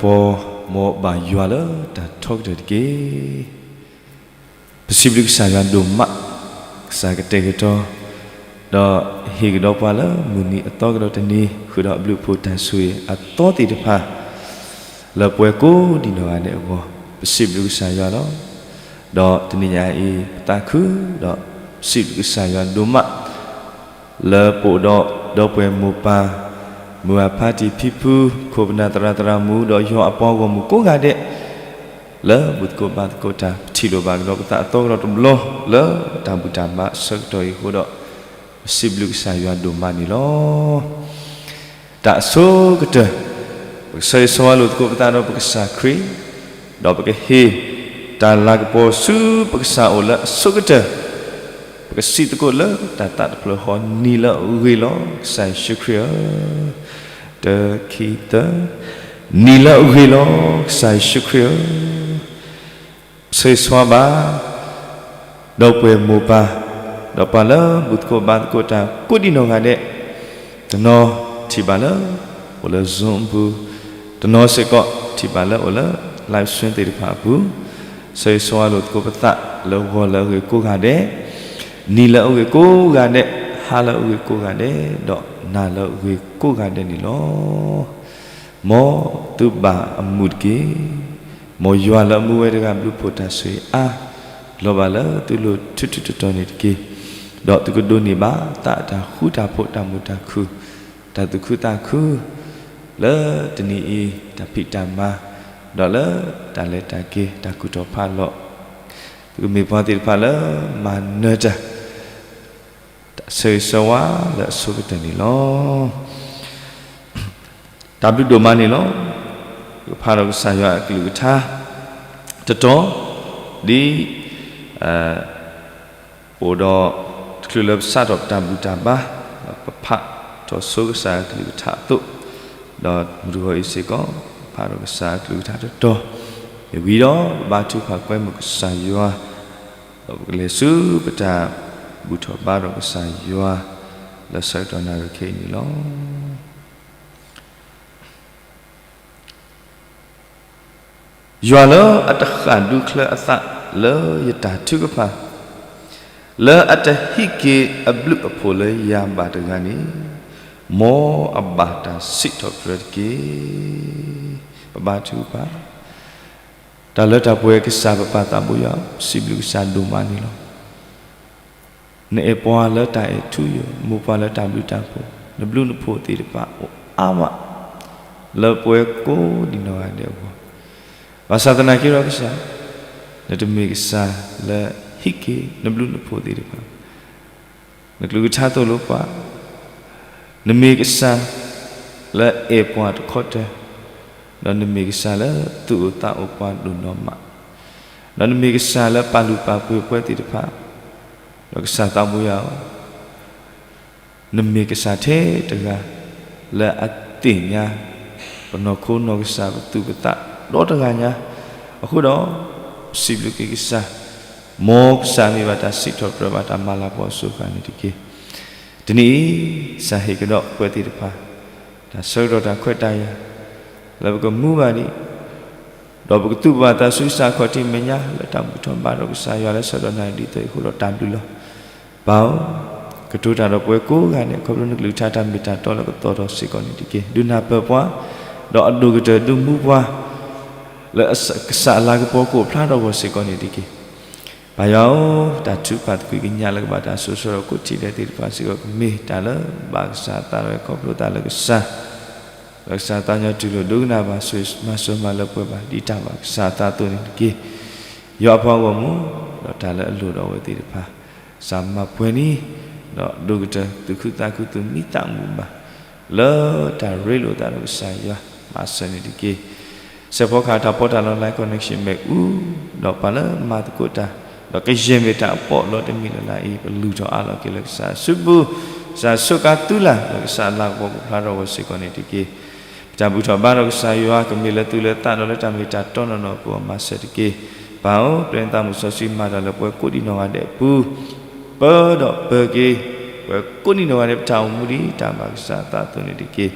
ပီၤ မ်ဘၣ်ယွၤလၢတၢ်ထီကတၢၢ်တက့ၢ်. ပစံးဘျုးကစၢ်ယွၤဒိၣ်မး, ကစၢ်ကတဲာ်ကတီၤ ဒီးဟ့ၣ်ကဒီးပှၤလၢမုၢ်နံၤအသီကဒီးတနံၤ ဃုာ်ဒီးအဘျုးအဖှိၣ်တၢ်ဆိၣ်ဂ့ၤအသီသ့ၣ်တဖၣ် လၢပှၤကိးဒံးနီၢ်ဂၤဒဲးအဂီၢ် ပစံးဘျုးကစၢ်ယွၤလီၤ. ဒီးတနံၤညါအံၤ ပသးခုဒီး စံးဘျုးကစၢ်ယွၤဒိၣ်မး လၢပအိၣ်ဒီး ဒီပုၢ်ဝဲၢ်မိၢ်ပၢ် မုၢ်အဖါတံၢ်ဖံဖု ခိၣ်ပနၢ်သရၣ်သရၣ်မုၣ် ဒီးယွၤအပှၤဂီၢ်မုၢ်ကိးဂၤဒဲး လၢဘူၣ်သကိးဘါသကိးတၢ် ပထံၣ်လိာ်ဘၣ်ကဒီးပသးအသီကဒီးတဘျီ လၢတၢ်ဘူၣ်တၢ်ဘါအဆၢကတီၢ်အံၤအဃိဒီး ပစံးဘျုးကစၢ်ယွၤဒိၣ်မးန့ၣ်လီၤ. တၢ်အဆိကတၢၢ် ပကဆၢဂ့ၤဆၢဝါလိာ်သကိးပသးဒီးပကစၢ်ခရံာ်, ဒီးပကဟ့ၣ်တၢ်လၤကပီၤဆူပကစၢ်အိၣ်လၢအဆိကတၢၢ်, ပကစံးသကိးလၢတၢ်သးတဖျၢၣ်ဃီ နံၤလၢအဂ့ၤလီၤ ကစၢ်ယ့ၣ်ၡူးခရံာ်ဧၢ, တခံသၢ, နံၤလၢအဂ့ၤလီၤ ကစၢ်ယ့ၣ်ၡူးခရံာ်ဧၢ ဆၢဂ့ၤဆၢဝါဘၣ် ဒီပုၢ်ဝဲၢ်မိၢ်ပၢ်, ဒီးပှၤလၢဘူၣ်သကိးဘါသကိးတၢ်ကိးဒံးနီၢ်ဂၤဒဲး, တနီၤထံၣ်ဘၣ်လၢ အိၣ်လၢ Zoom အပူၤ, တနီၤစ့ၢ်ကီးထံၣ်ဘၣ်လၢအိၣ်လၢ live stream သ့ၣ်တဖၣ်အပူၤ, ဆၢဂ့ၤဆၢဝါလိာ်သကိးပသးလၢဂီၤလၢအဂ့ၤကိးဂၤဒဲး, နံၤလၢအဂ့ၤကိးဂၤဒဲး, ဟါလၢအဂ့ၤကိးဂၤဒဲး, ဒီးနၤလၢအဂ့ၤကိးဂၤဒဲးန့ၣ်လီၤ. မ်သုဘၣ်အမုာ်တက့ၢ်. မ်ယွၤလၢအမူဝဲတဂၤဘျုးဖှိၣ်တၢ်ဆိၣ်ဂ့ၤအါ, လီၤဘၣ်လၢသုလိၤထူးထူးတီၤတီၤန့ၣ်တက့ၢ်. ဒီးသုကဒိးန့ၢ်ဘၣ်သးအတၢ်ဃူတၢ်ဖိး တၢ်မုာ်တၢ်ခုၣ် တၢ်သူၣ်ခုသးခု လၢတနံၤအံၤ တၢ်ဖံးတၢ်မၤ ဒီးလၢတၢ်လဲၤတၢ်က့ၤ တၢ်ကူၣ်ထီၣ်ဖးလီၤ သုကမ့ၢ်ပှၤသ့ၣ်တဖၣ်လၢမၤနၢၤတၢ် တၢ်ဆၢဂ့ၤဆၢဝါလၢအဆိကတၢၢ်န့ၣ်လီၤ. တၢ်ဘျုးဒိၣ်မးန့ၣ်လီၤ. ပကဖးဒီးကစၢ်ယွၤအကလုၢ်ကထါ တတီၤ ဒ် ပအိၣ်ဒီး တချုးလၢပစးထီၣ်ပတၢ်ဘူၣ်တၢ်ဘါ ဒီးပဖးထီၣ်ဆိကစၢ်အကလုၢ်ကထါအသိး, ဒီးမုၢ်တဂီၤအံၤစ့ၢ်ကီး ပဖးဒီးကစၢ်အကလုၢ်ကထါတတီၤ မ့ၢ်ဝံၤဒီး ပဘါထုကဖၣ်ကွဲမုာ်ကစၢ်ယွၤ ဒီးပကလဲၤဆူပတၢ်ဘူၣ်ထီၣ်ဘါဒီးကစၢ်ယွၤ လၢဆၢကတီၢ်နၣ်ရံၣ်ခဲအံၤန့ၣ်လီၤ. ယွၤလၢအတဃၣ်ဒူချၢအသးလၢယတၢ်ထုကဖၣ်, လၢအတဟံးက့ၤအဘျုးအဖှိၣ်လၢယၤဘၣ်တဂၤန့ၣ်, မ်အဘၣ်တၢ်စံးထီၣ်ပတြၢၤတက့ၢ်. ပဘါထုကဖၣ် တၢ်လၢတၢ်ပှဲၤကစၢ်ပပၢ်သးဘိယွၤ, ပစံးဘျုးကစၢ်ဒိၣ်မးန့ၣ်လီၤ. နအဲၣ်ပှၤလၢတၢ်အဲၣ်ထူယိာ်, မိၢ်ပှၤလၢတၢ်ဘျုးတၢ်ဖှိၣ်, နဘျုးနဖှိၣ်သ့ၣ်တဖၣ်အိၣ်အါမး လၢပှၤကိးဒံးနီၢ်ဂၤဒဲးအဂီၢ်, ဘၣ်ဆၣ်သနာ်က့ဒီးကစၢ်, နတမ့ၢ်ကစၢ်လၢဟံးက့ၤနဘျုးနဖှိၣ်သ့ၣ်တဖၣ် နကလုၢ်ကထါသိၣ်လိပှၤ, နမ့ၢ်ကစၢ်လၢအဲၣ်ပှၤတခီတၢၢ်, ဒီးနမ့ၢ်ကစၢ်လၢသူၣ်အိၣ်သးအိၣ်ပှၤဒိၣ်နီၢ်မး, ဒီးနမ့ၢ်ကစၢ်လၢပာ်လုၢ်ပာ်ပှ့ၤပှၤသ့ၣ်တဖၣ်, ဒီးကစၢ်သးဘိယွၤဧၢ နမ့ၢ်ကစၢ်ထဲတဂၤ လၢအသ့ၣ်ညါ ပနီၢ်ခိနီၢ်ကစၢ်ပသူၣ်ပသးဒီတဂၤညါ, အဃိဒီး ပစံးဘျုးက့ၤကစၢ်, မ်ကစၢ်မ့ၢ်ဘၣ်တၢ်စံးထီၣ်ပတြၢၤဘၣ်တၢ်မၤလၤကပီၤအစိၤအဃၣ်န့ၣ်တက့ၢ်. တနံၤအံၤ ကစၢ်ဟ့ၣ်ကဒီးပှၤသ့ၣ်တဖၣ် တၢ်ဆၢကတီၢ်တၢ်ခွဲးတၢ်ယာ် လၢပကမူဘၣ်ဒံး ဒီးပကသူၣ်ပသးဆူကစၢ်အခီၣ်ထံးမဲာ်ညါ လၢတၢ်ဘူၣ်ထီၣ်ဘါထီၣ်ကစၢ်ယွၤလၢဆၢကတီၢ်နၣ်ရံၣ်ဒ်သိးအံၤအဃိဒီးတၢ်ဘျုးလီၤ. ပၢ်ဧၢ, ကတိၤတၢ်ဒီးပဝဲကိးဂၤဒဲး ခီဖျိနကလုၢ်ကထါတၢ်မ့ၢ်တၢ်တီလၢကသီၣ်ထီၣ်စ့ၢ်ကီးန့ၣ်တက့ၢ်. ဒုးနၢ်ပၢၢ်ပှၤ, ဒီးအဒိၣ်ကတၢၢ်ဒုးမူပှၤ လၢကစၢ်အလၤကပီၤကအိၣ်ဖျါထီၣ်အဂီၢ်စ့ၢ်ကီးန့ၣ်တက့ၢ်. ပၢ်ယွၤဧၢ, တၢ်ထုကဖၣ်သကွံာ်ကညးလၢကဘၣ်တၢ်စိၤဆှၢဒီးကိးထံၣ်ဒဲးသ့ၣ်တဖၣ်စ့ၢ်ကီး ကမ့ၢ်တၢ်လၢဘၣ်ကစၢ်အသးဒီးခီဖျိသးလၢကစၢ် ဒီးကစၢ်သးကညီၤတူၢ်လိာ်ဒိကနၣ်ဘၣ် မၤစၢၤမၤလၢပှဲၤဘၣ် ဒ်တၢ်ဘၣ်ကစၢ်အသးအသိးန့ၣ်တက့ၢ်. ယွၤအပှၤဂီၢ်မုၢ်, ဒီးတၢ်လၢအလိၣ်ဒီးအဝဲသ့ၣ်တဖၣ်, ကစၢ်မၤပှဲၤန့ၢ်, ဒီးဒိၣ်ကတၢၢ်သူၣ်ခုသးခုသူၣ်မံသးမုာ်ဘၣ်, လၢတၢ်ရ့လိာ်သးဒီးကစၢ်ယွၤ မၤစၢၤန့ၣ်တက့ၢ်. စဲးဖီကဟၣ်တၢ်ပီးတၢ်လီ live connection မ့ၣ်အူ, ဒီးပှၤလၢမၤသကိးတၢ်, ဒီးကယဲၢ်မ့ၢ်တၢ်အပီးလီတမံၤလၢ်လၢ်အံၤ ပလုၢ်ထီၣ်အးလီၤက့ၤလၢကစၢ်အစုပူၤ, ကစၢ်ဆိးကါသုလၢ် လၢကစၢ်အလၤကပီၤကဖျါထီၣ်အဂီၢ်စ့ၢ်ကီးန့ၣ်တက့ၢ်. ပတၢ်ဘူၣ်ထီၣ်ဘါထီၣ်ကစၢ်ယွၤ ကမ့ၢ်လၢသူၣ်လၢသးဒီးလၢတၢ်မ့ၢ်တၢ်တီနီၢ်နီၢ်အပူၤ မၤစၢၤတက့ၢ်. ပၢ်ဧၢ, ပျဲနသးမုၢ်စီဆှံမၤတၢ်လၢပှၤကိးဒံးနီၢ်ဂၤဒဲးအပူၤ, ပၢဒီးပၢၤက့ၤ, ပှၤကိးဒံးနီၢ်ဂၤဒဲးပတၢ်အိၣ်မူဒ်တၢ်ဘၣ်ကစၢ်အသးအသိးန့ၣ်တက့ၢ်.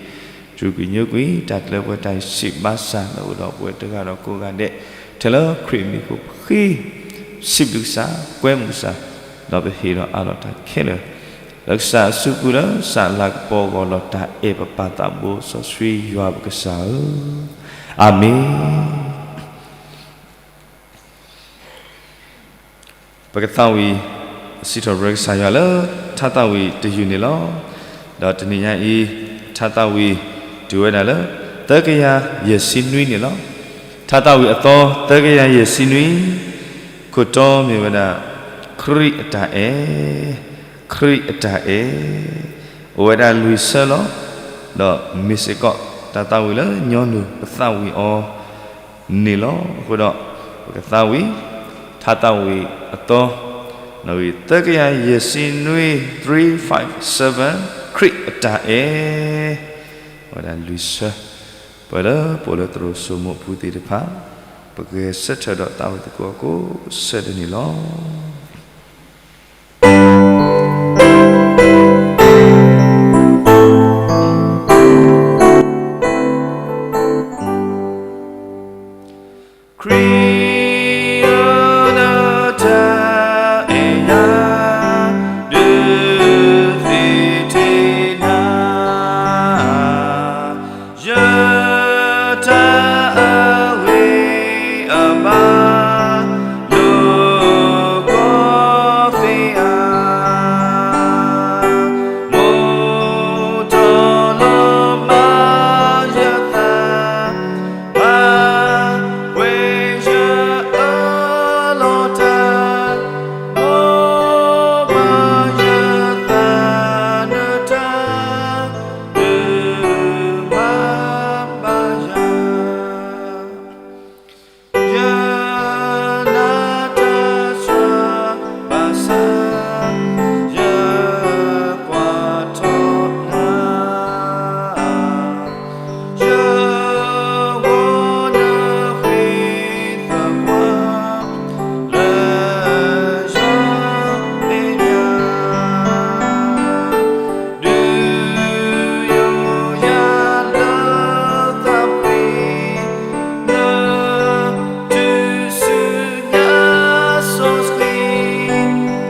စူၢ်ကွံာ်ညိကွံာ် တၢ်ကျၢၤပှဲၤတၢ်စံးဘၣ်ဆၣ် လၢအိၣ်ဒီးပဝဲတဂၤဒီးကိးဂၤဒဲး ထဲလၢခရံာ်မံၤအဃိ ပဃ့ စံးဘျုးကစၢ် ကွဲမုာ်ကစၢ် ဒီးပဟ့ၣ်ဒီးအးလီၤတၢ်ခဲလၢာ် လၢကစၢ်အစုပူၤလၢ ကစၢ်လၤကပီၤဂီၤလီၤတၢ်အဲၣ်ပပၢ်သးဘိစီဆှံယွၤပကစၢ်ဧၢ, အၤမ့ၣ်. ပကသးဝံၣ် စံးထီၣ်ပတြၢၤကစၢ်ယွၤလၢ ထါသးဝံၣ်တယုၢ်န့ၣ်လီၤ. ဒီးတနံၤညါအံၤ ထါသးဝံၣ် တုၤဝဲဒၣ်လၢ သၢကယၤယဲၢ်ဆံနွံန့ၣ်လီၤ. ထါသးဝံၣ်အသီ သၢကယၤယဲၢ်ဆံနွံ ခိၣ်တီမ့ၢ်ဝဲဒၣ် ခရံာ်အတၢ်အဲၣ်, ခရံာ်အတၢ်အဲၣ်, အိၣ်ဝဲဒၣ်လွံၢ်ဆၢလီၤ. ဒီးမ့ၢ်စ့ၢ်ကီး တၢ်သးဝံၣ်လၢညီနုၢ်ပသးဝံၣ်အီၤ န့ၣ်လီၤ. အဃိဒီး ပကသးဝံၣ် ထါသးဝံၣ်အသီ နီၣ်ဂံၢ်သၢကယၤယဲၢ်ဆံနွံ three five seven ခရံာ်အတၢ်အဲၣ် ဝဲဒၣ်လွံၢ်ဆၢ ပှၤလၢပအိၣ်လၢသရိာ်စိမိးပူၤသ့ၣ်တဖၣ် ပကဂဲၤဆၢထၢၣ်ဒီးသးဝံၣ်သကိးအကိးဆၢဒၢန့ၣ်လီၤ. ခရံာ်ဧၢ နတၢ်အဲၣ်ယၤ ဒုးသ့ၣ်ထီၣ်နၤ ယတၢ်အဂ့ၤအဘၣ် လိာ်ကီသ့ဧါ မိၢ်တီလီၤမၤယသး ဘၣ်ပှဲၤယအၢလီၤတၢ် မိၢ်မၤယသးနတၢ် ဒုးမၤဘၣ်ယၤ ယနတၢ်စၢ်ဘၣ်ဆၣ် ယကွၢ်ထီၣ်နၤ ယဂီၢ်နဃ့သပှၢ် လၢယမဲာ်ညါ ဒုးယိယၤလၢသးပှ့ၤ နတုၤဆူညါစီဆှံ တၢ်စိ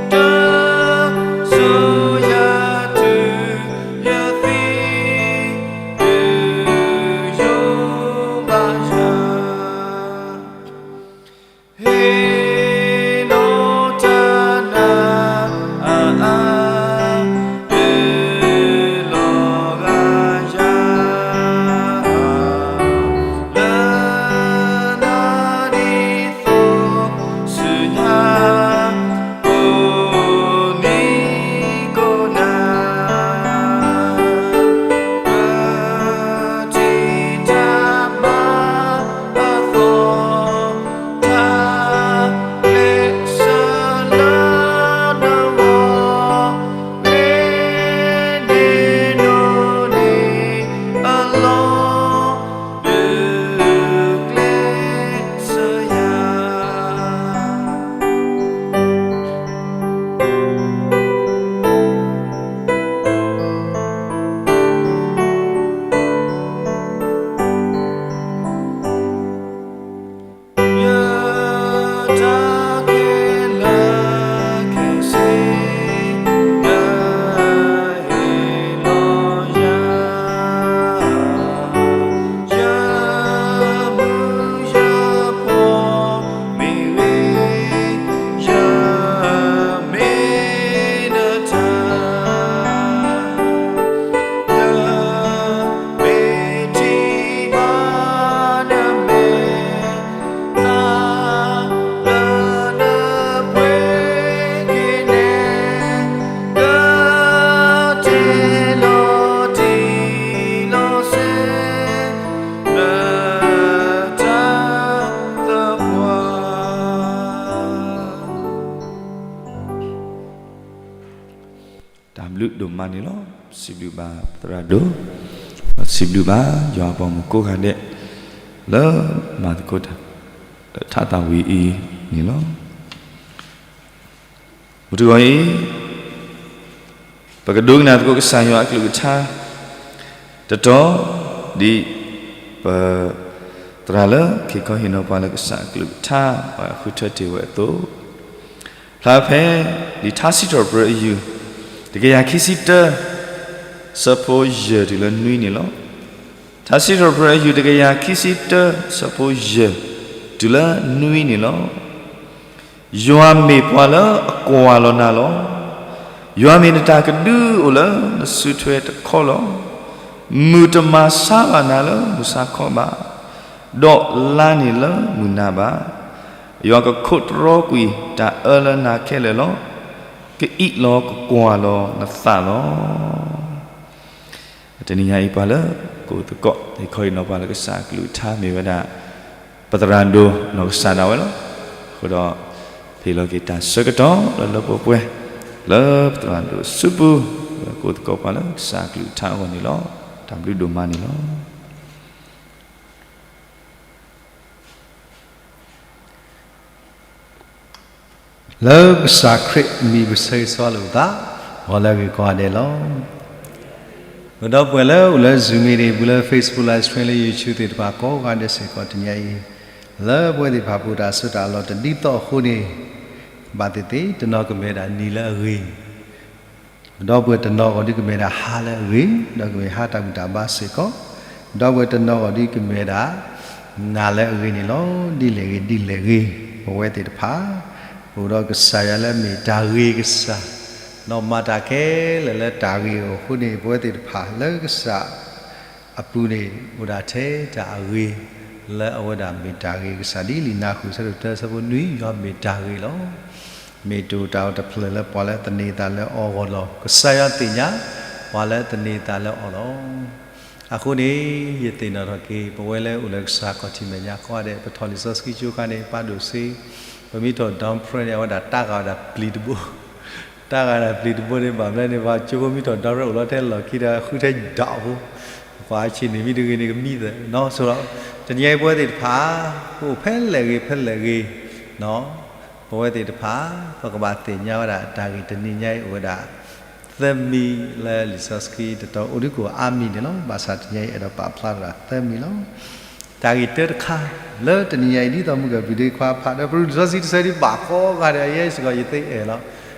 ယၤတုၤယသံ ဒုးယိဘၣ်ယၤ ဟ့ၣ်နီၤတၢ်နၤအါအါ ဒုးလီၤဂာ်ယၤ လၢနၤဒ်သိးဆူညါ ကိးနံၤကိးနၤ ပထံၣ်တၢ်မၤအသီ တၢ်ကျဲးစၢးလၢနဂီၢ် မ့ၢ်န့ၣ်နၤန့ၣ်အလီၢ် ဒုးကျဲးစၢးယၤ ယတၢ်ခဲလၢာ်ခဲဆ့ နဟ့ၣ်လီၤယၤ ယမုၢ်ယပှီၢ်မ့ၢ်ဂ့ၤ ယမ့ၢ်နတၢ် ယမ့ၢ်ထံၣ်ဘၣ်နမဲာ် သးလၢနပှ့ၤက့ၤနဲ ကတဲလီၤတံၢ်လီၤဆဲး နတၢ်သပှၢ် တၢ်ဘျုးဒိၣ်မးန့ၣ်လီၤ. စံးဘျုးဘၣ်သရၣ်ဒိၣ်, စံးဘျုးဘၣ်ယွၤအပှၤမုၣ်ကိးဂၤဒဲး လၢမၤသကိးတၢ် လၢထါသးဝံၣ်အံၤန့ၣ်လီၤ. မုၢ်တဂီၤအံၤ ပကဒိကနၣ်သကိးကစၢ်ယွၤအကလုၢ်ကထါ တတီၤ ဒ်ပသရၣ်လၢခံခီဟ့ၣ်နီၤပှၤလၢကစၢ်အကလုၢ်ကထါ ပှၤဃုထၢတ့ၢ်ဝဲအသိး, ဖျါဖဲ လံာ်ထါစံးထီၣ်ပတြၢၤအယုၢ် တကယၤခံဆံတၢ ဆၢဖိယဲၢ်တုၤလၢနွံန့ၣ်လီၤ. ထါစံးထီၣ်ပတြၢၤအယုၢ် တကယၤခံဆံတၢ ဆၢဖိယဲၢ် တုၤလၢနွံန့ၣ်လီၤ. ယွၤမ့ၢ်ပှၤလၢအကွၢ်လီၤနၤလီၤ. ယွၤမ့ၢ်နတၢ်ကဒုအိၣ်လၢနစုထွဲတခီလီၤ. မုၢ်တမၤဆါဘၣ်နၤလၢမုၢ်ဆါခီဘၣ်, ဒီးလါန့ၣ်လၢမုၢ်နၤဘၣ်. ယွၤကခိးတရီကွံာ်တၢ်အၢလၢနၤခဲလၢာ်လီၤ. ကအံးလီၤကကွၢ်လီၤနသးလီၤ. တနံၤညါအံၤပှၤလၢကိးသကိး ဟ့ၣ်ခီဟ့ၣ်နီၤပှၤလၢကစၢ်အကလုၢ်ကထါမ့ၢ်ဝဲဒၣ် ပသရၣ်ဒိၣ်နီၢ်ကစၢ်ဒၣ်ဝဲလီၤ. အဃိဒီး ဟ့ၣ်လီၤက့ၤတၢ်ဆၢကတီၢ်လၢလၢပှဲၤပှဲၤ လၢပသရၣ်ဒိၣ်စုပူၤ လၢကိးသကိးပှၤလၢကစၢ်အကလုၢ်ကထါအဂီၢ်န့ၣ်လီၤ. တၢ်ဘျုးဒိၣ်မးန့ၣ်လီၤ. လၢကစၢ်ခရံာ်အမံၤပဆၢဂ့ၤဆၢဝါလိာ်ပသး ဂီၤလၢအဂ့ၤကိးဂၤဒဲးလီၤ. ဒီပုၢ်ဝဲၢ်လၢအိၣ်လၢ Zoom meeting ပူၤလၢ Facebook Live Stream လၢ YouTube သ့ၣ်တဖၣ်ကိးဂၤဒဲးစ့ၢ်ကီးတနံၤအံၤ လၢပဝဲသ့ၣ်တဖၣ်ပအိၣ်တၢ်ဆၢတၢ်လီၢ်တဒ်သိးအဃိန့ၣ် ဘၣ်သ့ၣ်သ့ၣ် တနီၤကမ့ၢ်ဝဲဒၣ်နံၤလၢအဂ့ၤ ဒီပုၢ်ဝဲၢ်တနီၤဂီၢ်ဒုးကမ့ၢ်ဝဲဒၣ်ဟါလၢအဂ့ၤ ဒီးကမ့ၢ်ဟါတၢ်ဘူၣ်တၢ်ဘါစ့ၢ်ကီး, ဒီပုၢ်ဝဲၢ်တနီၤဂီၢ်ဒုးကမ့ၢ်ဝဲဒၣ် နၤလၢအဂ့ၤန့ၣ်လီၤ. ဒ်လဲၣ်ဂ့ၤဒ်လဲၣ်ဂ့ၤ ပဝဲသ့ၣ်တဖၣ် ပအိၣ်ဒီးကစၢ်ယွၤလၢအမ့ၢ်တၢ်ဂ့ၤကစၢ်, ဒီးမၤတၢ်ခဲလၢာ်လၢတၢ်ဂ့ၤအဃိန့ၣ် ပဝဲသ့ၣ်တဖၣ်လၢကစၢ် အပူၤန့ၣ် အိၣ်ဒၣ်ထဲတၢ်အဂ့ၤ လၢအဝဲဒၣ်မ့ၢ်တၢ်ဂ့ၤကစၢ် ဒ်လံာ်နါဃုာ်ဆၢဒိၣ်တၢ ဆၢဖိနွံ ယွၤမ့ၢ်တၢ်ဂ့ၤလီၤ. မ့ၢ်တအိၣ်တၢ်အိၣ်တဖျၢၣ်လၢပှၤလၢသန့ၤသးလၢအီၤအဂီၢ်လီၤ. ကစၢ်ယွၤသ့ၣ်ညါ ပှၤလၢသန့ၤသးလၢအီၤလီၤ. အဃိန့ၣ် ယသ့ၣ်နီၣ်ထီၣ်က့ၤ ပဝဲလၢအိၣ်လၢကစၢ်ခီၣ်ထံးမဲာ်ညါကိးဂၤဒဲး ပထီၣ်လံာ်စီဆှံကၠိခါန့ၣ် ပာ်ဒိၣ်စ့ ပမ့ၢ်ထီၣ် down payment န့ၣ် အဝဲဒၣ်တၢ်ဂၤဝဲဒၣ်ပျံၤတဘိ တၢ်ဂၤဒၣ်ပျံၤတဘိန့ၣ် ဘၣ်မနုၤန့ၣ် ပှၤကၠိဖိမ့ၢ်ထီၣ် down payment အိၣ်လီၤထဲလီၢ်ခံဒီး ဃုထဲဒၣ်ဖိ ပှၤအဆံးန့ၣ်မ့ၢ်တဂ့ၤန့ၣ် ကမံသးနီၢ်ဆိလီၤ. တနံၤအံၤပဝဲသ့ၣ်တဖၣ် ပအိၣ်ဖဲလဲၣ်ဂ့ၤဖဲလဲၣ်ဂ့ၤ ပဝဲသ့ၣ်တဖၣ် ပကဘၣ်သ့ၣ်ညါဝဲဒၣ် တၢ်ဂ့ၢ်တနံၤညါအံၤအိၣ်ဝဲဒၣ် သၢမံၤလၢလံာ်စီဆှံတတီၤ အိၣ်ဒုးကအိၣ်အါမံၤန့ၣ်လီၤ. ဘၣ်ဆၣ်တနံၤအံၤအဲၣ်ဒိးပာ်ဖျါထီၣ်ဒၣ်သၢမံၤလီၤ. တၢ်ဂ့ၢ်တၢတခါ လၢတနံၤညါအံၤ ဒ်သိးမုၢ်ကပံၤဒ့ခွါဖးဒီး ပရူၢ်လံာ်စီဆှံတဆၢဒ်ဘၣ်ကိးဂၤဒဲး ယဲစ့ၢ်ကီးယသ့အဲၣ်လီၤ.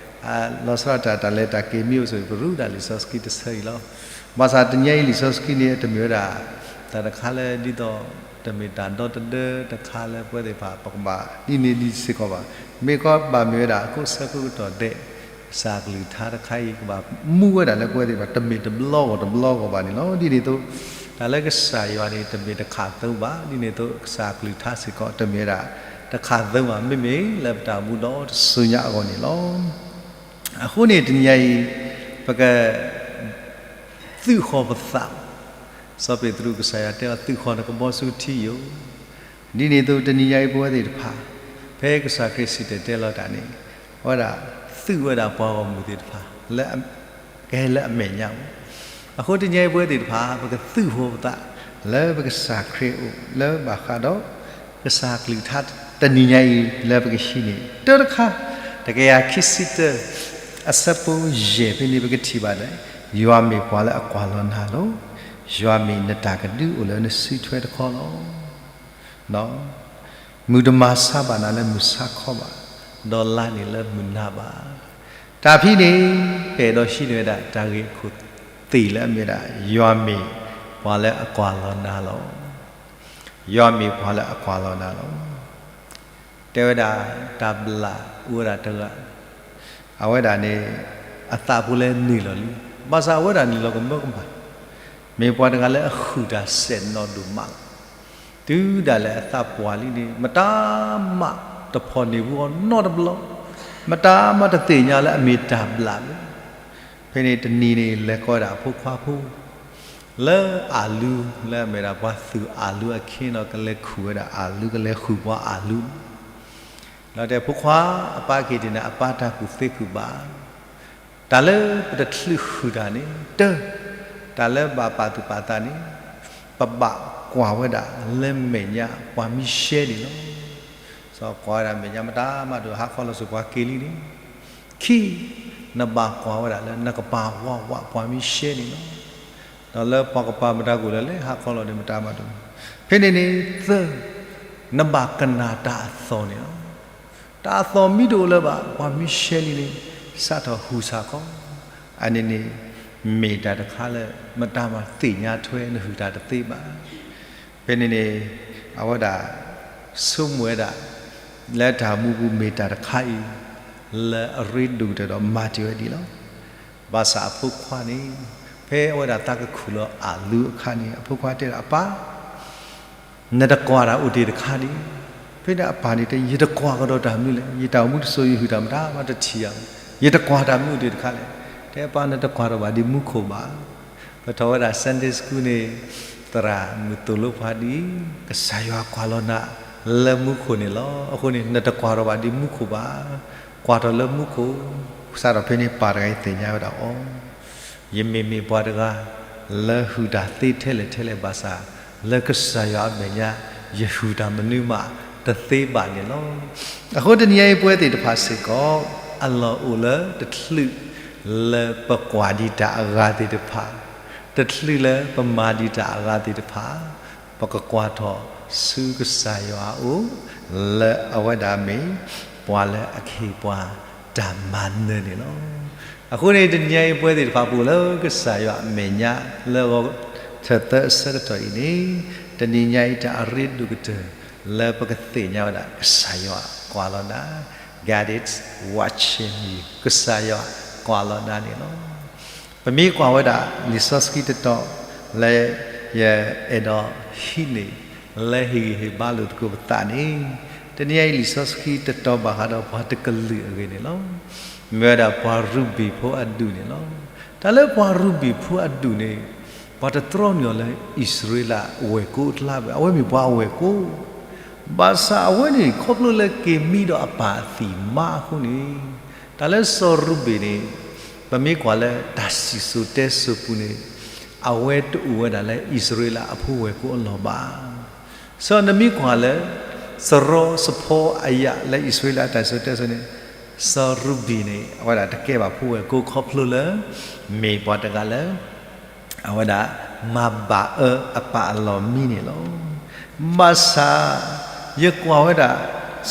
လီၤဆီဒၣ်တၢ် တၢ်လဲၤတၢ်က့ၤမ့ၢ်အိၣ်ဆိး ပရူၢ်ဒၣ်လံာ်စီဆှံတဆၢအံၤလီၤ. ဘၣ်ဆၣ်တနံၤညါအံၤလံာ်စီဆှံန့ၣ် တမ့ၢ်ဝဲဒၣ် တၢ်တခါလၢဒ်သိး တမ့ၢ်တၢ်ဒီတဒၢတခါလၢပဝဲသ့ၣ်တဖၣ် ပကဘၣ်ဒ်န့ၣ်ဒ်စ့ၢ်ကီးဘၣ်. မ့ၢ်ကီးဘၣ်မ့ၢ်ဝဲဒၣ်အခိၣ်ဆၢခိၣ်ကတီၢ်ဒဲး ကစၢ်ကလုၢ်ကထါတခါအံၤ ကဘၣ်မူဝဲဒၣ်လၢပဝဲသ့ၣ်တဖၣ် တမ့ၢ်တဘျီဂီၢ်တဘျီဂီၢ်ဘၣ်န့ၣ်လီၤ. ဒ်န့ၣ်အသိး တၢ်လၢကစၢ်ယွၤန့ၣ် တမ့ၢ်တခးသၢဘၣ်. ဒ်န့ၣ်အသိး ကစၢ်ကလုၢ်ကထါစ့ၢ်ကီး တမ့ၢ်ဝဲဒၣ်တခးသၢဘၣ်. မ့မ့ၢ်လၢပတၢ်အိၣ်မူဒီတစုညါအဂီၢ်န့ၣ်လီၤ. အဃိန့ၣ် တနံၤညါအံၤ ပက သုးဃီၤပသး, စီၤပ့းတရူး ကစၢ်ယွၤတဲအီၤ သုးဃီၤနကဘီဆူထံယိာ်. ဒ်န့ၣ်အသိး တနံၤညါအံၤပဝဲသ့ၣ်တဖၣ် ဖဲကစၢ်ခရံာ်စံၣ်တဲၤတဲလီၤတၢ်န့ၣ် အဝဲဒၣ်သုးဝဲဒၣ်ပှၤဂီၢ်မုၢ်သ့ၣ်တဖၣ် လၢကဟဲလၢအမဲာ်ညါမး. အဃိတနံၤညါအံၤပဝဲသ့ၣ်တဖၣ် ပကသုးဃီၤပသး လၢပကစၢ်ခရံာ်အအိၣ် လၢဘၣ်ဃးဒီး ကစၢ်ကလုၢ်ကထါတနံၤညါအံၤ လၢပကဟံးန့ၢ် တၢတခါ တကယၤခံဆံတၢ အဆၢဖိယဲၢ်ဖဲန့ၣ် ပကထံၣ်ဘၣ်ဒၣ် ယွၤမ့ၢ်ပှၤလၢအကွၢ်လီၤနၤလီၤ. ယွၤမ့ၢ်နတၢ်ကဒုအိၣ်လၢနစုထွဲတခီလီၤ. မုၢ်တမၤဆါဘၣ်နၤလၢမုၢ်ဆါခီဘၣ်, ဒီးလါန့ၣ်လၢမုၢ်နၤဘၣ်. တၢ်ဖံန့ၣ် ပအဲၣ်ဒိးဟံးန့ၢ်ဝဲဒၣ် တၢ်ဂ့ၢ်အခိၣ်သ့ၣ်လၢအမ့ၢ်ဝဲဒၣ် ယွၤမ့ၢ်ပှၤလၢအကွၢ်လီၤနၤလီၤ. ယွၤမ့ၢ်ပှၤလၢအကွၢ်လီၤနၤလီၤ. တဲဝဲဒၣ် တၢ်ဘျၣ်အိၣ်ဝဲဒၣ်တဂၤ အဝဲဒၣ်န့ၣ် အသးဖိလဲၤနုာ်လီၤလံ. ဘၣ်ဆၣ်အဝဲဒၣ်နုာ်လီၤကမၢကမၣ်, မ့ၢ်ပှၤတဂၤလၢအဃုာ်တၢ်စဲးနီၣ်ဒိၣ်မးလီၤ. တုၤဒၣ်လဲာ်အသးပှၢ်လံန့ၣ် မတၤမးတဖီၣ်န့ၢ်ဘူးအီၤနီတဘျီ, မတၤမးတသ့ၣ်ညါလၢအမ့ၢ်တၢ်ဘျၣ်ဘၣ်. ဖဲန့ၣ်တနံၤန့ၣ် လဲၤကိးဝဲဒၣ်အဖိခွါဖိ လၢအလုၢ် လၢအမ့ၢ်ဒၣ်ပှၤသုးအလုၢ်အခ့ဒီး ကလဲၤခူၣ်ဝဲဒၣ်အလုၢ် ကလဲၤဃုာ်ပှၤအလုၢ် ဒီးတဲ ဖိခွါ, အပၢ်က့ၤဒ်န့ၣ် အပၢ်တၢ်ကူၣ်သ့ကူၣ်ဘၣ်, တၢ်လၢပတချုးဃုာ်တၢ်န့ၣ် တၢ, တၢ်လၢဘၣ်ပာ်သူၣ်ပာ်သးန့ၣ် ပဘၣ်ကွၢ်ဝဲဒၣ်လၢမဲာ်ညါ ပှၤမံရှဲန့ၣ်လီၤ. စီၤကွၢ်ဝဲဒၣ်မဲာ်ညါ မတၤမးဒိၣ် ဟးခီလီၤစိၤပှၤက့ၤလံန့ၣ်, ခံ, နဘၣ်ကွၢ်ဝဲဒၣ်လၢနကပၤဝးဝး ပှၤမံရှဲန့ၣ်လီၤ. ဒီးလၢပှၤကပၤမတၤကိၣ်လၢလဲၤဟးခီလီၤန့ၣ် မတၤမၤတမုာ်. ဖဲန့ၣ်န့ၣ် သၢ, နဘၣ်ကနၣ်တၢ်အသီၣ်န့ၣ်လီၤ. တၢ်အသီၣ်မ့ၢ်တအိၣ်လၢၤဘၣ် ပှၤမ့ၢ်ရှဲလံန့ၣ် စးထီၣ်ဟုၣ်စ့ၢ်ကီး, အန့ၣ်န့ၣ် မ့ၢ်တၢ်တခါလၢ မတၤမၤသ့ၣ်ညါထွဲနဟုၣ်တၢ်တသ့ဘၣ်. ဖဲန့ၣ်န့ၣ် အဝဲဒၣ် ဆိကမိၣ်ဝဲဒၣ် လၢတၢ်မူပူၤမ့ၢ်တၢ်တခါအံၤ လၢအရ့ဒိၣ်ကတၢၢ်ဒီးမၤတ့ၢ်ဝဲဒ်အံၤလီၤ. ဘၣ်ဆၣ်အဖိခွါန့ၣ် ဖဲအဝဲဒၣ်သးကခူၣ်လီၤအးလူၤအခါန့ၣ် အဖိခွါတဲဒၣ် အပၢ် နတကွၢ်တၢ်အိၣ်တ့ၢ်တခါဒံး. ဖဲန့ၣ်အပၢ်န့ၣ်တဲ ယတကွၢ်ကဒီးတၢ်မနုၤလဲၣ်, ယတၢ်အိၣ်မူတစိၤ ယဟုၣ်တၢ်မတၤမၤတထံၣ်ဧါ, ယတကွၢ်တၢ်မနုၤအိၣ်တ့ၢ်တခါလဲၣ်. တဲပၢ် နတကွၢ်ထီၣ်ဘၣ်ဒ်မူခိၣ်ဘၣ်. ပထီၣ်ဝဲဒၣ် Sunday School န့ၣ် သရၣ်မုၣ်သိၣ်လိပှၤဒ်အံၤ, ကစၢ်ယွၤကွၢ်လီၤနၤလၢမူခိၣ်န့ၣ်လီၤ. အဃိန့ၣ် နတကွၢ်ထီၣ်ဘၣ်ဒ်မူခိၣ်ဘၣ်, ကွၢ်ထီၣ်လၢမူခိၣ်. စးထီၣ်ဖဲန့ၣ် ပၢ်တဂၤအံၤသ့ၣ်ညါဝဲဒၣ်အီၤ ယမ့ၢ်မ့ၢ်ပှၤတဂၤ လၢဟုၣ်တၢ်သ့ထဲလဲၣ်ထဲလဲၣ်ဘၣ်ဆၣ်, လၢကစၢ်ယွၤအမဲာ်ညါ ယဟုၣ်တၢ်မနုၤမးတသ့ဘၣ်န့ၣ်လီၤ. အဃိတနံၤအံၤပဝဲသ့ၣ်တဖၣ်စ့ၢ်ကီး အလီၢ်အိၣ်လၢတချုးလၢပကွၢ်ဒံးတၢ်အဂၤသ့ၣ်တဖၣ်, တချုးလၢပမၤဒံးတၢ်အဂၤသ့ၣ်တဖၣ်, ပကကွၢ်ထီၣ်ဆူကစၢ်ယွၤအအိၣ် လၢအဝဲဒၣ်မ့ၢ်ပှၤလၢအခ့အပှၤတၢ်မၤနၢၤန့ၣ်လီၤ. အဃိန့ၣ် တနံၤအံၤပဝဲသ့ၣ်တဖၣ်ပအိၣ်လၢကစၢ်ယွၤအမဲာ်ညါ လၢဂီၤထၢၣ်သၢအဆၢကတီၢ်အံၤန့ၣ်, တနံၤညါအံၤတၢ်အရ့ဒိၣ်ကတၢၢ် လၢပကသ့ၣ်ညါဝဲဒၣ် ကစၢ်ယွၤကွၢ်လီၤနၤ, God is watching you, ကစၢ်ယွၤကွၢ်လီၤနၤန့ၣ်လီၤ. ပမ့ၢ်ကွၢ်ဝဲဒၣ် လံာ်စီဆှံတတီၤ လၢယအဲၣ်ဒိးဟံးန့ၢ် လၢဟ့ၣ်ဂံၢ်ဟ့ၣ်ဘါလိာ်သကိးပသးန့ၣ်, တနံၤအံၤလံာ်စီဆှံတတီၤဘၣ်ဃးဒီးပှၤတကလုာ်အဂ့ၢ်န့ၣ်လီၤ. မ့ၢ်ဝဲဒၣ်ပှၤရူၤဘ့ၣ်ဖိအဒူၣ်န့ၣ်လီၤ. တၢ်လၢပှၤရူၤဘ့ၣ်ဖိအဒူၣ်န့ၣ် ပှၤတတြီန့ၢ်အီၤလၢအံၣ်စရ့လးဝဲၢ်ကိးအကျါဘၣ်, အဝဲမ့ၢ်ပှၤအဝဲၢ်ကိး ဘၣ်ဆၣ်အဝဲန့ၣ် ခီဖျိလၢက့ၤမံဒီးအပၢ်အသံၣ်မါအဃိန့ၣ်, တၢ်လၢစီၤရူၤဘ့ၣ်န့ၣ် ပမ့ၢ်ကွၢ်လၢတၢ်စံၣ်စိၤတဲစိၤပူၤန့ၣ်, အဝဲတအိၣ်ဝဲဒၣ်လၢအံၣ်စရ့လးအဖိဝဲၢ်ကိးအလီၢ်ဘၣ်. စီၤနမ့ၢ်ကွၢ်လၢ စရီစဖီအယၣ်လၢအံၣ်စရ့လးအတၢ်စံၣ်စိၤတဲစိၤန့ၣ်, စီၤရူၤဘ့ၣ်န့ၣ် အဝဲဒၣ်တကဲဘၣ်ဖိဝဲၢ်ကိးခီဖျိလၢ မ့ၢ်ပှၤတဂၤလၢ အဝဲဒၣ်မၤဘၣ်အၢအပၢ်အလီၢ်မံန့ၣ်လီၤ. ဘၣ်ဆၣ် ယကွၢ်ဝဲဒၣ်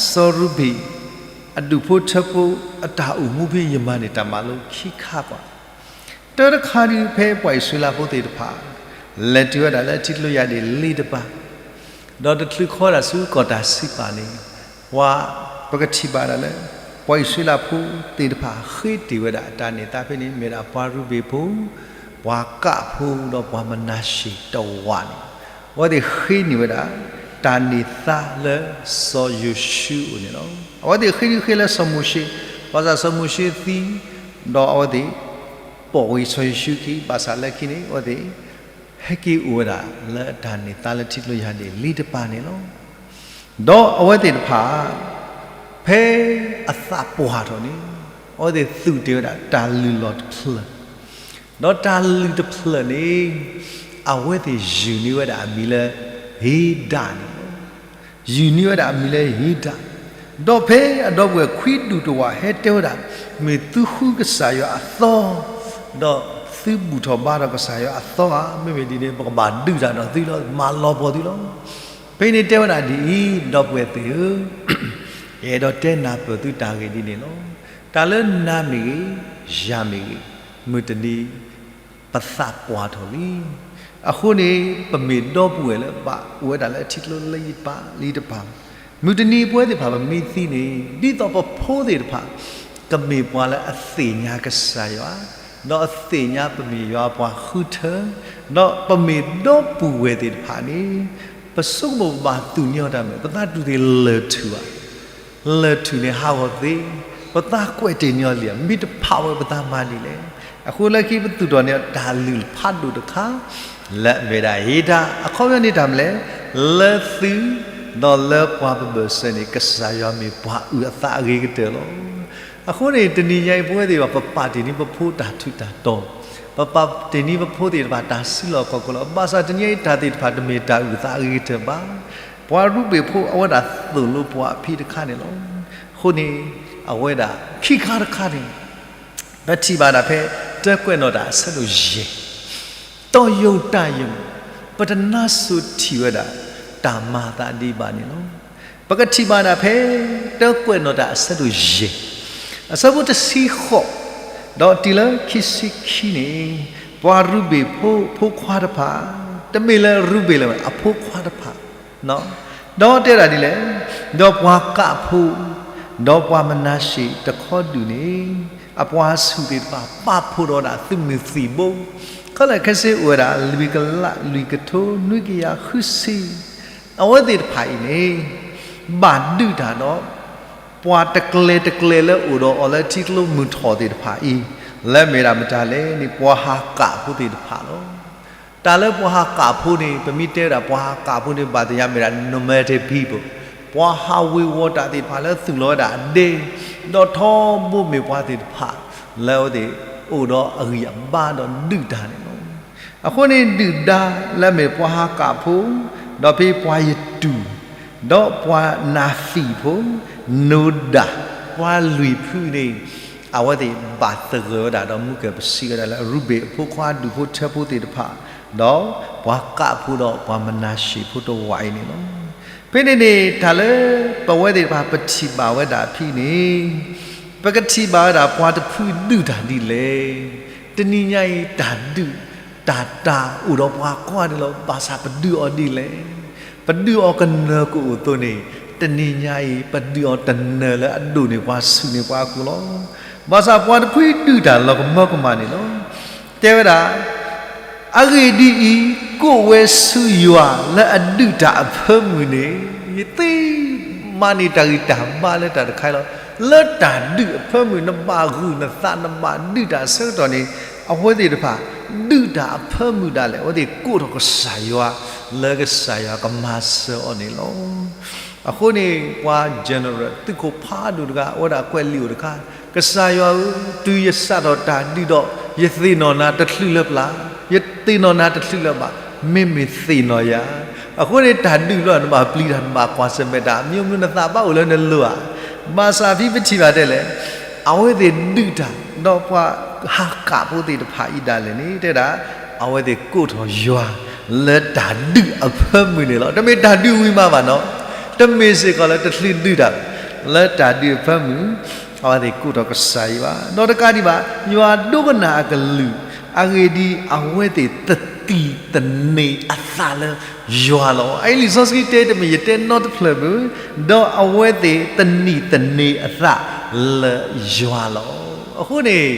စီၤရူၤဘ့ၣ် အဒူၣ်ဖိထၢဖိအတၢ်အိၣ်မူဖဲ ယမၤန့ၢ်တၢ်မၤလိခံခါကွၢ်, တၢတခါဒ်ဖဲပှၤအံၣ်စရ့လးဖိသ့ၣ်တဖၣ် လဲၤတုၤဝဲဒၣ်လၢထံကျိယၤဒၣ်လ့ၣ်တပၤ ဒီးတချုးခီဒၣ်ဆူကီၢ်တၢ်စံးပာ်န့ၣ်, ပှၤ ပကထံၣ်ဘၣ်ဒၣ်လၢ ပှၤအံၣ်စရ့လးဖိသ့ၣ်တဖၣ်ဃ့တ့ၢ်ဝဲဒၣ်တၢ်န့ၢ်သါဖဲန့ၣ် မ့ၢ်ဒၣ်ပှၤရူၤဘ့ၣ်ဖိ, ပှၤကးဖိ ဒီးပှၤမနၤၡ့တဝာ်န့ၣ်, အဝဲသ့ၣ်ဃ့န့ၢ်ဝဲဒၣ် တၢ်န့ၢ်သါလၢစီၤယိၤၡူအအိၣ်န့ၣ်လီၤ. အဝဲသ့ၣ်ဃ့ဒုးဃ့လၢစီၤမိၤၡ့, ဘၣ်ဆၣ်စီၤမိၤၡ့သံ, ဒီးအဝဲသ့ၣ် ပိာ်ဝဲစီၤယိၤၡူခံ, ဘၣ်ဆၣ်လၢခံန့ၣ် အဝဲသ့ၣ် ဟဲက့ၤအိၣ်ဝဲဒၣ်လၢတၢ်န့ၢ်သါလၢထံကျိယၤဒၣ်လ့ၣ်တပၤန့ၣ်လီၤ. ဒီးအဝဲသ့ၣ်တဖၣ် ဖဲအသးပှၢ်ထီၣ်န့ၣ်, အဝဲသ့ၣ်သူၣ်တ့ၢ်ဝဲဒၣ်တၢ်လုၢ်လီၢ်တဖျၢၣ်, ဒီးတၢ်လုၢ်တဖျၢၣ်န့ၣ် အဝဲသ့ၣ်ယုၢ်န့ၢ်ဝဲဒၣ်အမံၤလၢ ဧဒၣ်န့ၣ်လီၤ. ယုၢ်န့ၢ်ဝဲဒၣ်အမံၤလၢဧဒၣ်, ဒီးဖဲအဒီပုၢ်ဝဲၢ်ခွံဒူၣ်တဝာ်ဟဲတဲဝဲဒၣ်, မ့ၢ်သုဃုကစၢ်ယွၤအသီ, ဒီးသုဘူၣ်ထီၣ်ဘါထီၣ်ကစၢ်ယွၤအသီဧါ, မ့မ့ၢ်ဒ်န့ၣ် ပကဘၣ်ဒုးတၢ်ဒီးသုလီၤ, မၤလီၤပှီၢ်သုလီၤ. ဖဲန့ၣ်တဲဝဲဒၣ်ဒ်အံၤ, ဒီပုၢ်ဝဲၢ်သ့ၣ်ဧၢ, ယအဲၣ်ဒိးတဲနၢ်ပၢၢ်သုတၢ်ဂ့ၢ်ဒ်န့ၣ်လီၤ. တၢ်လၢနၤမ့ၢ်ဂ့ၤ, ယၤမ့ၢ်ဂ့ၤ, မုၢ်တနံၤ ပသးပှၢ်ထီၣ်လံ. အဃိန့ၣ် ပမ့ၢ်ဒီပုၢ်ဝဲၢ်လၢဘၣ်အိၣ်ဝဲဒၣ်လၢထံကျိလၢယပၤလံတပၤ, မုၢ်တနံၤပဝဲသ့ၣ်တဖၣ်ပမ့ၢ်သံန့ၣ် ဒ်သိးပဖိသ့ၣ်တဖၣ် ကမ့ၢ်ပှၤလၢအသ့ၣ်ညါကစၢ်ယွၤ, ဒီးအသ့ၣ်ညါပမ့ၢ်ယွၤပှၤဃုထၢ, ဒီးပမ့ၢ်ဒီပုၢ်ဝဲၢ်သ့ၣ်တဖၣ်န့ၣ် ပဆိကမိၣ်ပဘၣ်သူၣ်န့ၢ်အီၤတၢ်မ့ၢ် ပသးတူၢ်သ့ၣ်လၢာ်ထူၣ်ဧါ, လၢာ်ထူၣ်န့ၣ်ဟးဂီၤသ့, ပသးကွဲးတ့ၢ်န့ၢ်အီၤလံဧါ, မ့ၢ်တဖးဝဲပသးမၤဒ်လဲၣ်. အဃိလၢခံပသူၣ်ထီၣ်န့ၢ်အီၤ တၢ်လုၢ်ဖးဒိၣ်တခါ လၢအမ့ၢ်ဒၣ်ဧဒၣ်, အခီပညီန့ၣ်တၢ်မနုၤလဲၣ်, လၢသု ဒီးလၢပှၤပဘၢၣ်စၢၤန့ၣ် ကစၢ်ယွၤမ့ၢ်ပှၤအုၣ်အသးအဂ့ၤကတၢၢ်လီၤ. အဃိန့ၣ် တနံၤညါအံၤ ပဝဲသ့ၣ်တဖၣ် ပပာ်တ့ၢ်န့ၢ်ပဖိတၢ်ထူးတၢ်တီၤ, ပပာ်တ့ၢ်န့ၢ်ပဖိသ့ၣ်တဖၣ်တၢ်စုလီၢ်ခီၣ်ခိၣ်လီၤ. ဘၣ်ဆၣ်တနံၤအံၤတၢ်သ့ၣ်တဖၣ်တမ့ၢ်တၢ်အုၣ်အသးအဂ့ၤကတၢၢ်ဘၣ်. ပှၤရူၤဘ့ၣ်ဖိအဝဲဒၣ်သိၣ်လိပှၤအဖံးတခါန့ၣ်လီၤ. အဃိန့ၣ် အဝဲဒၣ်ခံခါတခါန့ၣ် ပထံၣ်ဘၣ်ဒၣ်ဖဲ တၢ်ကွဲးနီၣ်တၢ်အဆၢဒိၣ်ယဲၢ်, တၢ် တီၢ်ယိာ်တၢ်ယိာ်, ပတနါစိၤထံၣ်ဝဲဒၣ် တၢ်မၤအသးဒံးဘၣ်န့ၣ်လီၤ. ပကထံၣ်ဘၣ်ဒၣ်ဖဲ တၢကွဲးနီၣ်တၢ်အဆၢဒိၣ်ယဲၢ်, အဆၢဖိတဆံဃိး, ဒီးတုၤလၢခံဆံခံန့ၣ်, ပှၤရူၤဘ့ၣ်ဖိ ဖိခွါတဖၣ်, တမ့ၢ်လၢရူၤဘ့ၣ်လၢၤဘၣ် အဖိခွါတဖၣ် ဒီးတဲဝဲဒၣ်ဒ်လဲၣ်, ဒီးပှၤကးဖိ, ဒီးပှၤမနၤၡ့ၣ်တခီဒုၣ်န့ၣ်, အပှၤဆူၣ်သ့ၣ်တဖၣ် ပာ်ဖှိၣ်ဒီးဒၣ်သုးမုၢ်သံၣ်ဘိ, ခဲလၢာ်ခဲဆ့အိၣ်ဝဲဒၣ် လွံၢ်ကလး လွံၢ်ကထိ နွံကယၤဃုဆံ, အဝဲသ့ၣ်တဖၣ်အံၤန့ၣ် ဘၣ်ဒုးတၢ်ဒီး ပှၤတကျဲၤတကျဲၤလၢအိၣ်ဒီးအီၤလၢထံကျိမုၢ်ထီၣ်သ့ၣ်တဖၣ်အံၤ, လၢမ့ၢ်ဒၣ်မတၤလဲၣ်န့ၣ် ပှၤဟးကးဖိသ့ၣ်တဖၣ်လီၤ. တၢ်လၢပှၤဟးကးဖိန့ၣ် ပမ့ၢ်တဲဝဲဒၣ်ပှၤဟးကးဖိန့ၣ် ဘၣ်သ့ၣ်ညါမ့ၢ်ဒၣ် nomadic people, ပှၤဟးဝ့ၤဝီၤတၢ်သ့ၣ်တဖၣ်လၢသူၣ်လီၤဝဲဒၣ်အဒ့, ဒီးထီဘိမ့ၢ်ပှၤသ့ၣ်တဖၣ် လၢအဝဲသ့ၣ်အိၣ်ဒီးအဂံၢ်အဘါဒီးဒုးတၢ်န့ၣ်လီၤ. အဃိန့ၣ်ဒုၣ်ဒါလၢအမ့ၢ်ပှၤဟးကးဖိ, ဒီးဖဲပှၤယတူၢ်, ဒီးပှၤနၤသံၣ်ဖိ, နိဒၣ်, ပှၤလွံၢ်ဖုန့ၣ်, အဝဲသ့ၣ်ဘၣ်သဂၢၢ်ဝဲဒၣ်ဒီးမူကၢၢ်ပစံးဝဲဒၣ်လၢ ရူၤဘ့ၣ်အဖိခွါဒူၣ်ဖိထၢဖိသ့ၣ်တဖၣ်, ဒီးပှၤကးဖိဒီးပှၤမနၤၡ့ၣ်ဖိတဝၢအံၤန့ၣ်လီၤ. ဖဲန့ၣ်န့ၣ် တၢ်လၢပဝဲသ့ၣ်တဖၣ်ပထံၣ်ဘၣ်ဝဲဒၣ်ဖဲန့ၣ်, ပကထံၣ်ဘၣ်ဝဲဒၣ်ပှၤတဖုဒုးတၢ်ဒ်လဲၣ်. တနံၤညါအံၤတၢ်ဒုး, တၢ်တၢ်အိၣ်ဒီးပှၤကိးဂၤဒဲးလီၤ. ဘၣ်ဆၣ်ပဒုးအီၤဒ်လဲၣ်. ပဒုးအီၤကနၢၤကအိၣ်သိးန့ၣ်, တနံၤညါအံၤ ပဒုးအီၤတနၢၤလၢအဒိၣ်န့ၢ်ပှၤဆူၣ်န့ၢ်ပှၤအခိၣ်လီၤ. ဘၣ်ဆၣ်ပှၤတဖုဒုးတၢ်လီၤကမၢကမၣ်န့ၣ်လီၤ. တဲဝဲဒၣ် အဂ့ၢ်ဒ်အံၤ, ကိးဝဲဆူယွၤလၢအဒုးတၢ်အဖၢမုၢ်န့ၣ်, ယသ့မၤန့ၢ်တၢ်ဂံၢ်တၢ်ဘါလၢတၢ်တခါအံၤလီၤ. လၢတၢ်ဒုးအဖၢမုၢ် နဘၣ်ဂုာ်နသး နဘၣ်ဒုးတၢ်အဆၢကတီၢ်န့ၣ်, အဝဲသ့ၣ်တဖၣ် ဒုးတၢ်အဖၢမုၢ်ဒၣ်လဲာ် အဝဲသ့ၣ်ကိးထီၣ်ကစၢ်ယွၤ လၢကစၢ်ယွၤကမၤစၢၤအီၤန့ၣ်လီၤ. အဃိန့ၣ် ပှၤ general သုးခိၣ်ဖးဒိၣ်တဂၤ အဝဲဒၣ်ကွဲးလံာ်အိၣ်တခါ, ကစၢ်ယွၤဧၢ, တုၤယစးထီၣ်တၢ်ဒုးဒီး ယသ့ၣ်နီၣ်နၤတချုးလၢ်ပျၢ်, ယသ့ၣ်နီၣ်နၤတချုးလၢ်ဘၣ်, မ့မ့ၢ်သ့ၣ်နီၣ်ယၤ. အဃိန့ၣ် တၢ်ဒုးဘျီ နဘၣ်ပျံၤတၢ် နဘၣ်ကွၢ်ဆၢၣ်မဲာ်တၢ် မ့ၢ်မနုၤနသးဘၣ်အိၣ်လၢနလိၤဧါ. ဘၣ်ဆၣ်ဖဲပထံၣ်ဘၣ်ဒ်လဲၣ်, အဝဲသ့ၣ်ဒုးတၢ် ဒီးပှၤဟးကးဖိသ့ၣ်တဖၣ်အံၤဒၣ်လဲာ်န့ၣ် တဲဒၣ် အဝဲသ့ၣ်ကိးထီၣ်ယွၤ လၢတၢ်ဒုးအဖၢမုၢ်န့ၣ်လီၤ. တမ့ၢ်တၢ်ဒုးဝံၤမးဘၣ်နီၤ, တမ့ၢ်စ့ၢ်ကီးလၢတချုးဒုးတၢ်, လၢတၢ်ဒုးအဖၢမုၢ် အဝဲသ့ၣ်ကိးထီၣ်ကစၢ်ယွၤ, ဒီးတကးဒံးဘၣ် ယွၤဒိကနၣ်အကလုၢ်, အဂ့ၢ်ဒ်အံၤ အဝဲသ့ၣ်တသံၣ်သန့ၤအသးလၢယွၤလီၤ. အအံၤလံာ်စီဆှံတဲ တမ့ၢ်ယတဲနီတဖျၢၣ်မုၢ်, ဒီးအဝဲသ့ၣ်သံၣ်သန့ၤအသးလၢယွၤလီၤ. အဃိန့ၣ်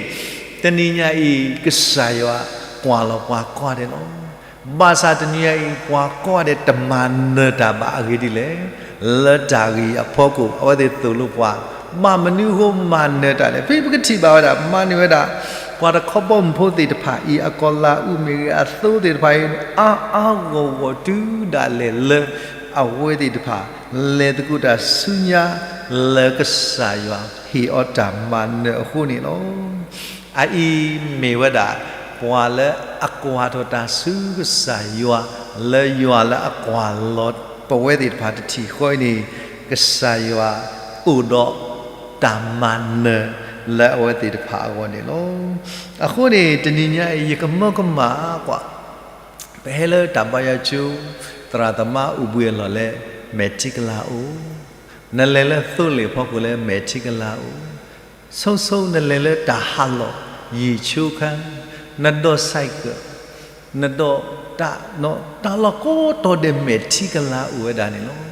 တနံၤညါအံၤ ကစၢ်ယွၤကွၢ်လီၤပှၤကိးဂၤဒဲးလီၤ. ဘၣ်ဆၣ်တနံၤညါအံၤ ပှၤကိးဂၤဒဲးတမၤနၢၤတၢ်ဘၣ်အဂ့ၢ်ဒ်လဲၣ်, လၢတၢ်ဂ့ၢ်အဖီခိၣ် အဝဲသ့ၣ်သိၣ်လိပှၤ, ဘၣ်မနုၤဃိမၤနၢၤတၢ်လဲၣ်. ဖဲပကထံၣ်ဘၣ်ဝဲဒၣ် မၤန့ၢ်ဝဲဒၣ် ပှၤတခီဘီမုၢ်ဖိသ့ၣ်တဖၣ်အံၤ အကီၢ်လၤအူမ့ၢ်ဂ့ၤ အသိသ့ၣ်တဖၣ်အံၤ အါအါဂီၢ်ဂီၢ်တုၤဒၣ်လဲာ်လၢ အဝဲသ့ၣ်တဖၣ် လဲၤသကိးတၢ်ဆူညါ လၢကစၢ်ယွၤဟ့ၣ်အီၤတၢ်မၤနၢၤအဃိန့ၣ်လီၤ. အအံၤမ့ၢ်ဝဲဒၣ် ပှၤလၢအကွၢ်ထီၣ်တၢ်ဆူကစၢ်ယွၤ, လၢယွၤလၢအကွၢ်လီၤပဝဲသ့ၣ်တဖၣ်တထံၣ်ဃီအံၤန့ၣ်, ကစၢ်ယွၤအိၣ်ဒီးတၢ်မၤနၢၤလၢအဝဲသ့ၣ်တဖၣ်အဂီၢ်န့ၣ်လီၤ. အဃိန့ၣ် တနံၤညါအံၤ ယကမၢကမၣ်ကွၢ် ပဟဲလၢတၢ်ဘါယွၤကၠိ သရၣ်သမါအိၣ်ဘှံးအလီၢ်လၢ မဲာ်ထံကလၤအိၣ်, နလဲၤလၢသိလ့ၣ်အဖီခိၣ်လၢမဲာ်ထံကလၤအိၣ်, ဆိဆိနလဲၤလၢတၢ်ဟးလီၢ်ယံာ်ဆိခါ, နဒိး cycle, နဒိးတၢ်, တၢ်လီၢ်ကိးတီၤဒဲးမဲာ်ထံကလၤအိၣ်ဝဲဒၣ်န့ၣ်လီၤ.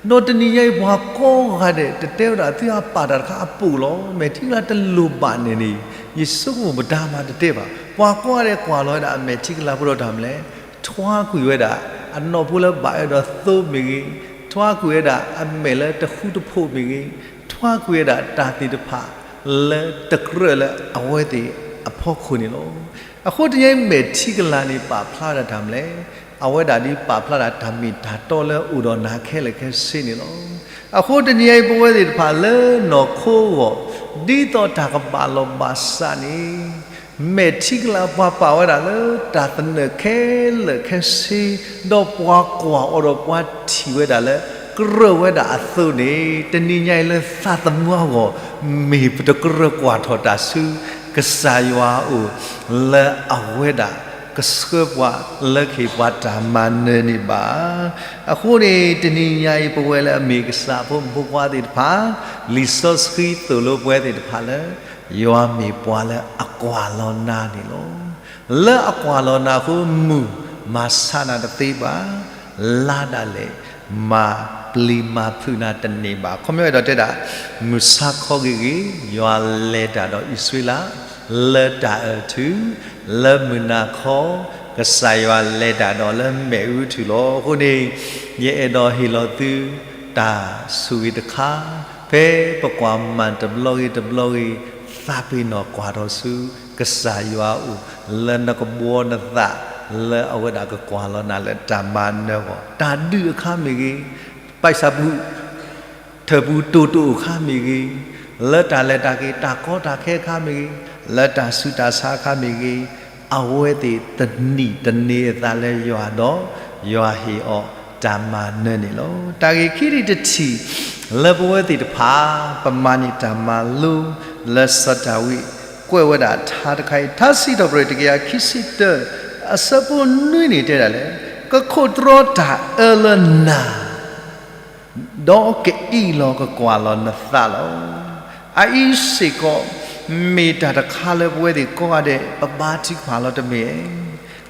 ဒီးတနံၤညါအံၤ ပှၤကိးဂၤဒဲး တတဲဝဲဒၣ်သုဟးပာ်တၢ်တခါအပူၤလီၤ, မဲာ်ထံကလၤတလိၣ်ဘၣ်န့ၣ်န့ၣ်, ယဆိကမိၣ်ပတၢ်မၤတတဲဘၣ်. ပှၤကိးဂၤဒဲးကွၢ်လီၤဝဲဒၣ်အမဲာ်ထံကလၤဖိဒီးတၢ်မနုၤလဲၣ်, ထွါကွံာ်ဝဲဒၣ် အနီၢ်ဖိလၢဘၣ်အဲၣ်ဒိးသိမ့ၢ်ဂ့ၤ, ထွါကွံာ်ဝဲဒၣ်အမဲာ်လၢတဃူတဖိးမ့ၢ်ဂ့ၤ, ထွါကွံာ်ဝဲဒၣ်တၢ်သ့ၣ်တဖၣ်လၢတကြၢးလၢအဝဲသ့ၣ်အဖီခိၣ်န့ၣ်လီၤ. အဃိတနံၤညါအံၤမဲာ်ထံကလၤန့ၣ် ပာ်ဖျါဒၣ်တၢ်မနုၤလဲၣ်, အဝဲဒၣ်ဒ်ပာ်ဖျါဒၣ်တၢ်မ့ၢ်တၢ်တီလၢအိၣ်ဒီးနၤခဲလၢာ်ခဲဆ့န့ၣ်လီၤ. အဃိတနံၤညါအံၤ ပဝဲသ့ၣ်တဖၣ်လၢနီၢ်ခိအဂီၢ်, ဒ်သိးတၢ်ကဘၣ်လီၤဘၣ်စးန့ၣ်, မဲာ်ထံကလၤပှၤပာ်ဝဲဒၣ်လၢတၢ်သနၢၣ်ခဲလၢာ်ခဲဆ့, ဒီးပှၤကွၢ်အီၤဒီးပှၤထံၣ်ဝဲဒၣ်လၢ ကြၢးဝဲဒၣ်အသိးန့ၣ်, တနံၤညါအံၤလၢသးသမူအဂီၢ်, မ့ၢ်ပတကြၢးကွၢ်ထီၣ်တၢ်ဆူကစၢ်ယွၤအအိၣ်, လၢအဝဲဒၣ် တဆှၢပှၤလၢကဟ့ၣ်ပှၤတၢ်မၤနၢၤန့ၣ်ဘၣ်. အဃိန့ၣ် တနံၤညါအံၤ ပဝဲလၢအမ့ၢ်ကစၢ်ဖိမုၣ်ဖိခွါသ့ၣ်တဖၣ်, လံာ်စီဆှံသိၣ်လိပဝဲသ့ၣ်တဖၣ်လၢ ယွၤမ့ၢ်ပှၤလၢအကွၢ်လီၤနၤန့ၣ်လီၤ. လၢအကွၢ်လီၤနၤအဃိ မုၢ်မၤဆါနၤတသ့ဘၣ်, လါဒၣ်လဲာ် မၤပျံၤမၤဖုးနၤတန့ၢ်ဘၣ်. ခီပညီအဲၣ်ဒိးတဲဒၣ်, မုၢ်ဆါခီဂ့ၤဂ့ၤ ယွၤလဲၤတၢ်ဒီးအံၣ်စရ့လး လၢတၢ်အၢၣ်ထု, လၢမုၢ်နၤခီ ကစၢ်ယွၤလဲၤတၢ်ဒီးလၢမ့ၣ်အူထုလီၤ. အဃိန့ၣ် ယအဲၣ်ဒိးဟ့ၣ်လီၤသု တၢ်ဆိၣ်ဂ့ၤတခါ, ဖဲပကွၢ်မၤတဘျီဂ့ၤတဘျီဂ့ၤ, သးပ့ၤနီၣ်ကွၢ်ထီၣ်ဆူ ကစၢ်ယွၤအအိၣ် လၢနကဘှီနသး လၢအဝဲဒၣ်ကကွၢ်လီၤနၤလၢတၢ်မၤနၢၤအဂီၢ်, တၢ်ဒုးအခါမ့ၢ်ဂ့ၤ, ပၢ်ဆၣ်ပူၤ ထၢၣ်ပူၤတိၢ်တအိၣ်အခါမ့ၢ်ဂ့ၤ, လၢတၢ်လဲၤတၢ်က့ၤ တၢ်ကီတၢ်ခဲအခါမ့ၢ်ဂ့ၤ, လၢတၢ်ဆူးတၢ်ဆါအခါမ့ၢ်ဂ့ၤ, အဝဲသ့ၣ်တနံၤတန့ၤအသးလၢယွၤဒီး ယွၤဟ့ၣ်အီၤတၢ်မၤနၢၤန့ၣ်လီၤ. တၢ်ဂ့ၢ်ခံထံၣ်တထံၣ် လၢပဝဲသ့ၣ်တဖၣ် ပမၤန့ၢ်တၢ်မၤလိ လၢစီၤဒၤဝံးကွဲးဝဲဒၣ်ထါတခါအံၤ, ထါစံးထီၣ်ပတြၢၤတကယၤခံဆံတၢ အဆၢဖိနွံန့ၣ်တဲဒၣ်လဲၣ်, ကခိးတြီတၢ်အၢလၢနၤ ဒီးကအံးလီၤကကွၢ်လီၤနသးလီၤ. အအံၤစ့ၢ်ကီး မ့ၢ်တၢ်တခါလၢပဝဲသ့ၣ်ကိးဂၤဒဲး ပဘါထုကဖၣ်လီၤတမ့ၢ်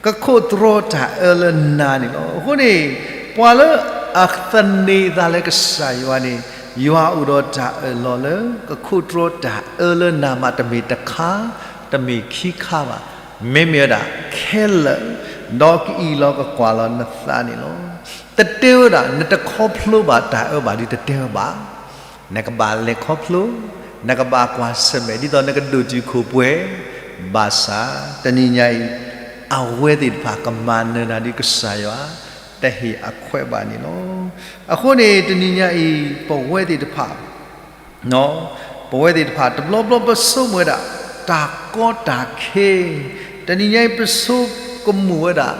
ဧါ. ကခိးတြီတၢ်အၢလၢနၤန့ၣ်လီၤ. အဃိန့ၣ် ပှၤလၢအသန့ၤအသးလၢကစၢ်ယွၤန့ၣ် ယွၤအိၣ်ဒီးတၢ်အၢၣ်လီၤလၢ ကခိးတြီတၢ်အၢလၢနၤမး တမ့ၢ်တခါ တမ့ၢ်ခံခါဘၣ်. မ့မ့ၢ်ဝဲဒၣ်ခဲလၢာ်, ဒီးကအံးလီၤကကွၢ်လီၤနသးန့ၣ်လီၤ. တတဲဝဲဒၣ် နတခီဖျိဘၣ်တၢ်အၢဘၣ်ဒီး တတဲဝဲဘၣ်. နကဘၣ်လဲၤခီဖျိ, နကဘၣ်ကွၢ်ဆၢၣ်မဲာ် ဒ်သိးနကဒိၣ်တုာ်ခိၣ်ပှဲၤ, ဘၣ်ဆၣ်တနံၤညါအံၤ အဝဲသ့ၣ်တဖၣ်ကမၤနၢၤနၤဒ်ကစၢ်ယွၤ တဟ့ၣ်အခွဲးဘၣ်န့ၣ်လီၤ. အဃိန့ၣ် တနံၤညါအံၤ ပဝဲသ့ၣ်တဖၣ် ပဝဲသ့ၣ်တဖၣ် တဘျီဘျီပဆိကမိၣ်ဝဲဒၣ် တၢ်ကီတၢ်ခဲ, တနံၤညါအံၤပဆိကမိၣ်ဝဲဒၣ်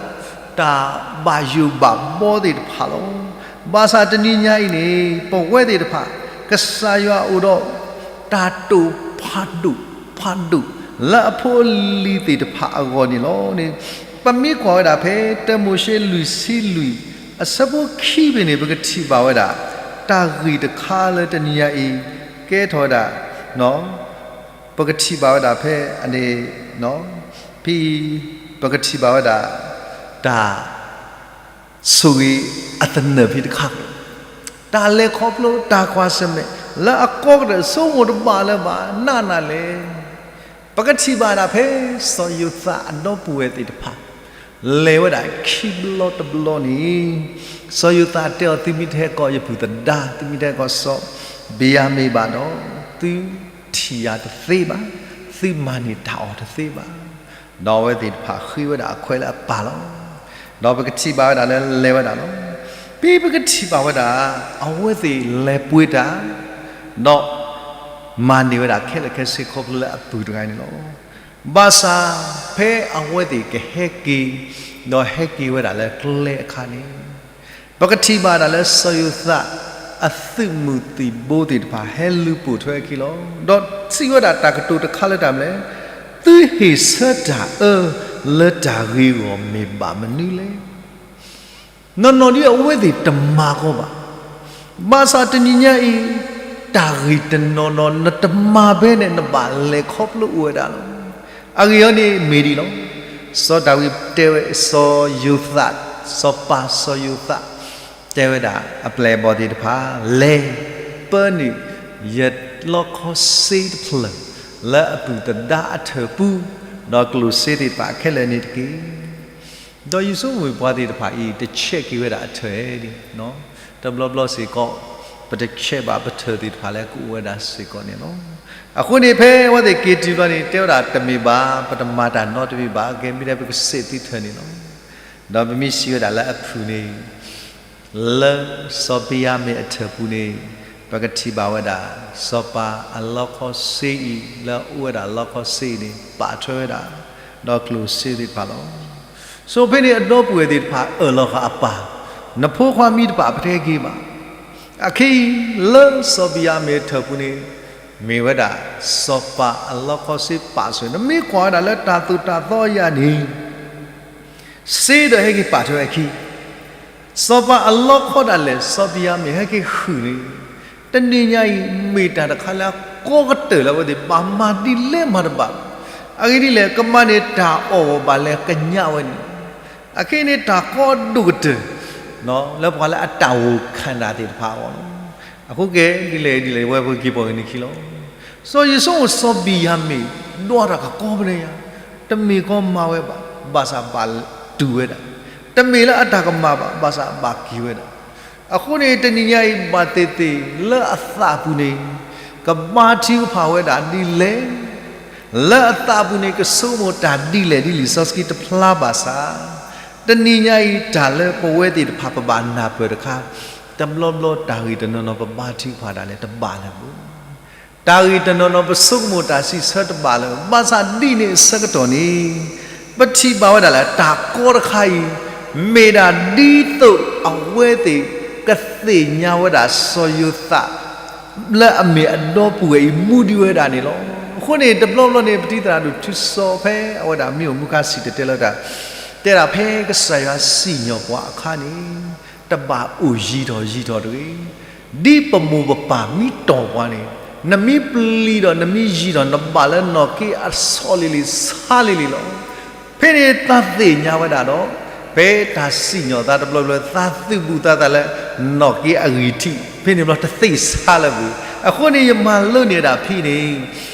တၢ်ဘၣ်ယိၣ်ဘၣ်ဘီသ့ၣ်တဖၣ်လီၤ. ဘၣ်ဆၣ်တနံၤညါအံၤန့ၣ် ပဝဲသ့ၣ်တဖၣ် ကစၢ်ယွၤအိၣ်ဒီး တၢ်တိာ်ဖးဒိၣ်ဖးဒိၣ် လၢအဖိအလံၤသ့ၣ်တဖၣ်အဂီၢ်န့ၣ်လီၤ. ပမ့ၢ်ကွၢ်ဝဲဒၣ်ဖဲ တၢမိၤၡ့လွံၢ်ဆံလွံၢ် အဆၢဖိခံဖဲန့ၣ် ပကထံၣ်ဘၣ်ဝဲဒၣ် တၢ်ဂ့ၢ်တခါလၢတနံၤညါအံၤ ကဲထီၣ်ဝဲဒၣ် ပကထံၣ်ဘၣ်ဝဲဒၣ်ဖဲအန့ၣ် ဖဲအံၤ ပကထံၣ်ဘၣ်ဝဲဒၣ် တၢ် ဆိၣ်ဂ့ၤအသနၢၣ်ဖဲတခါ, တၢ်လဲၤခီဖျိ တၢ်ကွၢ်ဆၢၣ်မဲာ် လၢအကီကတၢၢ် ဆိကမိၣ်တဘၣ်လၢၤဘၣ် နးနးလဲၣ်. ပကထံၣ်ဘၣ်ဒၣ်ဖဲ စီၤယိၤသးအဒီပုၢ်ဝဲၢ်သ့ၣ်တဖၣ် လဲၤဝဲဒၣ်ခံဘျီတဘျီန့ၣ် စီၤယိၤသးတဲအီၤ သုမ့ၢ်တဟဲကိးယပုၢ်သဒါ, သုမ့ၢ်တဟဲကိးစီၤဘံယၤမံၣ်ဘၣ်ဒီး သုထံၣ်ယၤတသ့ဘၣ်, သုမၤန့ၢ်တၢ်အီၣ်တသ့ဘၣ်. ဒီးအဝဲသ့ၣ်တဖၣ်ဃ့ဝဲဒၣ်အခွဲးလၢအပၢ်လီၤ. ဒီးပကထံၣ်ဘၣ်ဝဲဒၣ်လၢလဲၤဝဲဒၣ်လီၤ. ဖဲပကထံၣ်ဘၣ်ဝဲဒၣ် အဝဲသ့ၣ်လဲၤပှ့ၤတၢ် ဒီးမၤန့ၢ်ဝဲဒၣ်ခဲလၢာ်ခဲဆ့ခီဖျိလၢအပုၢ်တဂၤန့ၣ်လီၤ. ဘၣ်ဆၣ်ဖဲအဝဲသ့ၣ်ကဟဲက့ၤ ဒီးဟဲက့ၤဝဲဒၣ်လၢကျဲအခါန့ၣ် ပကထံၣ်ဘၣ်ဒၣ်လၢစီၤယိၤသး အသုးမုၢ်သံၣ်ဘိသ့ၣ်တဖၣ် ဟဲလူၤပိာ်ထွဲအခံလီၤ. ဒီးစံးဝဲဒၣ်တၢ်ကတိၤတခါလၢတၢ်မနုၤလဲၣ်, သုဟ့ၣ်ဆၢတၢ်အၢလၢတၢ်ဂ့ၤအဂီၢ်မ့ၢ်ဘၣ်မနုၤလဲၣ်. နီၢ်နီၢ်ဒ်အဝဲသ့ၣ်တမၤကီဘၣ်. ဘၣ်ဆၣ်တနံၤညါအံၤ တၢ်ဂ့ၢ်တနီၤနီၤ နတမၤဘဲန့ၣ် နဘၣ်လဲၤခီဖျိအိၣ်ဝဲဒၣ်လီၤ. အဂ့ၢ်အီၤန့ၣ်မ့ၢ်ဒ်လီၤ. စီၤဒၤဝံးတဲဝဲ စီၤယိၤသး, စီၤပၤစီၤယိၤသး တဲဝဲဒၣ် အပျဲၢ်အဘီၣ်သ့ၣ်တဖၣ် လဲၤ ပၢနုာ် ယလီခီစ့တဖျၢၣ် လၢအပုၢ်သဒါအထၢၣ်ပူၤ ဒီးကျိၣ်စ့သ့ၣ်တဖၣ်ခဲလၢာ်န့ၣ်တက့ၢ်. ဒီးယဆိကမိၣ်ပှၤသ့ၣ်တဖၣ်အံၤ တဆဲးက့ၤဝဲဒၣ်အထၢၣ်ဒ် တဘျီဘျီစ့ၢ်ကီး ပတဆဲးဘၣ်ပထၢၣ်သ့ၣ်တဖၣ်လၢကအိၣ်ဝဲဒၣ်စ့ၢ်ကီးန့ၣ်လီၤ. အဃိန့ၣ်ဖဲအဝဲသ့ၣ်က့ၤတုၤဘျီန့ၣ် တဲဝဲဒၣ်တမ့ၢ်ဘၣ်, ပတမၤတၢ်နီတမံၤဘၣ်, ကဲမ့ၢ်ဒၣ်ပကစ့းသုထၢၣ်န့ၣ်လီၤ. ဒီးပမ့ၢ်စံးဝဲဒၣ်လၢအဖုၣ်န့ၣ် လၢစီၤဘံယၤမံၣ်အထၢၣ်ပူၤန့ၣ် ပကထံၣ်ဘၣ်ဝဲဒၣ် စီၤပၤအလီခီစ့အံၤ လၢအအိၣ်ဝဲဒၣ်လီခီစ့အံၤန့ၣ် ပာ်ထွဲဝဲဒၣ် ဒီးကျိၣ်စ့သ့ၣ်တဖၣ်လီၤ. ဆိဖဲန့ၣ်အဒီပုၢ်ဝဲၢ်သ့ၣ်တဖၣ်အၢၣ်လီၤဃာ်အပၢ်, နဖိခွါမံတဖၣ်ပတဟဲက့ၤဘၣ်. အခဲအံၤ လၢစီၤဘံယၤမံၣ်အထၢၣ်ပူၤန့ၣ် မ့ၢ်ဝဲဒၣ် စီၤပၤအလီခီစ့ပာ်စၢၤ, နမ့ၢ်ကွၢ်ဝဲဒၣ်လၢတၢ်သိၣ်တၢ်သီအယၤန့ၣ် စ့ဒီးဟဲက့ၤပာ်ထွဲဝဲအခံ, စီၤပၤအလီခီဒၣ်လဲာ် စီၤဘံယၤမံၣ်ဟဲက့ၤဟုၣ်န့ၣ်, တနံၤညါအံၤ မ့ၢ်တၢ်တခါလၢအကီကတၢၢ်လၢအဝဲသ့ၣ်ဘၣ်မၤဒ်လဲၣ်မၤတဘၣ်, အဂ့ၢ်ဒ်လဲၣ် ကမၤန့ၢ်တၢ်အီၣ်ဝဲဘၣ်လဲၤကညးဝဲန့ၣ်, အခဲအံၤန့ၣ်တၢ်ကီဒိၣ်ကတၢၢ် လၢပှၤလၢအတၢ်ဂိၢ်ခၣ်နၢ်သ့ၣ်တဖၣ်အဂီၢ်လီၤ. အဃိကဲ ဒ်လဲၣ်ဒ်လဲၣ် ဝဲပက့ၤပိာ်က့ၤန့ၣ်ခံလီၤ. စီၤယိၤၡူ စီၤဘံယၤမံၣ် ဒွးတၢ်ကကီပနံၣ်ယါ, တမ့ၢ်ကီမၤဝဲဘၣ်, ဘၣ်ဆၣ်ဘၣ်တူၢ်ဝဲဒၣ်, တမ့ၢ်လၢအတၢ်ကမၣ်ဘၣ်, ဘၣ်ဆၣ်ဘၣ်က့ၤဝဲဒၣ်. အဃိန့ၣ် တနံၤညါအံၤ ဘၣ်သ့ၣ်သ့ၣ်လၢအသးပူၤန့ၣ် ကဘါထုကဖၣ်ဝဲဒၣ်ဒ်လဲၣ်, လၢအသးပူၤန့ၣ် ကဆိကမိၣ်တၢ်ဒ်လဲၣ်ဒ်လံာ်စီဆှံတဖျါဘၣ်ဆၣ်, တနံၤညါအံၤ တၢ်လၢပဝဲသ့ၣ်တဖၣ်ပဘၣ်နၢ်ပၢၢ်တခါ, တဘျီဘျီတၢ်ဂ့ၢ်တနီၤနီၤ ပဘါထုကဖၣ်ဒၣ်လဲာ်တဘၣ်လၢၤဘၣ်. တၢ်ဂ့ၢ်တနီၤနီၤ ပဆိကမိၣ်တၢ်စံးဆၢတဘၣ်လၢၤဘၣ်. ဘၣ်ဆၣ်ဒ်န့ၣ်အဆၢကတီၢ်န့ၣ် ပထံၣ်ဘၣ်ဝဲဒၣ်လၢ တၢ်ကီတခါအံၤ မ့ၢ်ဒၣ်ဒ်သိးအဝဲသ့ၣ်ကသ့ၣ်ညါဝဲဒၣ်စီၤယိၤသး လၢအမ့ၢ်အဒီပုၢ်ဝဲၢ်အံၤ မူဒံးဝဲဒၣ်န့ၣ်လီၤ. အဃိန့ၣ် တဘျီဘျီန့ၣ် ပထံၣ်သရၣ်ဒိၣ်ထူစီၤဖဲအဝဲဒၣ်မ့ၢ်အိၣ်မူခါစံၣ်တဲၤတဲလီၤတၢ် တဲဒၣ်ဖဲကစၢ်ယွၤစံၣ်ညီၣ်ပှၤအခါန့ၣ် တဘၣ်အိၣ်ယံၤထီၣ်ယံၤထီၣ်တဂ့ၤ. ဒ်ပမိၢ်ပပၢ်မ့ၢ်တီၢ်ပှၤန့ၣ် နမ့ၢ်ပျံၤဒီးနမ့ၢ်ယံၤထီၣ် နဘၣ်လၢနီၣ်က့အဆီလံၤလံၤဆါလံၤလံၤလီၤ. ဖဲန့ၣ်သးသ့ၣ်ညါဝဲဒၣ်ဒီး ဖဲတၢ်စံၣ်ညီၣ်သးတဘျီဘျီ သးသူၣ်ဘူၣ်သးသးလၢ နီၣ်က့အဂံၢ်ထံး ဖဲန့ၣ်ဘျီတသ့ဆါလၢၤဘၣ်. အဃိန့ၣ် ယမၤလိန့ၢ်ဒၣ်ဖဲန့ၣ်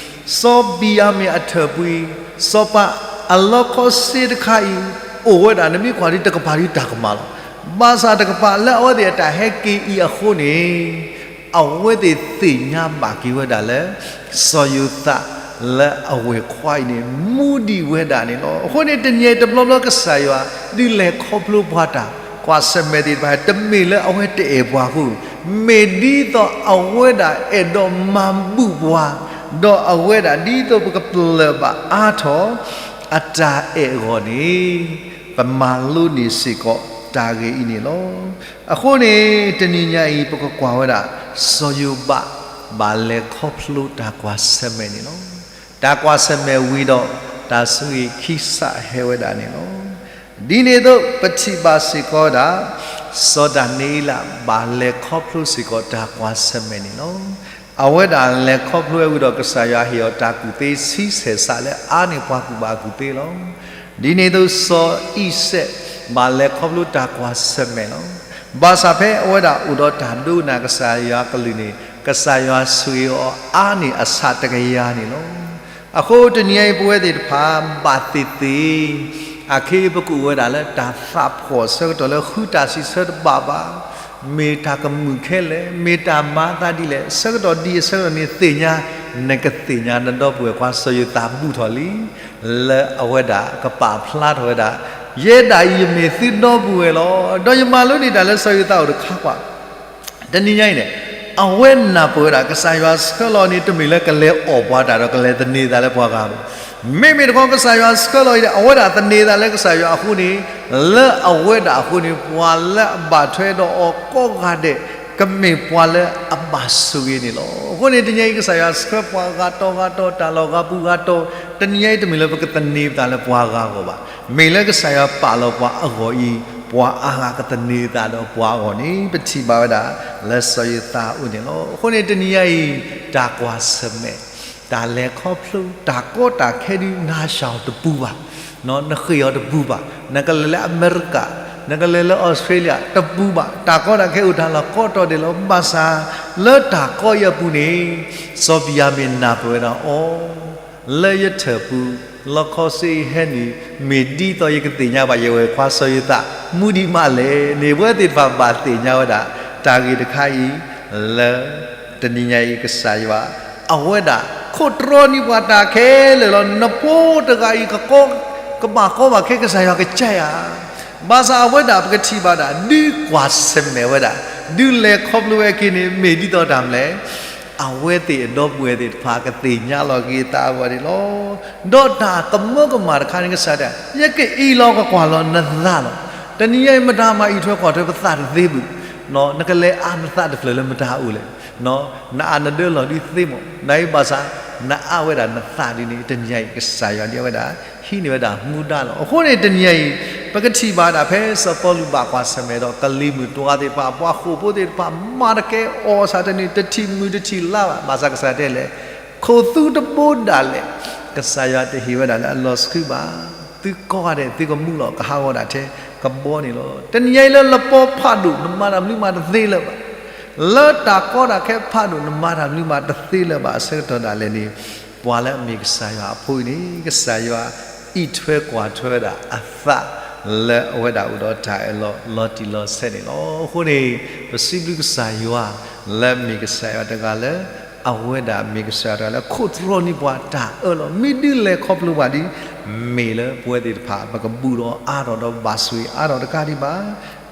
စီၤဘံယၤမံၣ်အထၢၣ်ပူၤအံၤ စီၤပၤအလီခီစ့တခါအံၤ အိၣ်ဝဲဒၣ် နမ့ၢ်ကွၢ်ဒ်တကပၤဒ်တၢ်ကမၣ်လီၤ. ဘၣ်ဆၣ်တကပၤလၢအဝဲသ့ၣ်အတၢ်ဟဲက့ၤအံၤအဃိန့ၣ် အဝဲသ့ၣ်သ့ၣ်ညါဘၣ်က့ၤဝဲဒၣ်လၢ စီၤယိၤသးလၢအဝဲၢ်ခွါအံၤန့ၣ် မူဒံးဝဲဒၣ်န့ၣ်လီၤ. အဃိန့ၣ် တနံၤအံၤတဘျီဘျီကစၢ်ယွၤ ဒုးလဲၤခီဖျိပှၤတၢ်ကွၢ်ဆၢၣ်မဲာ်သ့ၣ်တဖၣ် တမ့ၢ်လၢအဝဲတအဲၣ်ပှၤအဃိ, မ့ၢ်ဒ်သိးအဝဲဒၣ်အဲၣ်ဒိးမၤဘူၣ်ပှၤ, ဒီးအဝဲဒၣ်ဒ်သိးပကပျၢၢ်ဘၣ်အါထီၣ် အတၢ်အဲၣ်အဂီၢ်န့ၣ် ပမၤလိန့ၢ်စ့ၢ်ကီးတၢ်ဂ့ၢ်အံၤန့ၣ်လီၤ. အဃိန့ၣ် တနံၤညါအံၤ ပကကွၢ်ဝဲဒၣ် စီၤယိၤဘး ဘၣ်လဲၤခီဖျိတၢ်ကွၢ်ဆၢၣ်မဲာ်န့ၣ်လီၤ. တၢ်ကွၢ်ဆၢၣ်မဲာ်ဝံၤဒီး တၢ်ဆိၣ်ဂ့ၤခံစးဟဲဝဲဒၣ်န့ၣ်လီၤ. ဒ်န့ၣ်အသိး ပထံၣ်ဘၣ်စ့ၢ်ကီးဝဲဒၣ် စီၤဒၤနံးယ့လး ဘၣ်လဲၤခီဖျိစ့ၢ်ကီးတၢ်ကွၢ်ဆၢၣ်မဲာ်န့ၣ်လီၤ. အဝဲဒၣ်လဲၤခီဖျိဝဲဝံၤဒီး ကစၢ်ယွၤဟ့ၣ်အီၤတၢ်ကူၣ်သ့ဆံဆဲၣ်စးလၢအါန့ၢ်ပှၤကူၣ်ဘၣ်ကူၣ်သ့လီၤ. ဒ်န့ၣ်အသိး စီၤအံၤစဲး ဘၣ်လဲၤခီဖျိတၢ်ကွၢ်ဆၢၣ်မဲာ်လီၤ. ဘၣ်ဆၣ်ဖဲအဝဲဒၣ်အိၣ်ဒီးတၢ်ဒိကနၣ်ကစၢ်ယွၤကလုၢ်န့ၣ် ကစၢ်ယွၤဆိၣ်ဂ့ၤအီၤအါန့ၢ်အဆးတကယၤန့ၣ်လီၤ. အဃိတနံၤအံၤပဝဲသ့ၣ်တဖၣ် ဘၣ်သ့ၣ်သ့ၣ် အခဲအံၤပကအိၣ်ဝဲဒၣ်လၢတၢ်သးဖှီၣ်အဆၢကတီၢ်လၢဃုတၢ်စံးဆၢတဘၣ်ဘၣ်, မ့ၢ်တၢ်ကမုာ်ခဲလၢာ်, မ့ၢ်တၢ်မၤအသးဒ်လဲၣ်, ဆၢကတီၢ်ဒ်အဆၢကတီၢ်န့ၣ်သ့ၣ်ညါ, နကသ့ၣ်ညါနဒီပုၢ်ဝဲၢ်ခွါစီၤယိၤသးဘူၣ်ထီၣ်လံ, လၢအဝဲဒၣ်ကပာ်ဖျါထီၣ်ဝဲဒၣ်, ယဲဒၣ်အံၤယမ့ၢ်သုဒီပုၢ်ဝဲၢ်လီၤ. ဒီးယမၤလိန့ၢ်တၢ်လၢစီၤယိၤသးအိၣ်တခါကွၢ် တနံၤညါအံၤန့ၣ် အဝဲနၢ်ပၢၢ်ဝဲဒၣ် ကစၢ်ယွၤဆှၢလီၤန့ၣ် တမ့ၢ်လၢကလဲၤအီၣ်ပှၤတၢ်ဒီးကလဲၤသန့ၤသးလၢပှၤဂၤဘၣ်. မ့မ့ၢ်တခီကစၢ်ယွၤဆှၢလီၤအံၤန့ၣ် အဝဲဒၣ်သန့ၤသးလၢကစၢ်ယွၤအဃိန့ၣ် လၢအဝဲဒၣ်အဃိန့ၣ် ပှၤလၢအဘၣ်ထွဲဒီးအီၤကိးဂၤဒဲး ကမ့ၢ်ပှၤလၢအဘၣ်ဆိၣ်ဂ့ၤန့ၣ်လီၤ. အဃိန့ၣ် တနံၤအံၤကစၢ်ယွၤဆှၢပှၤဂၤတီဂၤတီ တၢ်လီၢ်ဂၤပူၤဂၤတီ, တနံၤအံၤတမ့ၢ်လၢပကသန့ၤပသးလၢပှၤဂၤအဂီၢ်ဘၣ်. မ့ၢ်လၢကစၢ်ယွၤပာ်လီၤပှၤအဂီၢ်အံၤ ပှၤအါဂၤကသန့ၤသးဒီးပှၤအဂီၢ်န့ၣ် ပထံၣ်ဘၣ်ဝဲဒၣ် လၢစီၤယိၤသးအအိၣ်န့ၣ်လီၤ. အဃိန့ၣ် တနံၤညါအံၤ တၢ်ကွၢ်ဆၢၣ်မဲာ်, တၢ်လဲၤခီဖျိ, တၢ်ကီတၢ်ခဲဒုး နၤစှၤအီၤတပူၤဘၣ်, နဃ့ၢ်အီၤတပူၤဘၣ်, နကလဲၤလၢအမဲရကၤ, နကလဲၤလၢအီစထြ့လယါ တပူၤဘၣ်, တၢ်ကီတၢ်ခဲအိၣ်တၢ်လီၢ်ကီတီၢ်ဒဲးလီၤ. ဘၣ်ဆၣ် လၢတၢ်ကီအံၤအပူၤန့ၣ် စီၤဘံယၤမံၣ်နၢ်ပၢၢ်ဝဲဒၣ်အီၤ လၢယထၢၣ်ပူၤ လီခီစ့အံၤဟဲနုာ် မ့ၢ်ဒ်သိးယကသ့ၣ်ညါဘၣ် ယဝဲၢ်ခွါစီၤယိၤသး မူဒံးမးလဲၣ်န့ၣ် ပဝဲသ့ၣ်တဖၣ်ဘၣ်သ့ၣ်ညါဝဲဒၣ် တၢ်ဂ့ၢ်တခါအံၤ လၢ တနံၤညါအံၤကစၢ်ယွၤ အဝဲဒၣ် ခိးတြီန့ၢ်ပှၤတၢ်ခဲလၢာ်လီၤ. နဖိတဂၤအံၤ ကကီ ကဘၣ်ကီဘၣ်ခဲကစၢ်ယွၤကစၢ်ယၤ ဘၣ်ဆၣ်အဝဲဒၣ်ပကထံၣ်ဘၣ်ဒၣ် ဒုးကွၢ်ဆၢၣ်မဲာ်ဝဲဒၣ် ဒုးလဲၤခီဖျိဝဲအခံန့ၣ် မ့ၢ်ဒ်သိးတၢ်မနုၤလဲၣ် အဝဲသ့ၣ်အဒီပုၢ်ဝဲၢ်သ့ၣ်တဖၣ် ကသ့ၣ်ညါလီၤက့ၤအသးအဂီၢ်န့ၣ်လီၤ. ဒီးတၢ်ကမၢကမၣ်တခါန့ၣ် ကစၢ်ဒၣ် ယကအံးလီၤကကွၢ်လီၤနသးလီၤ. တနံၤညါအံၤ မတၤမၤအံးထွဲကွၢ်ထွဲပသးတသ့ဘၣ်. နကလဲၤအါနသးတဖျၢၣ်လၢမတၤအအိၣ်လဲၣ်. နအးနဒၢလီၤဒုးသ့မး နအံၤဘၣ်ဆၣ် နအးဝဲဒၣ်နသးဒ်န့ၣ် တနံၤညါအံၤ ကစၢ်ယွၤဒ်အဝဲဒၣ် ဟံးန့ၢ်ဝဲဒၣ်မူဒါလီၤ. အဃိန့ၣ်တနံၤညါအံၤ ပကထံၣ်ဘၣ်ဒၣ်ဖဲစီၤပီလူးဘၣ်ကွၢ်ဆၢၣ်မဲာ်ဒီးကလံၤမုၢ်တွၤသ့ၣ်တဖၣ် ပှၤဃိာ်ဖိသ့ၣ်တဖၣ် မၤတကဲအီၣ်ဆၣ်တနံၤ တထံၣ်မုၢ်တထံၣ်လါဘၣ်. ဘၣ်ဆၣ်ကစၢ်ယွၤတဲလဲၣ်, ခိၣ်သူတဘိဒၣ်လဲာ် ကစၢ်ယွၤတဟ့ၣ်ဝဲဒၣ်လၢအလီၤဆှုဘၣ်. သုကိးဂၤဒဲး သုကမူလီၤ ကဟးဂီၤဒၣ်ထဲကဘီန့ၣ်လီၤ. တနံၤညါအံၤလၢလပီဖးဒိၣ် နမၤတၢ်မနုၤမးတသ့လၢၤဘၣ်. လၢတၢ်ကီတၢ်ခဲဖးဒိၣ် နမၤတၢ်မနုၤမးတသ့လၢၤဘၣ်အဆၢကတီၢ်ဒၣ်လဲာ်န့ၣ် ပှၤလၢအမ့ၢ်ကစၢ်ယွၤအဖိအံၤန့ၣ် ကစၢ်ယွၤအံးထွဲကွၢ်ထွဲဝဲဒၣ်အသး လၢအဝဲဒၣ်အိၣ်ဒီးတၢ်အၢၣ်လီၤလီၤတံၢ်လီၤဆဲးန့ၣ်လီၤ. အဃိန့ၣ် ပစံးဘျုးကစၢ်ယွၤ လၢမ့ၢ်ကစၢ်ယွၤတဂၤလၢ အဝဲဒၣ်မ့ၢ်ကစၢ်ယွၤတဂၤလၢ ခိးတြီန့ၢ်ပှၤတၢ်အၢၣ်လီၤ မ့ၢ်ဒုးလဲၤခီဖျိဘၣ်ဒ် မ့ၢ်လၢပဝဲသ့ၣ်တဖၣ် ပကဘူၣ်ဒီးအါထီၣ်ဒီးဘၣ်ဆိၣ်ဂ့ၤအါထီၣ်တကးဒံးဘၣ်.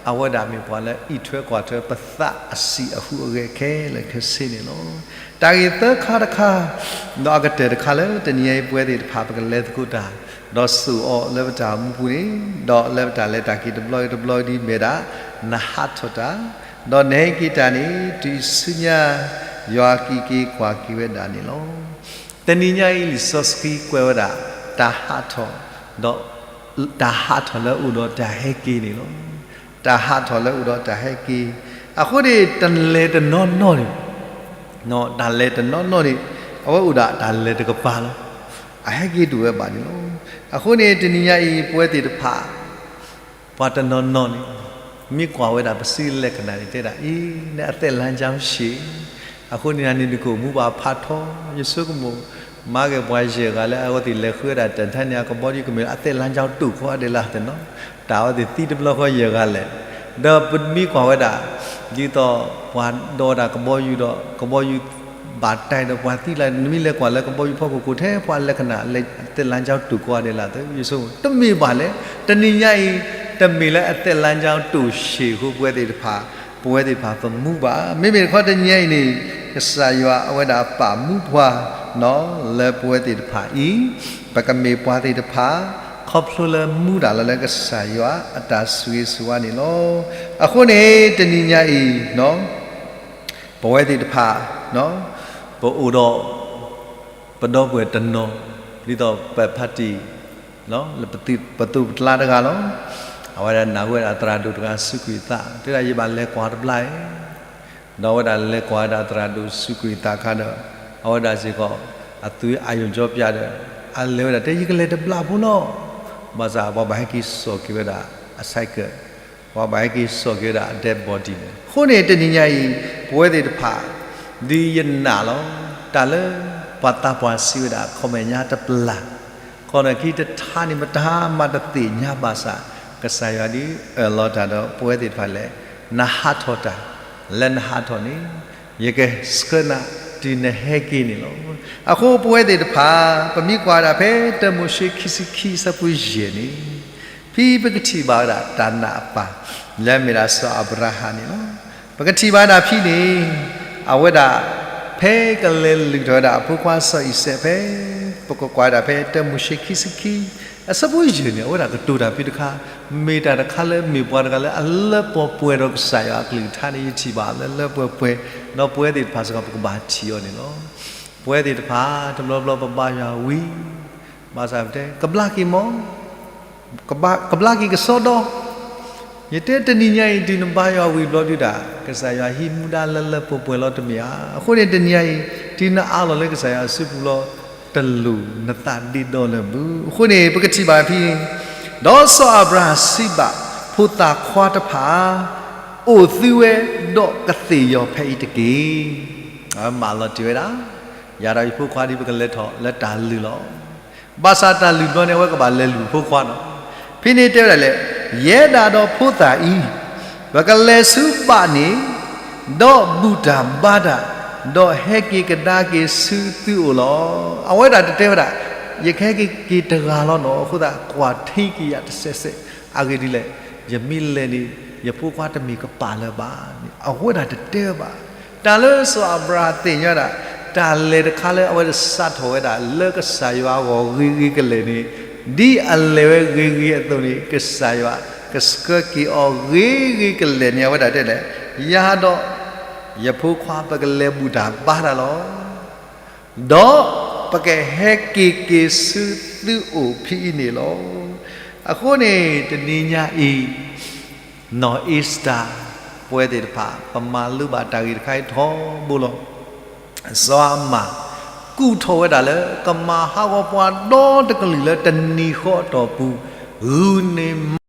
အဝဲဒၣ်မ့ၢ်ပှၤလၢအံးထွဲကွၢ်ထွဲပသးအစံးအဟူအဂဲၤခဲလၢာ်ခဲဆ့န့ၣ်လီၤ. တၢ်ဂ့ၢ်သၢခါတခါ ဒီးအကတၢၢ်တခါလၢတနံၤညါအံၤ ပဝဲသ့ၣ်တဖၣ် ပကလဲၤသကိးတၢ် ဒီးစိာ်အီၤလၢပတၢ်အိၣ်မူပူၤန့ၣ် ဒီးလၢပတၢ်လဲၤတၢ်က့ၤတဘျီတဘျီဒ်မ့ၢ်ဒၣ် နဟးထီၣ်တၢ် ဒီးနဟဲက့ၤတၢ်န့ၣ် တုၤဆူညါ ယွၤက့ၤက့ၤကွၢ်က့ၤဝဲဒၣ်န့ၣ်လီၤ. တနံၤညါအံၤ လံာ်စီဆှံကွဲးဝဲဒၣ် တၢ်ဟးထီၣ် ဒီး တၢ်ဟးထီၣ်လၢအအိၣ်ဒီးတၢ်ဟဲက့ၤန့ၣ်လီၤ. တၢ်ဟးထီၣ်လၢအအိၣ်ဒီးတၢ်ဟဲက့ၤ, အဃိန့ၣ် တၢ်လဲၤတနီၤနီၤန့ၣ်, တၢ်လဲၤတနီၤနီၤန့ၣ် အဝဲအိၣ်ဒၣ်တၢ်လဲၤတကပၤလီၤ. အဟဲက့ၤတအိၣ်ဝဲဘၣ်န့ၣ်လီၤ. အဃိန့ၣ် တနံၤညါအံၤ ပဝဲသ့ၣ်တဖၣ် ပှၤတနီၤနီၤန့ၣ် မ့ၢ်ကွၢ်ဝဲဒၣ်ပစုလက္ခဏာန့ၣ် တဲဒၣ်အံၤ နအသက်လမ်းကြောင်းရှည်, အဃိန့ၣ် နၤန့ၣ်နကအိၣ်မူဘၣ်ဖးထီ, ယဆိကမိၣ် မၤဂ့ၤပှၤယဲၢ်ဂၤလၢအဝဲသ့ၣ်လဲၤဃုဝဲဒၣ်တၢ်ထါန့ၣ် အကဘီယူၤကမ့ၢ် အသက်လမ်းကြောင်းတိုတော် ကိးဂၤဒဲးလၢ်တနီၤ, တၢ်အဝဲသ့ၣ်သံတဘျီဃီယဲၢ်ဂၤလဲၣ်, ဒီးပမ့ၢ်ကွၢ်ဝဲဒၣ် ဒ်သိးပှၤဒိးဝဲဒၣ်ကဘီယူၤဒီး ကဘီယူၤဘၣ်တၢ်ဒီးပှၤသံလၢ်, နမ့ၢ်လဲၤကွၢ်လၢကဘီယူၤဖီခိၣ် ကိးထဲပှၤလက္ခဏာ အသက်လမ်းကြောင်းတိုတော် ကိးဂၤဒဲးလၢ်သ့ ယဆိကမိၣ် တမ့ၢ်ဘၣ်လဲၣ်. တနံၤညါအံၤ တမ့ၢ်လၢအသက်လမ်းကြောင်းတိုတော်အဃိ ပဝဲသ့ၣ်တဖၣ် ပဝဲသ့ၣ်တဖၣ်သမူဘၣ်. မ့မ့ၢ်တခီတနံၤညါအံၤန့ၣ် ကစၢ်ယွၤအဝဲဒၣ်ပာ်မူပှၤ လၢပဝဲသ့ၣ်တဖၣ်အံၤ ပကမ့ၢ်ပှၤသ့ၣ်တဖၣ် ခီဖျိလၢမူဒၣ်လီၤလၢကစၢ်ယွၤအတၢ်ဆိၣ်ဂ့ၤဆိၣ်ဝါန့ၣ်လီၤ. အဃိန့ၣ် တနံၤညါအံၤ ပဝဲသ့ၣ်တဖၣ် ပအိၣ်ဒီး ပဒီပုၢ်ဝဲၢ်တနီၤ ဒ်သိးပဖါတံၢ် လၢပသူၣ်ပကျါတဂၤလီၤ. အဝဲဒၣ်နာ်ဝဲဒၣ်သရၣ်ဒိၣ်တဂၤ စူးကွံာ်အသး တဲဒၣ်ယဘၣ်လဲၤကွၢ်တဘျီအံၤ, ဒီးအဝဲဒၣ်လဲၤကွၢ်ဝဲဒၣ်သရၣ်ဒိၣ်စူးကွံာ်အသးအခါဒီး အဝဲဒၣ်စ့ၢ်ကီး အသူၣ်အယိာ်ကၠီပၠးဒီး အလဲၤဝဲဒၣ်တဲ ယကလဲၤတဘျီဖိလီၤ. ဘၣ်ဆၣ်ပှၤဘၣ်ဟဲက့ၤစိာ်က့ၤဝဲဒၣ်အ cycle, ပှၤဘၣ်ဟဲက့ၤစိာ်က့ၤဝဲဒၣ်အ dead body န့ၣ်. အဃိန့ၣ် တနံၤညါအံၤ ပဝဲသ့ၣ်တဖၣ် ဒ်ယနာ်လီၤ တၢ်လၢပှၤသးပှၢ်စံးဝဲဒၣ် ခီၣ်မဲာ်ညါတပျၢ် ခီၣ်နၢၣ်ခံတထါန့ၣ် မတၤမၤတသ့ၣ်ညါဘၣ်ဆၣ် ကစၢ်ယွၤဒုးအၢၣ်လီၤတၢ်ဒီးပဝဲသ့ၣ်တဖၣ်လဲၣ်, နဟးထီၣ်တၢ်, လၢနဟးထီၣ်န့ၣ် ယကဆှၢနၤတုၤနဟဲက့ၤန့ၣ်လီၤ. အဃိပဝဲသ့ၣ်တဖၣ် ပမ့ၢ်ကွၢ်ဒၣ်ဖဲတၢမိၤၡ့ခံဆံခံအဆၢဖိယဲၢ်န့ၣ် ဖဲပကထံၣ်ဘၣ်ဝဲဒၣ်တၢ်နာ်အပၢ် လၢအမ့ၢ်ဒၣ်စီၤအၤဘြၤဟၣ်န့ၣ်လီၤ. ပကထံၣ်ဘၣ်ဒၣ်ဖဲန့ၣ် အဝဲဒၣ် ဖဲကလဲၤလုၢ်ထီၣ်ဝဲဒၣ်အဖိခွါစီၤအံၤစဲးဖဲ ပကကွၢ်ဒၣ်ဖဲတၢမိၤၡ့ခံဆံခံ အဆၢဖိယဲၢ်န့ၣ် အဝဲဒၣ်ကတိၤတၢ်ဖဲတခါ မ့ၢ်တၢ်တခါလၢမ့ၢ်ပှၤတဂၤလၢအလၢပှဲၤပှဲၤဒီးကစၢ်ယွၤအကလုၢ်ကထါန့ၣ် ယထံၣ်ဘၣ်လၢလၢပှဲၤပှဲၤ ဒီးပဝဲသ့ၣ်တဖၣ်စ့ၢ်ကီးပကဘၣ်ထံၣ်အီၤန့ၣ်လီၤ. ပဝဲသ့ၣ်တဖၣ် တဘျီဘျီပဘါယွၤဝံၤ ဘၣ်ဆၣ်ပတဲ ကဘျါက့ၤမီၢ် ကဘျါက့ၤကစီဒီ, ယတဲတနံၤညါအံၤ တုၤနဘါယွၤဝံၤဘျီဒုဒၣ် ကစၢ်ယွၤဟံးမူဒါလၢလၢပှဲၤပှဲၤလီၤတမ့ၢ်ဧါ. အဃိန့ၣ် တနံၤညါအံၤ တုၤနအးလီၤလၢကစၢ်ယွၤအစုပူၤလီၤ တလိၣ်နသးဒ့ဒီလၢၤဘၣ်. အဃိန့ၣ် ပကထံၣ်ဘၣ်ဖဲ ဒီးစီၤအၤဘြၤဟၣ်စံးဘၣ်ဖိသၣ်ခွါတဖၣ် အိၣ်သုဝဲဒီးကသ့ၣ်ယီၤဖဲအံၤတက့ၢ်. မၤလီၤတ့ၢ်ဝဲဒၣ် ယၤဒီးယဖိခွါဒ်ပကလဲၤထီၣ်လၢတၢ်လုၢ်လီၤ. ဘၣ်ဆၣ်တၢ်လုၢ်ဘျီန့ၣ် အဝဲကဘၣ်လဲၤလုၢ်ဖိခွါနီၤ. ဖဲန့ၣ်တဲဝဲဒၣ်လဲၣ်, ယဲဒၣ်ဒီးဖိသၣ်အံၤ ပကလဲၤဆူဘၣ်န့ၣ် ဒီးဘူၣ်တၢ်ဘါတၢ်, ဒီးဟဲက့ၤကဒါက့ၤဆူသုအိၣ်လီၤ. အဝဲဒၣ်တတဲဝဲဒၣ် ယကဟဲက့ၤတဂၤလီၤနီၤ. အဃိသတး ကွၢ်ထံက့ၤယၤတစဲးစဲး, အဂ့ၢ်ဒ်လဲၣ်, ယမ့ၢ်လဲၤန့ၣ် ယဖိခွါတမ့ၢ်ကပာ်လၢၤဘၣ်န့ၣ် အဝဲဒၣ်တတဲဝဲဘၣ်. တၢ်လၢစီၤအၤဘြၤဟၣ်သ့ၣ်ညါဒၣ် တၢ်လဲၤတခါလၢအဝဲဒၣ်စးထီၣ်ဝဲဒၣ်လၢကစၢ်ယွၤအဂီၢ်ဂ့ၤဂ့ၤကလဲာ်န့ၣ်, ဒ်အလဲၤဝဲဂ့ၤဂ့ၤအသိးန့ၣ် ကစၢ်ယွၤကဆှၢက့ၤအီၤဂ့ၤဂ့ၤကလဲာ်န့ၣ် အဝဲဒၣ်တဲလဲၣ်, ယၤဒီးယဖိခွါ ပကလဲၤဘူၣ်တၢ်ဘါတၢ်လီၤ. ဒီး ပကဟဲက့ၤက့ၤဆူသုအိၣ်ဖဲအံၤန့ၣ်လီၤ. အဃိန့ၣ် တနံၤညါအံၤ နီၢ်အ့ၤစတၢၤ ပဝဲသ့ၣ်တဖၣ် ပမၤလိဘၣ်တၢ်ဂ့ၢ်တခါအံၤထီဘိလီၤ. စီၤအၤမၣ် ကူၣ်ထီၣ်ဝဲဒၣ်လၢ ကမၤဟးဂီၤပှၤဒီတကလုာ်လၢတနံၤဃီအတီၢ်ပူၤ ဂုာ်န့ၢ်မၤ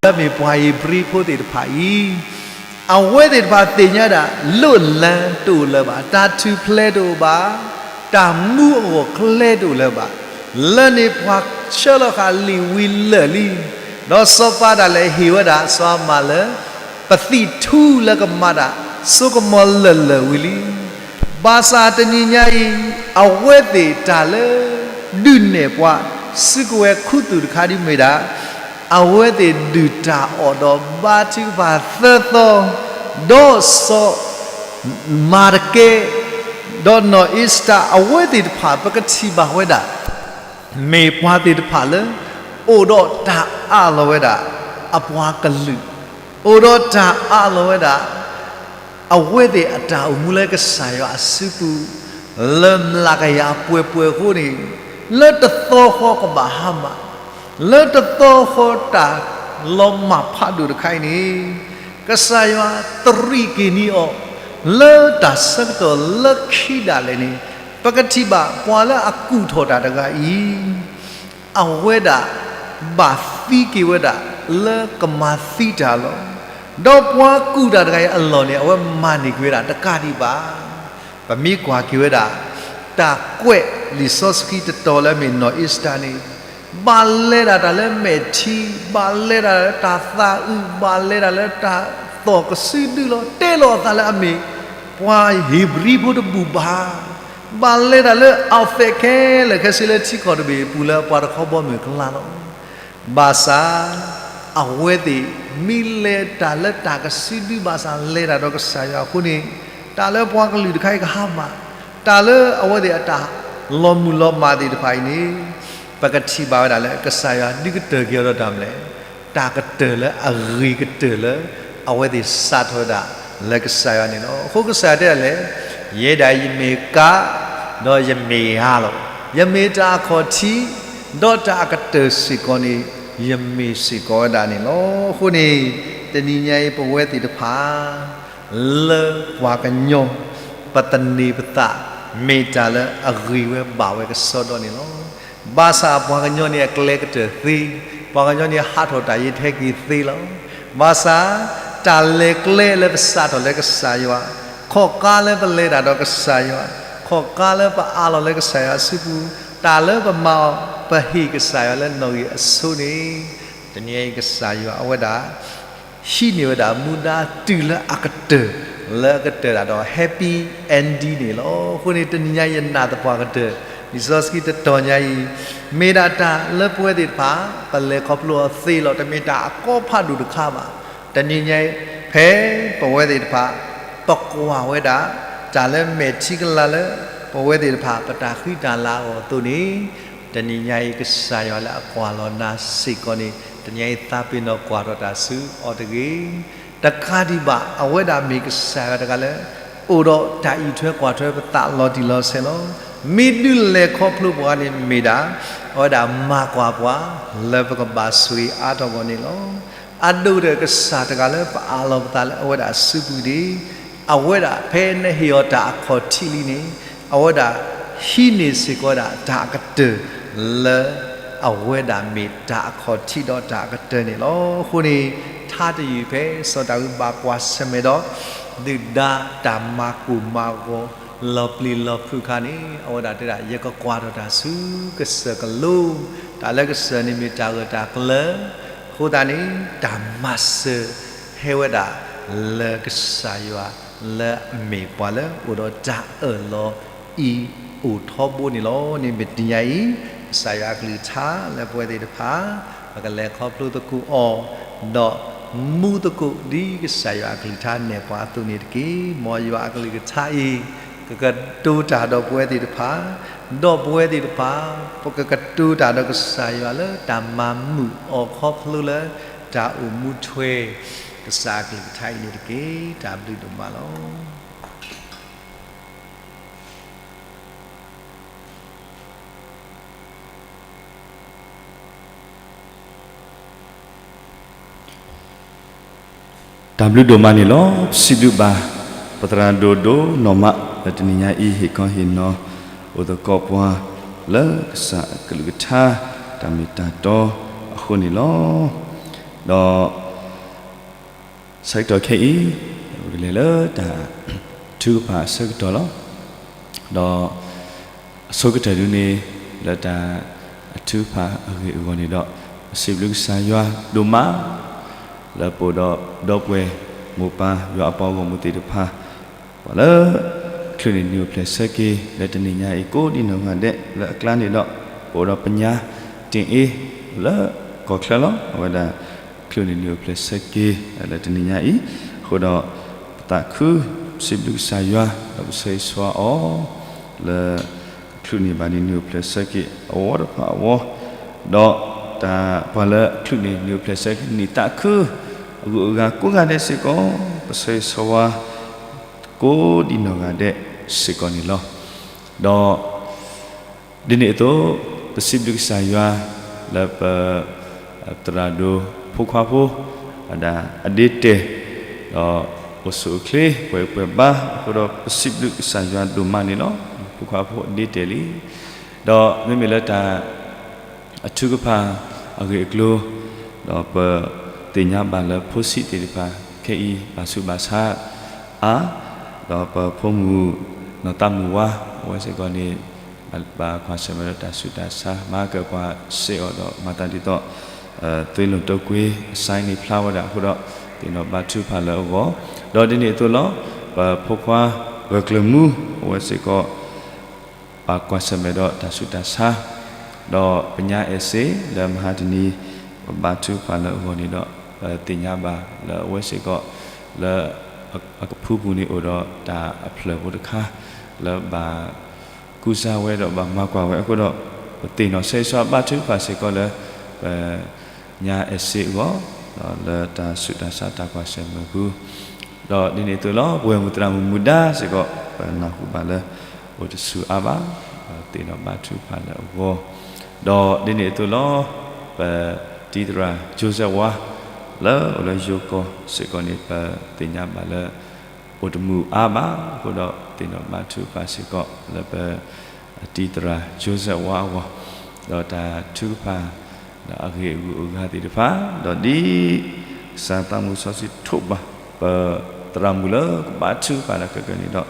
လၢမ့ၢ်ပှၤဧ့ၤဘြံၤဖိသ့ၣ်တဖၣ်အံၤ, အဝဲသ့ၣ်တဖၣ်သ့ၣ်ညါဒၣ် လိၣ်လၢတအိၣ်လၢၤဘၣ်, တၢ်ထူၣ်ဖျဲးတအိၣ်ဘၣ်, တၢ်မူအဂီၢ်ကျဲတအိၣ်လၢၤဘၣ်, လၢန့ၣ်ပှၤဆှၢလီၤဃာ်လံာ်ဝံၤလၢာ်လံ, ဒီးစီၤပၤဒၣ်လဲာ်ဟ့ၣ်ဝဲဒၣ်စီၤအၤမၣ်လၢ ပသံၣ်ထူလၢကမၤတၢ် စိကမီၤလၢာ်လၢာ်ဝံၤလံ. ဘၣ်ဆၣ်တနံၤညါအံၤ အဝဲသ့ၣ်တၢ်လၢ ဒုးနဲၣ်ပှၤ စုကဝဲၤခူသူၣ်တခါဒ်မ့ၢ်ဒၣ်, အဝဲသ့ၣ်ဒုၣ်တၢ်အီၣ်ဒီးဘါထုကဖၣ်သၢသီ, ဒီးစီၤ မၤတကဲ, ဒီးနီၢ်အ့ၤစတၢၤ အဝဲသ့ၣ်တဖၣ် ပကထံၣ်ဘၣ်ဝဲဒၣ် မ့ၢ်ပှၤသ့ၣ်တဖၣ်လၢ အိၣ်ဒီးတၢ်အးလီၤဝဲဒၣ် အပှၤကလုာ်, အိၣ်ဒီးတၢ်အးလီၤဝဲဒၣ် အဝဲသ့ၣ်အတၢ်အိၣ်မူလၢကစၢ်ယွၤအစုပူၤ လၢမျးကယၤပှဲၤပှဲၤအဃိန့ၣ်, လၢတသီဃီကဘၣ်ဟါမၢ်, လၢတသီဃီတၢ်လီၤမၢ်ဖးဒိၣ်တခါအံၤန့ၣ်, ကစၢ်ယွၤတရံးက့ၤန့ၢ်အီၤ လၢတၢ်ဆၢကတီၢ်လၢခံဒၣ်လဲာ်န့ၣ်, ပကထံၣ်ဘၣ်ပှၤလၢအကူၣ်ထီၣ်တၢ်တဂၤအံၤ အဝဲဒၣ် ဘၣ်သံက့ၤဝဲဒၣ်လၢကမၤသံတၢ်လီၤ. ဒီးပှၤကူၣ်တၢ်တဂၤအံၤအလီၢ်န့ၣ် အဝဲမၤန့ၢ်က့ၤဝဲဒၣ်တကးဒံးဘၣ်. ပမ့ၢ်ကွၢ်က့ၤဝဲဒၣ် တၢ်ကွဲးလံာ်စီဆှံတတီၤလၢအမ့ၢ်နီၢ်အ့ၤစတၢၤန့ၣ်, ဘၣ်လဲၤဒၣ်တၢ်လၢမဲာ်ထံ, ဘၣ်လဲၤဒၣ်လၢတၢ်သးအုး, ဘၣ်လဲၤဒၣ်လၢတၢ်သီၣ်ကစုဒုလီၤ, တဲလီၤအသးလၢအမ့ၢ် ပှၤဧ့ၤဘြံၤဖိတဘူၣ်ဘၣ်. ဘၣ်လဲၤဒၣ်လၢ outfit ခဲလၢာ်ခဲဆ့လၢထံကီၢ်တဘ့ၣ်အပူၤ လၢပှၤတခီဘီမုၢ်အကျါလီၤ. ဘၣ်ဆၣ် အဝဲသ့ၣ်မ့ၢ်လဲၤတၢ်လၢတၢ်ကစုဒုဘၣ်ဆၣ် လဲၤတၢ်ဒီးကစၢ်ယွၤအဃိန့ၣ်, တၢ်လၢပှၤကလုာ်တခါအံၤကဟါမၢ်, တၢ်လၢအဝဲသ့ၣ်အတၢ်လီၤမုၢ်လီၤမၢ်သ့ၣ်တဖၣ်အံၤန့ၣ်, ပကထံၣ်ဘၣ်ဝဲဒၣ်လၢကစၢ်ယွၤဒုးကတၢၢ်က့ၤအီၤဒီးတၢ်မနုၤလဲၣ်, တၢ်ကတၢၢ်လၢအဂ့ၤကတၢၢ်လၢ အဝဲသ့ၣ်စးထီၣ်ဝဲဒၣ်လၢကစၢ်ယွၤန့ၣ်လီၤ. အဃိကစၢ်ယွၤတဲဒၣ်လဲာ်, ယဲဒၣ်ယမ့ၢ်ကါ, ဒီးယမ့ၢ်အါလီၤ. ယမ့ၢ်တၢ်အခီၣ်ထံး, ဒီးတၢ်အကတၢၢ်စ့ၢ်ကီးန့ၣ် ယမ့ၢ်စ့ၢ်ကီးဝဲဒၣ်န့ၣ်လီၤ. အဃိန့ၣ် တနံၤညါအံၤပဝဲသ့ၣ်တဖၣ် လၢပှၤကညီ ပသန့ၤပသး မ့ၢ်တၢ်လၢအဂ့ၤဝဲဘၣ်ဝဲကစီဒီန့ၣ်လီၤ. ဘၣ်ဆၣ်ပှၤကညီန့ၣ်အကျဲကတၢၢ်သ့, ပှၤကညီန့ၣ်ဟးထီၣ်တၢ်ယံၤထဲက့ၤသ့လီၤ. ဘၣ်ဆၣ် တၢ်လဲၤကျဲလၢပစးထီၣ်လၢကစၢ်ယွၤ, ခီၣ်ကါလၢပလဲၤတၢ်ဒီးကစၢ်ယွၤ, ခီၣ်ကါလၢပအးလီၤလၢကစၢ်ယွၤအစုပူၤ, တၢ်လၢပမၤအီၤ ပဟ့ၣ်ကစၢ်ယွၤလၢနီၣ်ဂံၢ်အဆိန့ၣ်, တနံၤအံၤကစၢ်ယွၤအဝဲဒၣ် ဟံးန့ၢ်ဝဲဒၣ်မူဒါတုၤလၢအကတၢၢ်, လၢအကတၢၢ်ဒၣ်ဒီး happy ending န့ၣ်လီၤ. အဃိန့ၣ် တနံၤညါယနာ်သပှၢ်ကတၢၢ် လံာ်စီဆှံတတီၤညါအံၤ မ့ၢ်ဒၣ်တၢ်လၢပဝဲသ့ၣ်တဖၣ် ပလဲၤခီဖျိအီၤသ့လီၤ. တမ့ၢ်တၢ်အကီဖးဒိၣ်တခါဘၣ်. တနံၤညါအံၤ ဖဲပဝဲသ့ၣ်တဖၣ် ပကွၢ်ဝဲဒၣ် တၢ်လၢမဲာ်ထံကလၤလၢ ပဝဲသ့ၣ်တဖၣ် ပတၢ်ဃံတၢ်လၤအဂီၢ်အသိးန့ၣ်, တနံၤညါအံၤ ကစၢ်ယွၤလၢအကွၢ်လီၤနၤစ့ၢ်ကီးန့ၣ် တနံၤညါအံၤ သးပ့ၤနီၣ်ကွၢ်ထီၣ်တၢ်ဆူအီၤတဂ့ၤ. တကးဒံးဘၣ် အဝဲဒၣ်မ့ၢ်ကစၢ်ယွၤတဂၤလၢ အိၣ်ဒီးတၢ်အံးထွဲကွၢ်ထွဲပသးလီၤတံၢ်လီၤဆဲးလီၤ. မ့ၢ်ဒုးလဲၤခီဖျိပှၤန့ၣ်မ့ၢ်ဒၣ် အဝဲဒၣ်မၤကွၢ်ပှၤ လၢပကဘၣ်ဆိၣ်ဂ့ၤအါထီၣ်အဂီၢ်န့ၣ်လီၤ. အဒိၣ်ဒီးကစၢ်တဂၤလၢပအးလီၤပသးလၢအဝဲဒၣ်အစုပူၤန့ၣ်, အဝဲဒၣ်ဖဲနဟ့ၣ်အီၤတၢ်အခီၣ်ထံးလံန့ၣ်, အဝဲဒၣ်ဟံးန့ၢ်စ့ၢ်ကီးဝဲဒၣ်တၢ်အကတၢၢ်လၢ အဝဲဒၣ်မ့ၢ်တၢ်အခီၣ်ထံးဒီးတၢ်အကတၢၢ်န့ၣ်လီၤ. အဃိန့ၣ် ထါတယုၢ်ဖဲစီၤဒၤဝံးဘၣ်ကွၢ်ဆၢၣ်မဲာ်ဒီး ဒုၣ်ဒါတၢ်မၤကိၢ်မၤဂီၤ လီၤပျံၤလီၤဖုးအခါန့ၣ် အဝဲဒၣ်တဲဒၣ် ယကကွၢ်ထီၣ်တၢ်ဆူကစၢၢ်ကလိ, တၢ်လၢကစၢၢ်န့ၣ်မ့ၢ်တၢ်ဂၢၢ်တၢ်ကျၢၤ, အဃိသတးန့ၣ် တၢ်မၤစၢၤဟဲဝဲဒၣ်လၢကစၢ်ယွၤ လၢအမ့ၢ်ပှၤလၢအိၣ်ဒီးတၢ်အၢၣ်လီၤအံၤအိၣ်ထီဘိန့ၣ်လီၤ. န့ၣ်မ့ၢ်တနံၤညါအံၤ ကစၢ်ယွၤအကလုၢ်ကထါလၢပဝဲသ့ၣ်တဖၣ် ပကလဲၤခီဖျိသကိးအီၤ, ဒီးမူသကိးဒ်ကစၢ်ယွၤအကလုၢ်ကထါနဲၣ်ပှၤအသိးန့ၣ်တက့ၢ်. မ်ယွၤအကလုၢ်ကထါအံၤ ကကတိၤတၢ်ဒီးပဝဲသ့ၣ်တဖၣ်, ဒီးပဝဲသ့ၣ်တဖၣ် ပကကတိၤတၢ်ဒီးကစၢ်ယွၤလၢတၢ်မၤမုာ်အီၤခီဖျိလၢတၢ်အိၣ်မူထွဲ ကစၢ်အကလုၢ်ကထါအံၤန့ၣ်တက့ၢ်. တၢ်ဘျုးဒိၣ်မးလီၤ. တၢ်ဘျုးဒိၣ်မးန့ၣ်လီၤ. ပစံးဘျုးဘၣ် ပသရၣ်ဒိၣ်ဒိၣ်နီၢ်မး လၢတနံၤညါအံၤ ဟ့ၣ်ခီဟ့ၣ်နီၤ အိၣ်သကိးပှၤ လၢကစၢ်အကလုၢ်ကထါ တၢ်မ့ၢ်တၢ်တီအဃိန့ၣ်လီၤ. ဒီး ဆၢကတီၢ်ခဲအံၤ ပကလဲၤလၢတၢ်ထုကဖၣ်အဆၢကတီၢ်လီၤ. ဒီး အဆိကတၢၢ်ဒုန့ၣ် လၢတၢ်အထုကဖၣ်အဂ့ၢ်အဂီၢ်န့ၣ်ဒီး ပစံးဘျုးကစၢ်ယွၤဒိၣ်မး လၢပအိၣ်ဒီးဒီပုၢ်ဝဲၢ်မိၢ်ပၢ်ယွၤအပှၤဂီၢ်မုၢ်သ့ၣ်တဖၣ် ပှၤလၢ ချုးန့ၢ်နံၣ်အိၣ်ဖျဲၣ်ဆၢက့ၤ လၢတနံၤညါအံၤကိးဒံနီၢ်ဂၤဒဲး လၢအကျါန့ၣ်ဒီး ပအိၣ်ဒီးပညါတ့ၢ်အ့ၣ် လၢကီၢ်ချၢလီၤ. အဝဲဒၣ် ချုးန့ၢ်နံၣ်အိၣ်ဖျဲၣ်ဆၢက့ၤ လၢတနံၤညါအံၤ အဃိဒီး ပသးခု စံးဘျုးကစၢ်ယွၤ ဒီးပဆၢဂ့ၤဆၢဝါအီၤ လၢ ချုးန့ၢ်ဘၣ်န့ၣ်နံၣ်အိၣ်ဖျဲၣ်ဆၢက့ၤအဝီတဖၣ်အဂီၢ်, ဒီးတၢ်ပှၤလၢချုးန့ၢ်နံၣ်အိၣ်ဖျဲၣ်ဆၢက့ၤနံၣ်သးခု အဂုၤအဂၤကိးဂၤဒဲးစ့ၢ်ကီး ပဆၢဂ့ၤဆၢဝါ ကိးဒံနီၢ်ဂၤဒဲးစ့ၢ်ကီးန့ၣ်လီၤ. ဒီး ဒ်န့ၣ်အသိး ပစံးဘျုးကစၢ်ယွၤ လၢပ သရၣ်ဒိၣ်ဖိခွါဖိ အဒၣ်အဒ့တဲာ် ဒီးအိၣ်ဆူၣ်အိၣ်ချ့ ပှဲၤပှဲၤဘါ အဃိဒီးပစံးဘျုးကစၢ်ယွၤဒိၣ်မးန့ၣ်လီၤ. ဖိခွါဖိအဒ့တဲာ်လံ ဒီးမ့မ့ၢ်လၢတၢ် အထုကဖၣ်အဂ့ၢ်အကျိၤ, ဒီးပသ့ၣ်ညါဘၣ်လၢဖိဆံးသ့ၣ်တဖၣ် ခဲအံၤဘၣ်ဆူးဘၣ်ဆါအါ, ဒီးပဖိမုၣ်နီၢ်သးမုၢ်ဝါ အဝဲစ့ၢ်ကီးန့ၣ် ဘၣ်ကွၢ်ဆၢၣ်မဲာ်ဒီးတၢ်ဆူးတၢ်ဆါ မၤကၢၢ်ကွၢ်စ့ၢ်အီၤဒီးမၤသးဒ်သိး သွေးလွန်တုပ်ကွေး အsignန့ၣ် ဖျါဝဲဒၣ်အဃိဒီး သ့ၣ်နီၣ်ဘါထုကဖၣ်လၢအဂီၢ်, ဒီးဒ်န့ၣ်အသိးလီၤ. ပဖိခွါဂၢၢ်ကျၢၤမူ အဝဲစ့ၢ်ကီး ဘၣ်ကွၢ်ဆၢၣ်မဲာ်ဒီးတၢ်ဆူးတၢ်ဆါ, ဒီးပညါအဲၣ်စ့ လၢမဟါတနံၤ ပဘါထုကဖၣ်လၢအဂီၢ်န့ၣ်ဒီး ပသ့ၣ်ညါဘၣ်လၢအဝဲစ့ၢ်ကီး လၢအကဖုပူၤန့ၣ် အိၣ်ဒီးတၢ်အဖျၢၣ်ဖိတခါ လၢဘၣ်ကူစါဝဲဒီးဘၣ်မၤကွၢ်ဝဲအဃိဒီး ပသ့ၣ်နီၣ်ဆၢဂ့ၤဆၢဝါဘါထုကဖၣ်စ့ၢ်ကီးလၢ ပ ညါအဲၣ်စ့အဂီၢ်, ဒီးလၢတၢ်ဆူးတၢ်ဆါတၢ်ကွၢ်ဆၢၣ်မဲာ်ပူၤ, ဒီးဒ်န့ၣ်အသိးလီၤ. ပဝဲၢ်မုၣ်သရၣ်မုၣ်မူဒါစ့ၢ်ကီး ပနၢ်ဟူဘၣ်လၢ အိၣ်တဆူၣ်အါဘၣ်, သ့ၣ်နီၣ်ဘါထုကဖၣ်လၢအဂီၢ်, ဒီးဒ်န့ၣ်အသိးလီၤ. ပတံၤသရၣ် Joseph ဝါ လၢအိၣ်လၢယိၤကီၢ်စ့ၢ်ကီးန့ၣ် ပသ့ၣ်ညါဘၣ်လၢ အိၣ်တမုာ်အါဘၣ်အဃိဒီး သ့ၣ်နီၣ်ဘါထုကဖၣ်စ့ၢ်ကီးလၢပ တံၤသရၣ် Joseph ဝါအဂီၢ်, ဒီးတၢ်ထုကဖၣ် ဒီးအဂ့ၢ်အဂုၤအဂၤသ့ၣ်တဖၣ်, ဒီးဒ် ကစၢ်သးမူစီဆှံထိးဘၣ် ပသရၣ်မုၣ်လၢကဘါထုကဖၣ်တၢ်ခဲလၢာ်န့ၣ်ဒီး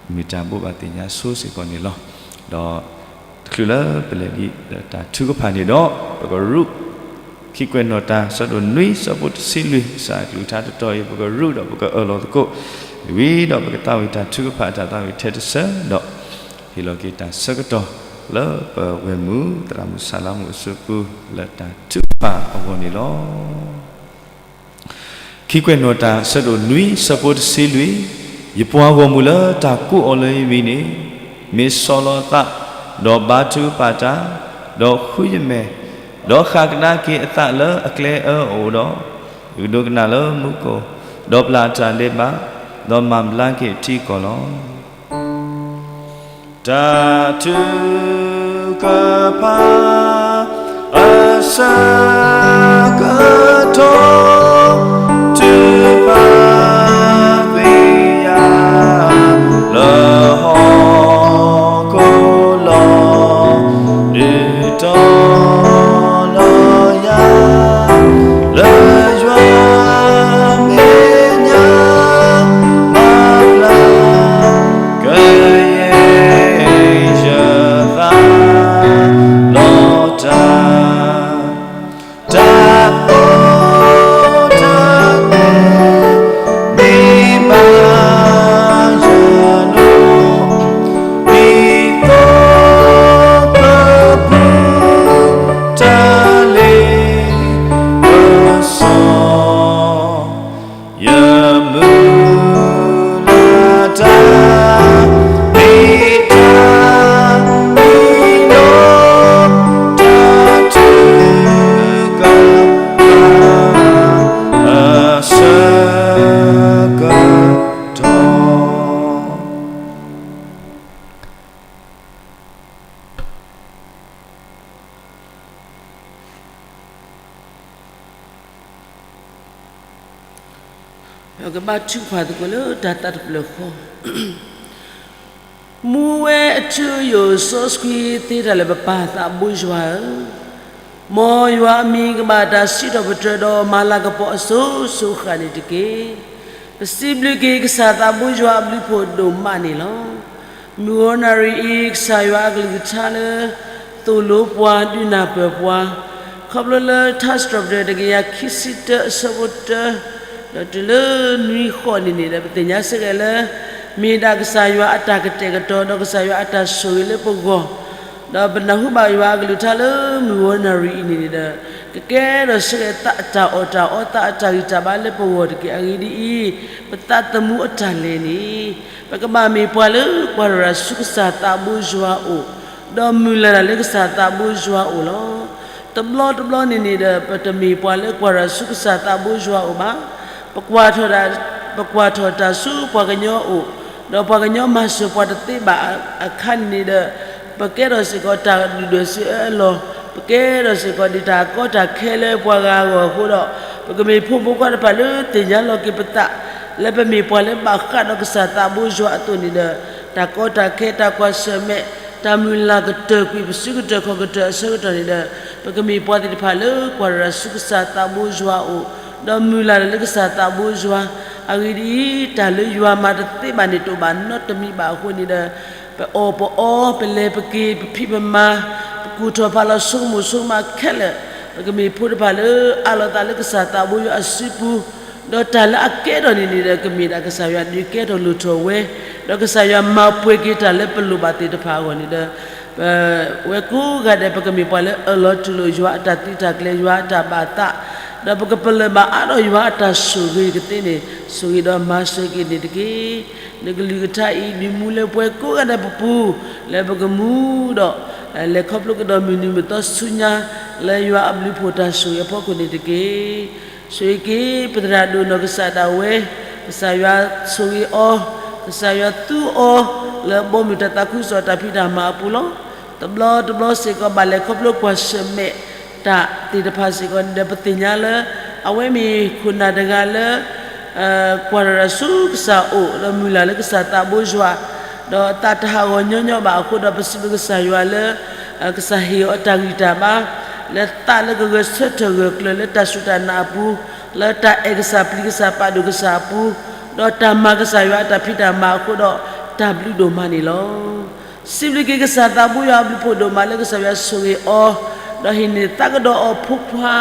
ပ မ့ၢ်တၢ်ဘိးဘၣ်သ့ၣ်ညါဆိစ့ၢ်ကီးန့ၣ်လီၤ. ဒီးတချုးလၢပလဲၤဒံးတၢ်ထုကဖၣ်န့ၣ်ဒီး ပကရူၢ် ခံကွဲးနီၣ်တၢ် ဆၢဒိၣ်နွံ ဆၢဖိတဆံလွံၢ် ကစၢ်အကလုၢ်ကထါတတီၤအံၤ ပကရူၢ်ဒီးပကအၢၣ်လီၤသကိး, ဝံၤဒီးပကသးဝံၣ်တၢ်ထုကဖၣ်အတၢ်သးဝံၣ်ထဲတစၢၤဒီး ဟ့ၣ်လီၤက့ၤတၢ်ဆၢကတီၢ်လၢပဝဲၢ်မုၣ်သရၣ်မုၣ်ဆၣ်လါမုၣ်အစုပူၤ လၢတၢ်ထုကဖၣ်အဂီၢ်န့ၣ်လီၤ. ခံကွဲးနီၣ်တၢ် ဆၢဒိၣ်နွံ ဆၢဖိတဆံလွံၢ်, ယပှၤဂီၢ်မုၢ်လၢတၢ်ကိးအီၤလၢယမံၤန့ၣ် မ့ၢ်ဆီၣ်လီၤအသး ဒီးဘါထုကဖၣ်တၢ်, ဒီးဃုယမဲာ်, ဒီးဃၣ်ကဒါက့ၤအသးလၢအကျဲအၢအအိၣ်ဒီး, ယကဒိကနၣ်လၢမူခိၣ်, ဒီးပျၢ်အတၢ်ဒဲးဘး, ဒီးမၤဘျါက့ၤထံကီၢ်လီၤ. တၢ်ထုကဖၣ် အဆၢကတီၢ် ထုကဖၣ်သ့ၣ်ယၤ လၢဟီၣ်ခိၣ်လီၤ ဒုးတီၤလီၤယၤ လၢယွၤမဲာ်ညါ မၤဘျါ ကယဲၢ်ယသးလီၤတၢ်, တၢ်အိၣ်တၢ်မ့ၢ် ဘါထုကဖၣ်သကိးလၢတၢ်သးတဖျၢၣ်ဃီ, မူဝဲအထၢယိာ်စီဆှံသ့တၢ်လၢပပၢ်သးဘိယွၤဧၢ, မ်ယွၤအမံၤကဘၣ်တၢ်စံးထီၣ်ပတြၢၤဒီးမၤလၤကပီၤအစိၤစိၤဃၣ်န့ၣ်တက့ၢ်. ပစံးဘျုးက့ၤကစၢ်သးဘိယွၤအဘျုးဖှိၣ်ဒိၣ်မးန့ၣ်လီၤ. မုၢ်ဂီၤနၣ်ရံၣ်အံၤ ကစၢ်ယွၤအကလုၢ်ကထါလၢ သိၣ်လိပှၤဒုးနၢ်ပၢၢ်ပှၤ, ခီဖျိလၢထါစံးထီၣ်ပတြၢၤတကယၤခံဆံတၢအဆၢဖိတၢ ဒီးတုၤလၢနွံဃိးန့ၣ်န့ၣ်ဒီး ပသ့ၣ်ညါစ့ၢ်ကီးလၢ မ့ၢ်ဒၣ်ကစၢ်ယွၤအတၢ်ကတဲာ်ကတီၤ ဒီးကစၢ်ယွၤအတၢ်ဆိၣ်ဂ့ၤလၢပဂီၢ်, ဒီးပနၢ်ဟူဘၣ်ယွၤအကလုၢ်ကထါလၢမုၢ်ဂီၤနၣ်ရံၣ်အံၤန့ၣ်န့ၣ်ဒီး ကကဲထီၣ်စ့ၢ်ကီးသးအတၢ်အီၣ်တၢ်အီ သးအတၢ်ဂံၢ်တၢ်ဘါလၢပဂီၢ်တက့ၢ်. အဂ့ၢ်ဒ်အံၤ, ပသးသမူအတၢ်လဲၤန့ၣ် ပကဘၣ်မ့ၢ်ပှၤလၢကွၢ်ထီၣ်တၢ်ဆူကစၢ်သးဘိယွၤအအိၣ်, ဒီးမုၢ်လၢ်တၢ်လၢကစၢ်သးဘိယွၤအအိၣ်လီၤ. တဘျီတဘျီန့ၣ်န့ၣ်ဒီး ပတမ့ၢ်ပှၤလၢကွၢ်ထီၣ်တၢ်ဆူကစၢ်သးဘိယွၤအအိၣ်ဘၣ်. ပကွၢ်ထီၣ်တၢ်ဆူပှၤကညီအအိၣ်, ဒီးပှၤကညီမၤစၢၤပှၤတသ့ဘၣ်အခါန့ၣ်န့ၣ်ဒီး ပကဲထီၣ်စ့ၢ်ကီးတၢ်ဒုၣ်ဒွဲၣ်စံးအၢအလီၢ်, ပကဲထီၣ်စ့ၢ်ကီးဒ်တၢ်ကီတၢ်ခဲလၢပှၤဂၤအဂီၢ်အဃိဒီး, ပကမ့ၢ်ဖိမုၣ်ဖိခွါတဖၣ်လၢသ့ၣ်ညါလီၤက့ၤပသး လၢပမ့ၢ်ပှၤလၢဘၣ်ဃးဒီးကစၢ်သးဘိယွၤအသိးန့ၣ်ဒီး, တၢ်ကီတၢ်ခဲ တၢ်ကွၢ်ဆၢၣ်မဲာ်, တၢ်မုၢ်လၢ်ကတၢၢ်ကွံာ်ပစုကတၢၢ်ခီၣ်ကတၢၢ်အဆၢကတီၢ်န့ၣ်ဒီး, ပကမ့ၢ်ပှၤသ့ၣ်တဖၣ်လၢကွၢ်ထီၣ်တၢ်ဆူကစၢ်သးဘိယွၤအအိၣ်, ဒီးမုၢ်လၢ်တၢ်လၢကစၢ်သးဘိယွၤ. အဂ့ၢ်ဒ်အံၤ, တၢ်လၢယွၤမၤတသ့ဘၣ်န့ၣ် တအိၣ်ဘၣ်နီတမံၤဘၣ်အဃိန့ၣ်ဒီး, ပအီၣ်ပအီ, ပလဲၤပက့ၤ, ပဖံးပမၤ, ပကူၣ်ထီၣ်ဖးလီၤဆိကမိၣ်ဆိကမးခဲလၢာ်, ပကမ့ၢ်ဖိတဖၣ်လၢအးလီၤသးလၢကစၢ်သးဘိယွၤအစုပူၤ, ဒီးတၢ်လၢအကဲထီၣ်န့ၣ်န့ၣ်ဒီး ကမ့ၢ်ဒၣ်ကစၢ်ယွၤဒုးကဲထီၣ်လိၣ်ထီၣ်ဝဲ, ဒီးကစၢ်ယွၤမၤပှဲၤက့ၤတၢ်လၢပလိၣ်ဘၣ်သ့ၣ်တဖၣ်အဂီၢ်န့ၣ်ဒီး, ပဝဲကိးဂၤဒဲး ပကမ့ၢ်ပှၤလၢအၢၣ်လီၤတူၢ်လိာ်ယွၤအတၢ်သုးတၢ်ကျဲၤ ယွၤအတၢ်ဘၣ်သး, ဒီးပကပလၢၢ်ဘၣ်အါထီၣ်ယွၤအတၢ်ဆိၣ်ဂ့ၤကသ့န့ၣ်, ဆိၣ်ဂ့ၤဒီးမၤစၢၤက့ၤန့ၣ်တက့ၢ်. နကလုၢ်ကထါအံၤ ဒုးမူလၢပှၤကိးဂၤဒဲးပပူၤ, လၢပကမူဒီး လဲၤခီဖျိကဒီးမုၢ်နံၤမုၢ်သီဆူညါ, လၢယွၤအဘျုးဖှိၣ်တၢ်ဆိၣ်ဂ့ၤအဖီခိၣ်န့ၣ်တက့ၢ်. ဆိၣ်ဂ့ၤက့ၤ ပသရၣ်ဒိၣ်နီၢ်ကစၢ်ဒၣ်ဝဲ, ကစၢ်ယွၤဆိၣ်ဂ့ၤအီၤ, ကစၢ်ယွၤသူအီၤ, လၢဘီမုၢ်တၢ်သးခုကစီၣ်တၢ်ဖံးတၢ်မၤအပူၤလီၤ. တဘျီတဘျီစ့ၢ်ကီး ဘၣ်လဲၤခီဖျိကွၢ်ဆၢၣ်မဲာ်တၢ်သ့ၣ်တဖၣ်စ့ၢ်ကီးန့ၣ်ဒီး ပသ့ၣ်ညါလၢ အဝဲမ့ၢ်ခိၣ်နၢ်တဂၤလၢ ကွၢ်ထီၣ်တၢ်ဆူကစၢ်အအိၣ် ဒီးမုၢ်လၢ်လၢကစၢ်သးဘိယွၤ, ဒီးသးတဟးဂီၤညီညီဘၣ်အဃိဒီး ပစံးဘျုးကစၢ်ယွၤလၢ ကစၢ်ဟ့ၣ်အီၤတၢ်ဂံၢ်တၢ်ဘါ, လၢသးလၢကဂဲၤဆၢထၢၣ်ဂၢၢ်ကျၢၤလၢတၢ်စူၢ်တၢ်နာ်အပူၤ, လၢတၢ်အဲၣ်ကစၢ်ပျံၤကစၢ်ပာ်ဒိၣ်ကစၢ်အပူၤ, ဒီးတၢ်မၤကစၢ်ယွၤအတၢ်ဖံးတၢ်မၤအဃိဒီး တၢ်ဘျုးဒိၣ်မးန့ၣ်လီၤ. စံးဘျုးက့ၤကစၢ်သးဘိယွၤအဘျုးဖှိၣ်ဒိၣ်မးလၢကစၢ်ယွၤဆိၣ်ဂ့ၤအီၤ, ဒီးဟ့ၣ်န့ၢ်သးကဒီးအီၤဖိခွါ,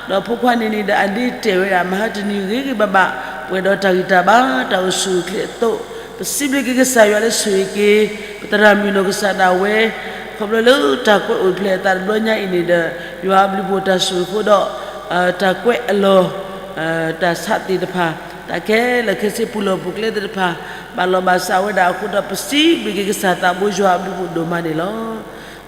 ဒီးဖိခွါန့ၣ်န့ၣ်ဒီး အဒ့တဲဝဲဒၣ် မဟါတနံၤဂ့ၤဂ့ၤဘၣ်ဘၣ် ပှဲၤဒီးတၢ်ဂံၢ်တၢ်ဘါ တၢ်အိၣ်ဆူၣ်အိၣ်ချ့အသိး, ပစံးဘျုးက့ၤကစၢ်ယွၤလၢဆိၣ်ဂ့ၤက့ၤ ပသရၣ်မုၣ်နီၢ်ကစၢ်ဒၣ်ဝဲ, ခီဖျိလၢတၢ်ကွဲးအိၣ်ဖျဲၣ်အသးတဘျီညါအံၤန့ၣ်ဒီး ယွၤအဘျုးဖှိၣ်တၢ်ဆိၣ်ဂ့ၤအဃိဒီး တၢ်ကွဲးအလီၢ် တၢ်ဆးသ့ၣ်တဖၣ်, တၢ်ခဲလၢာ်ခဲဆ့ပူၤလီၢ်ပူၤကျဲသ့ၣ်တဖၣ် ဘၣ်လီၤဘၣ်စးဝဲဒၣ်အဃိဒီး ပစံးဘျုးက့ၤကစၢ်သးဘိယွၤအဘျုးဖှိၣ်ဒိၣ်မးန့ၣ်လီၤ.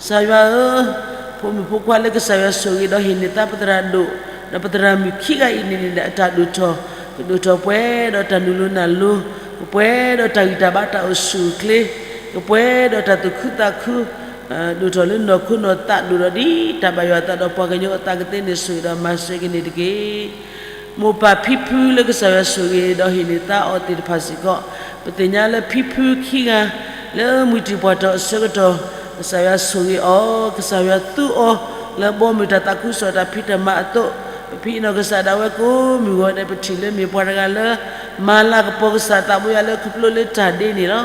ကစၢ်ယွၤဧၢ, ဖိမုၣ်ဖိခွါလၢကစၢ်ယွၤဆိၣ်ဂ့ၤဒီးဟ့ၣ်န့ၢ်သးပသရၣ်ဒိၣ်, ဒီးပသရၣ်မုၣ်ခံဂၤအံၤန့ၣ်န့ၣ်ဒီး အတၢ်ဒိၣ်ထီၣ်, ကဒိၣ်ထီၣ်ပှဲၤဒီးတၢ်နုာ်လီၤနုာ်လီၤ, ကပှဲၤဒီးတၢ်ဂံၢ်တၢ်ဘါတၢ်အိၣ်ဆူၣ်အိၣ်ချ့, ကပှဲၤဒီးတၢ်သူၣ်ခုသးခု, ဒိၣ်ထီၣ်လၢနီၢ်ခိနီၢ်သး ဒိၣ်ထီၣ်ဒ်တၢ်ဘၣ်ယွၤအသးဒီးပှၤကညီအသးကသ့န့ၣ် ဆိၣ်ဂ့ၤဒီးမၤစၢၤက့ၤန့ၣ်တက့ၢ်. မိၢ်ပၢ်ဖံဖုလၢကစၢ်ယွၤဆိၣ်ဂ့ၤဒီးဟ့ၣ်န့ၢ်သးအီၤသ့ၣ်တဖၣ်စ့ၢ်ကီး, ပသ့ၣ်ညါလၢဖံဖုခံဂၤ လၢမုၢ်တံၢ်ပှၢ်ထီၣ်အဆၢကတီၢ်, ကစၢ်ယွၤဆိၣ်ဂ့ၤအီၤ, ကစၢ်ယွၤသူအီၤ, လၢဘီမုၢ်တၢ်သးခုကစီၣ်တၢ်ဖံးတၢ်မၤအသိး, ပဖံနီၢ်ကစၢ်ဒၣ်ဝဲကိးမုၢ်ဂီၤဒဲး ပထံၣ်လၢမ့ၢ်ပှၤတဂၤလၢ မၤလၤကပီၤကစၢ်သးဘိယွၤလၢခီဖျိလၢတၢ်ဒ့န့ၣ်လီၤ.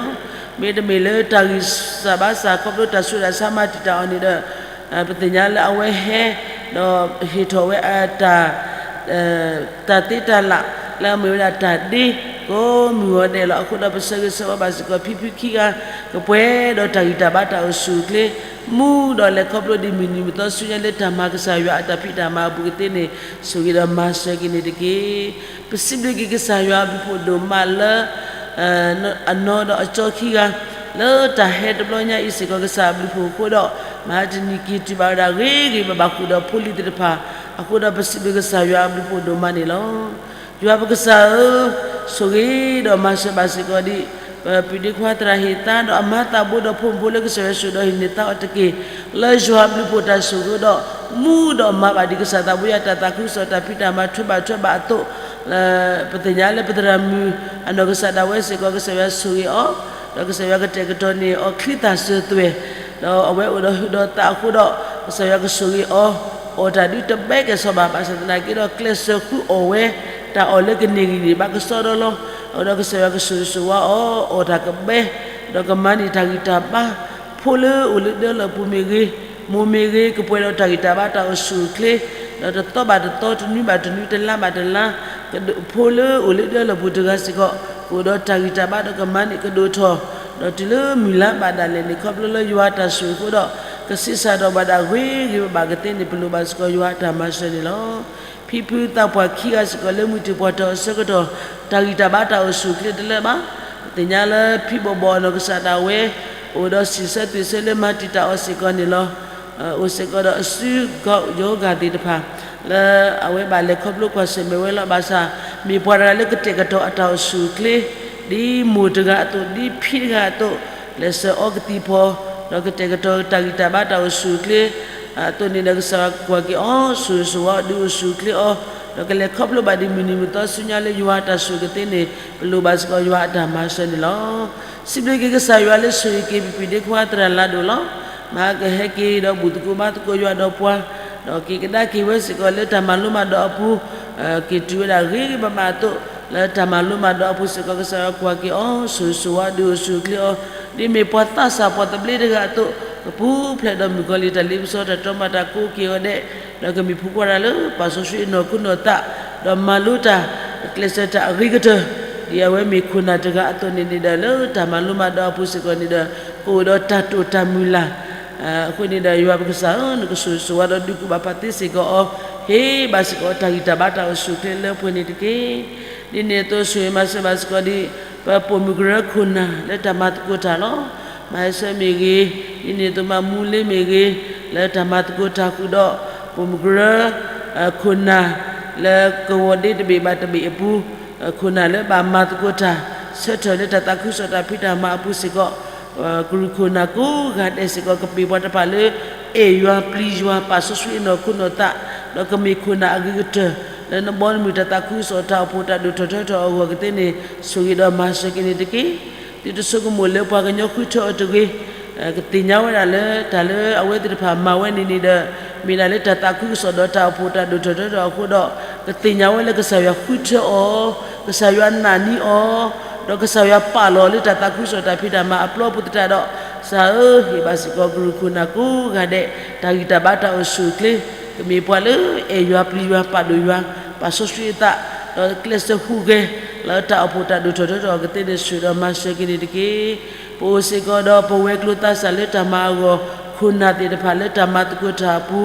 မ့တမ့ၢ်လၢတၢ်ဂံၢ်စၢ်ဘါစၢ်ခီဖျိတၢ်ဆူးတၢ်ဆါမၤတံာ်တာ်အီၤန့ၣ်ဒီး ပသ့ၣ်ညါလၢအဝဲဟဲ ဒီးဟ့ၣ်ထီၣ်ဝဲအတၢ် တၢ်သ့တၢ်လၢ် လၢအမ့ၢ်ဝဲဒၣ်တၢ်ဒ့ ကိးမုၢ်ဂီၤဒဲးလီၤ. အဃိဒီးပဆၢဂ့ၤဆၢဝါဘၣ်စ့ၢ်ကီး ဖံဖုခံဂၤ ကပှဲၤဒီးတၢ်ဂံၢ်တၢ်ဘါတၢ်အိၣ်ဆူၣ်အိၣ်ချ့ မူဒီးလဲၤခီဖျိဒ်မုၢ်နံၤမုၢ်သီဆူညါလၢတၢ်မၤကစၢ်ယွၤအတၢ်ဖံးတၢ်မၤအပူၤကသ့န့ၣ် ဆိၣ်ဂ့ၤဒီးမၤစၢၤက့ၤန့ၣ်တက့ၢ်. ပစံးဘျုးက့ၤကစၢ်ယွၤအဘျုးဖှိၣ်ဒိၣ်မးလၢ အနီၢ်ဒီးအကၠီခံဂၤ လၢတၢ်ဟဲတဘျီညါအံၤစ့ၢ်ကီး ကစၢ်အဘျုးဖှိၣ်အဃိဒီး မဟါတနံၤက့ၤတုၤဘၣ်ဝဲဒၣ် ဂ့ၤဂ့ၤဘၣ်ဘၣ်ဃုာ်ဒီးဖိလံၤသ့ၣ်တဖၣ်အဃိဒီး ပစံးဘျုးကစၢ်ယွၤအဘျုးဖှိၣ်ဒိၣ်မးန့ၣ်လီၤ. ယွၤပကစၢ်ဧၢ, ဆိၣ်ဂ့ၤဒီးမၤစၢၤဘၣ်စ့ၢ်ကီးဒ် ပပုၢ်ဒ့ခွါသရၣ်ဟ့ၣ်သါ ဒီးအမါသးဘိဒီးဖိမုၣ်ဖိလၢကစၢ်ယွၤဆိၣ်ဒီးဟ့ၣ်န့ၢ်သါအီၤတက့ၢ်. လၢယွၤအဘျုးဖှိၣ်တၢ်ဆိၣ်ဂ့ၤဒီး မူဒီးမၤဘၣ်ဒ်ကစၢ်သးဘိယွၤတၢ်သးခုကစီၣ်တၢ်ဖံးတၢ်မၤထွဲဘၣ်ထွဲဘၣ်အသိး လၢပသ့ၣ်ညါလၢပသရၣ်မုၣ်အနီၢ်ကစၢ်ဒၣ်ဝဲစ့ၢ်ကီး ကစၢ်ယွၤဆိၣ်ဂ့ၤအီၤ, ဒီးကစၢ်ယွၤကတဲာ်ကတီၤန့ၢ်အီၤချံသၣ်စၢၤသွဲၣ်, ဒီးအဝဲအိၣ်ဒီးဟုးဒီးသးအဃိဒီး ကစၢ်ယွၤကဆိၣ်ဂ့ၤအီၤ, အီၣ်တၢ်ဒုးတဘဲကဲၣ်ဆိးဘၣ်, ဘၣ်ဆၣ်သနာ်က့ဒီး ကျဲးစၢးဃုအီၣ်ဝဲ တၢ်အီၣ်လၢကန့ၢ်ဂံၢ်န့ၣ် ဘၣ်ကစီဒီလီၤ. အဃိဒီးကစၢ်ယွၤကဆိၣ်ဂ့ၤဆိၣ်ဝါအီၤ အီၣ်တၢ်ကဘဲ, ဒီးကမၤန့ၢ်တၢ်ဂံၢ်တၢ်ဘါ, ဖိလၢအိၣ်လၢဒၢလီၢ်ပူၤမ့ၢ်ဂ့ၤ, မိၢ်မ့ၢ်ဂ့ၤ, ကပှဲၤဒီးတၢ်ဂံၢ်တၢ်ဘါတၢ်အိၣ်ဆူၣ်အိၣ်ချ့, ဒီးတသီဘၣ်တသီ တနွံဘၣ်တနွံ တလါဘၣ်တလါ, ကဒိး ဖိလၢအိၣ်လၢဒၢလီၢ်ပူၤတဂၤစ့ၢ်ကီး ကအိၣ်ဒီးတၢ်ဂံၢ်တၢ်ဘါဒီးကမၤန့ၢ်ကဒိၣ်ထီၣ်, ဒီးတုၤလၢမုၢ်လါဘၣ်ဒၣ်လဲာ်န့ၣ် ခီဖျိလၢယွၤအတၢ်ဆိၣ်ဂ့ၤအဃိဒီး ကဆံးစၢ်ဒီးဘၣ်ဒၣ်ဂ့ၤဂ့ၤဘၣ်ဘၣ်ကသ့န့ၣ် ပလိၣ်ဘၣ်စ့ၢ်ကီးယွၤအတၢ်မၤစၢၤန့ၣ်လီၤ. ဖံဖုသးပှၢ်ခံဂၤစ့ၢ်ကီးလၢမုၢ်တ့ၢ်ပှၢ်ထီၣ်အဆၢကတီၢ် တၢ်ဂံၢ်တၢ်ဘါတၢ်အိၣ်ဆူၣ်အိၣ်ချ့တလၢဘၣ်. ပသ့ၣ်ညါလၢဖံဘီၣ်ဘီၣ်အနီၢ်ကစၢ်ဒၣ်ဝဲ အိၣ်ဒီးဆံးဆၢသွံၣ်ဆၢလၢမၤတံာ်တာ်အီၤစ့ၢ်ကီးန့ၣ်လီၤ. အိၣ်စ့ၢ်ကီးဒီးအစု gout ရောဂါ သ့ၣ်တဖၣ် လၢအဝဲဘၣ်လဲၤခီဖျိကွၢ်ဆၢၣ်မဲာ်ဝဲလီၤ. ဘၣ်ဆၣ် မ့ၢ်ပှၤတဂၤလၢကတဲာ်ကတီၤအတၢ်အိၣ်ဆူၣ်အိၣ်ချ့ ဒ်မိၢ်တဂၤအသိး ဒ်ဖံတဂၤအသိး ကျဲးစၢးအီကသံၣ်ဖီၣ် ဒီးကတဲာ်ကတီၤတၢ်ဂံၢ်တၢ်ဘါတၢ်အိၣ်ဆူၣ်အိၣ်ချ့ အသိးန့ၣ်ဒီး ကစၢ်ယွၤကွၢ်က့ၤအီၤ ဆိၣ်ဂ့ၤဆိၣ်ဝါအီၤ ဒုးအိၣ်ဆူၣ်အိၣ်ချ့အီၤ ဒီးကလဲၤခီဖျိဘၣ်ဒ်မုၢ်နံၤမုၢ်သီဆူညါလၢယွၤအတၢ်ဆိၣ်ဂ့ၤကသ့န့ၣ် ပလိၣ်ဘၣ်စ့ၢ်ကီးယွၤအတၢ်မၤစၢၤန့ၣ်လီၤ. စံးဘျုးက့ၤကစၢ်ယွၤလၢဆိၣ်ဂ့ၤက့ၤပပှၤဒ့ခွါသရၣ်လၤဒိၣ်လီၤ. မၤကဟဲက့ၤဒီးဘူၣ်သကိးဘါသကိးယွၤဒီးပှၤ, ဒီးက့ၤကဒါက့ၤဝဲစ့ၢ်ကီးလၢတၢ်မၤလိမၤဒိးအပူၤ, က့ၤတုၤဝဲဒၣ်ဂ့ၤဂ့ၤဘၣ်ဘၣ်အသိး လၢတၢ်မၤလိမၤဒိးအပူၤစ့ၢ်ကီး ကစၢ်ယွၤကွၢ်က့ၤအီၤ ဆိၣ်ဂ့ၤဆိၣ်ဝါဒုးအိၣ်ဆူၣ်အိၣ်ချ့အီၤ, ဒ်မ့ၢ်ပှၤသးစၢ်ပှၤသဘျ့တဂၤအသိး ကပူၤဖျဲးဒီးမုၣ်ကီၤလံၢ်တၢ်လ့ပစီ တၢ်တီမၤတၢ်ကိးက့ၤအီၤဒဲး, ဒီးကမ့ၢ်ဖိခွါတဂၤလၢပာ်စီဆှံအနီၢ်ခိနီၢ်သး, ဒီးမၤလိတၢ် ကျဲးစၢးတၢ်အဂ့ၤကတၢၢ်, ဒ်အဝဲမ့ၢ်ခိၣ်နၢ်တဂၤအသိးန့ၣ်န့ၣ်ဒီး လၢတၢ်မၤလိမၤဒိးအပူၤစ့ၢ်ကီးန့ၣ်ဒီး ကအိၣ်ဒီးတၢ်တိာ်တၢ်မုၢ်လၢ် အဃိန့ၣ်ဒီး ယွၤပကစၢ်ဧၢ, နကဆိၣ်ဂ့ၤဆိၣ်ဝါဒီးဒုးကူၣ်ဘၣ်ပာ်သ့စ့ၢ်ကီးအီၤ, ဟ့ၣ်ဘၣ်စ့ၢ်ကီးတၢ်ဂံၢ်တၢ်ဘါတၢ်အိၣ်ဆူၣ်အိၣ်ချ့လၢပှဲၤန့ၣ်တက့ၢ်. ဒ်န့ၣ်အသိးဆိၣ်ဂ့ၤမၤစၢၤဘၣ်စ့ၢ်ကီးဒ် ပပိာ်မုၣ်ကရၢခိၣ်နၢ်လၢတၢ်မၤသကိးတၢ်လီၤ. မၤဟဲဆၢမ့ၢ်ဂ့ၤ, ဒ်န့ၣ်အသိးမၤမူလ့မ့ၢ်ဂ့ၤ, လၢတၢ်မၤသကိးတၢ်ဃုာ်ဒီး ပိာ်မုၣ်ကရၢ ခိၣ်နၢ် လၢကဝီၤဒ့တဘ့ၣ်ဘၣ်တဘ့ၣ်အပူၤ, ခိၣ်နၢ်လၢဘၣ်မၤသကိးတၢ် ဆၢထၢၣ်လၢတၢ်သးခုကစီၣ်တၢ်ဖံးတၢ်မၤအပူၤစ့ၢ်ကီး, ကရူၢ်ခိၣ်နၢ်ကိးဂၤဒဲးစ့ၢ်ကီး ကမ့ၢ်ပှၤတဖၣ်လၢ အဲၣ်ယွၤပျံၤယွၤ ပာ်စီဆှံအနီၢ်ခိနီၢ်သး, ဒီးကမ့ၢ်ခိၣ်နၢ်အဂ့ၤကတၢၢ် လၢနဘီနမုၢ်တၢ်သးခုကစီၣ်တၢ်အိၣ်ဖှိၣ်တၢ်ဒိၣ်ထီၣ်ထီထီၣ်အဂီၢ်ကသ့န့ၣ် ဆိၣ်ဂ့ၤဒီးမၤစၢၤက့ၤန့ၣ်တက့ၢ်. သုတဆိကမိၣ်လၢပှၤကညီဃုထၢအီၤတဂ့ၤ, ကသ့ၣ်ညါဝဲဒၣ်လၢ တၢ်လၢအဝဲသ့ၣ်တဖၣ်မၤဝဲန့ၣ်န့ၣ်ဒီး မ့ၢ်ဒၣ်လၢတၢ်သးခုကစီၣ်ဒီးတၢ်အိၣ်ဖှိၣ်တၢ်ဒိၣ်ထီၣ်ထီထီၣ်အဃိဒီး ကသ့ၣ်ညါဝဲလၢကစၢ်ယွၤဃုထၢအီၤ, ကစၢ်ယွၤနာ်န့ၢ်အီၤ, ဒီးကစၢ်ယွၤပာ်လီၤလၢတၢ်သးခုကစီၣ်တၢ်ဖံးတၢ်မၤအပျီပူၤသတးဒီး ကစၢ်ဧၢ, ဟ့ၣ်ဘၣ်စ့ၢ်ကီးကရူၢ်ခိၣ်နၢ်ကိးဂၤဒဲး တၢ်ဂံၢ်တၢ်ဘါတၢ်အိၣ်ဆူၣ်အိၣ်ချ့, ကမ့ၢ်ပှၤလၢအဲၣ်ယွၤပျံၤယွၤပာ်ဒိၣ်ယွၤ, ပာ်စီဆှံအသး, ဒီးကျဲးစၢးဟူးဂဲၤ လၢတၢ်အိၣ်ဖှိၣ်တၢ်ဒိၣ်ထီၣ်ထီထီၣ်ကသ့န့ၣ် ဆိၣ်ဒီးမၤစၢၤက့ၤန့ၣ်တက့ၢ်. ပအိၣ်စ့ၢ်ကီးဒီးပဝဲၤကျိၤသးစၢ်လၢတၢ်မၤအဂီၢ်, ခိၣ်နၢ်သ့ၣ်တဖၣ်လၢတၢ်မၤသကိးတၢ်အပူ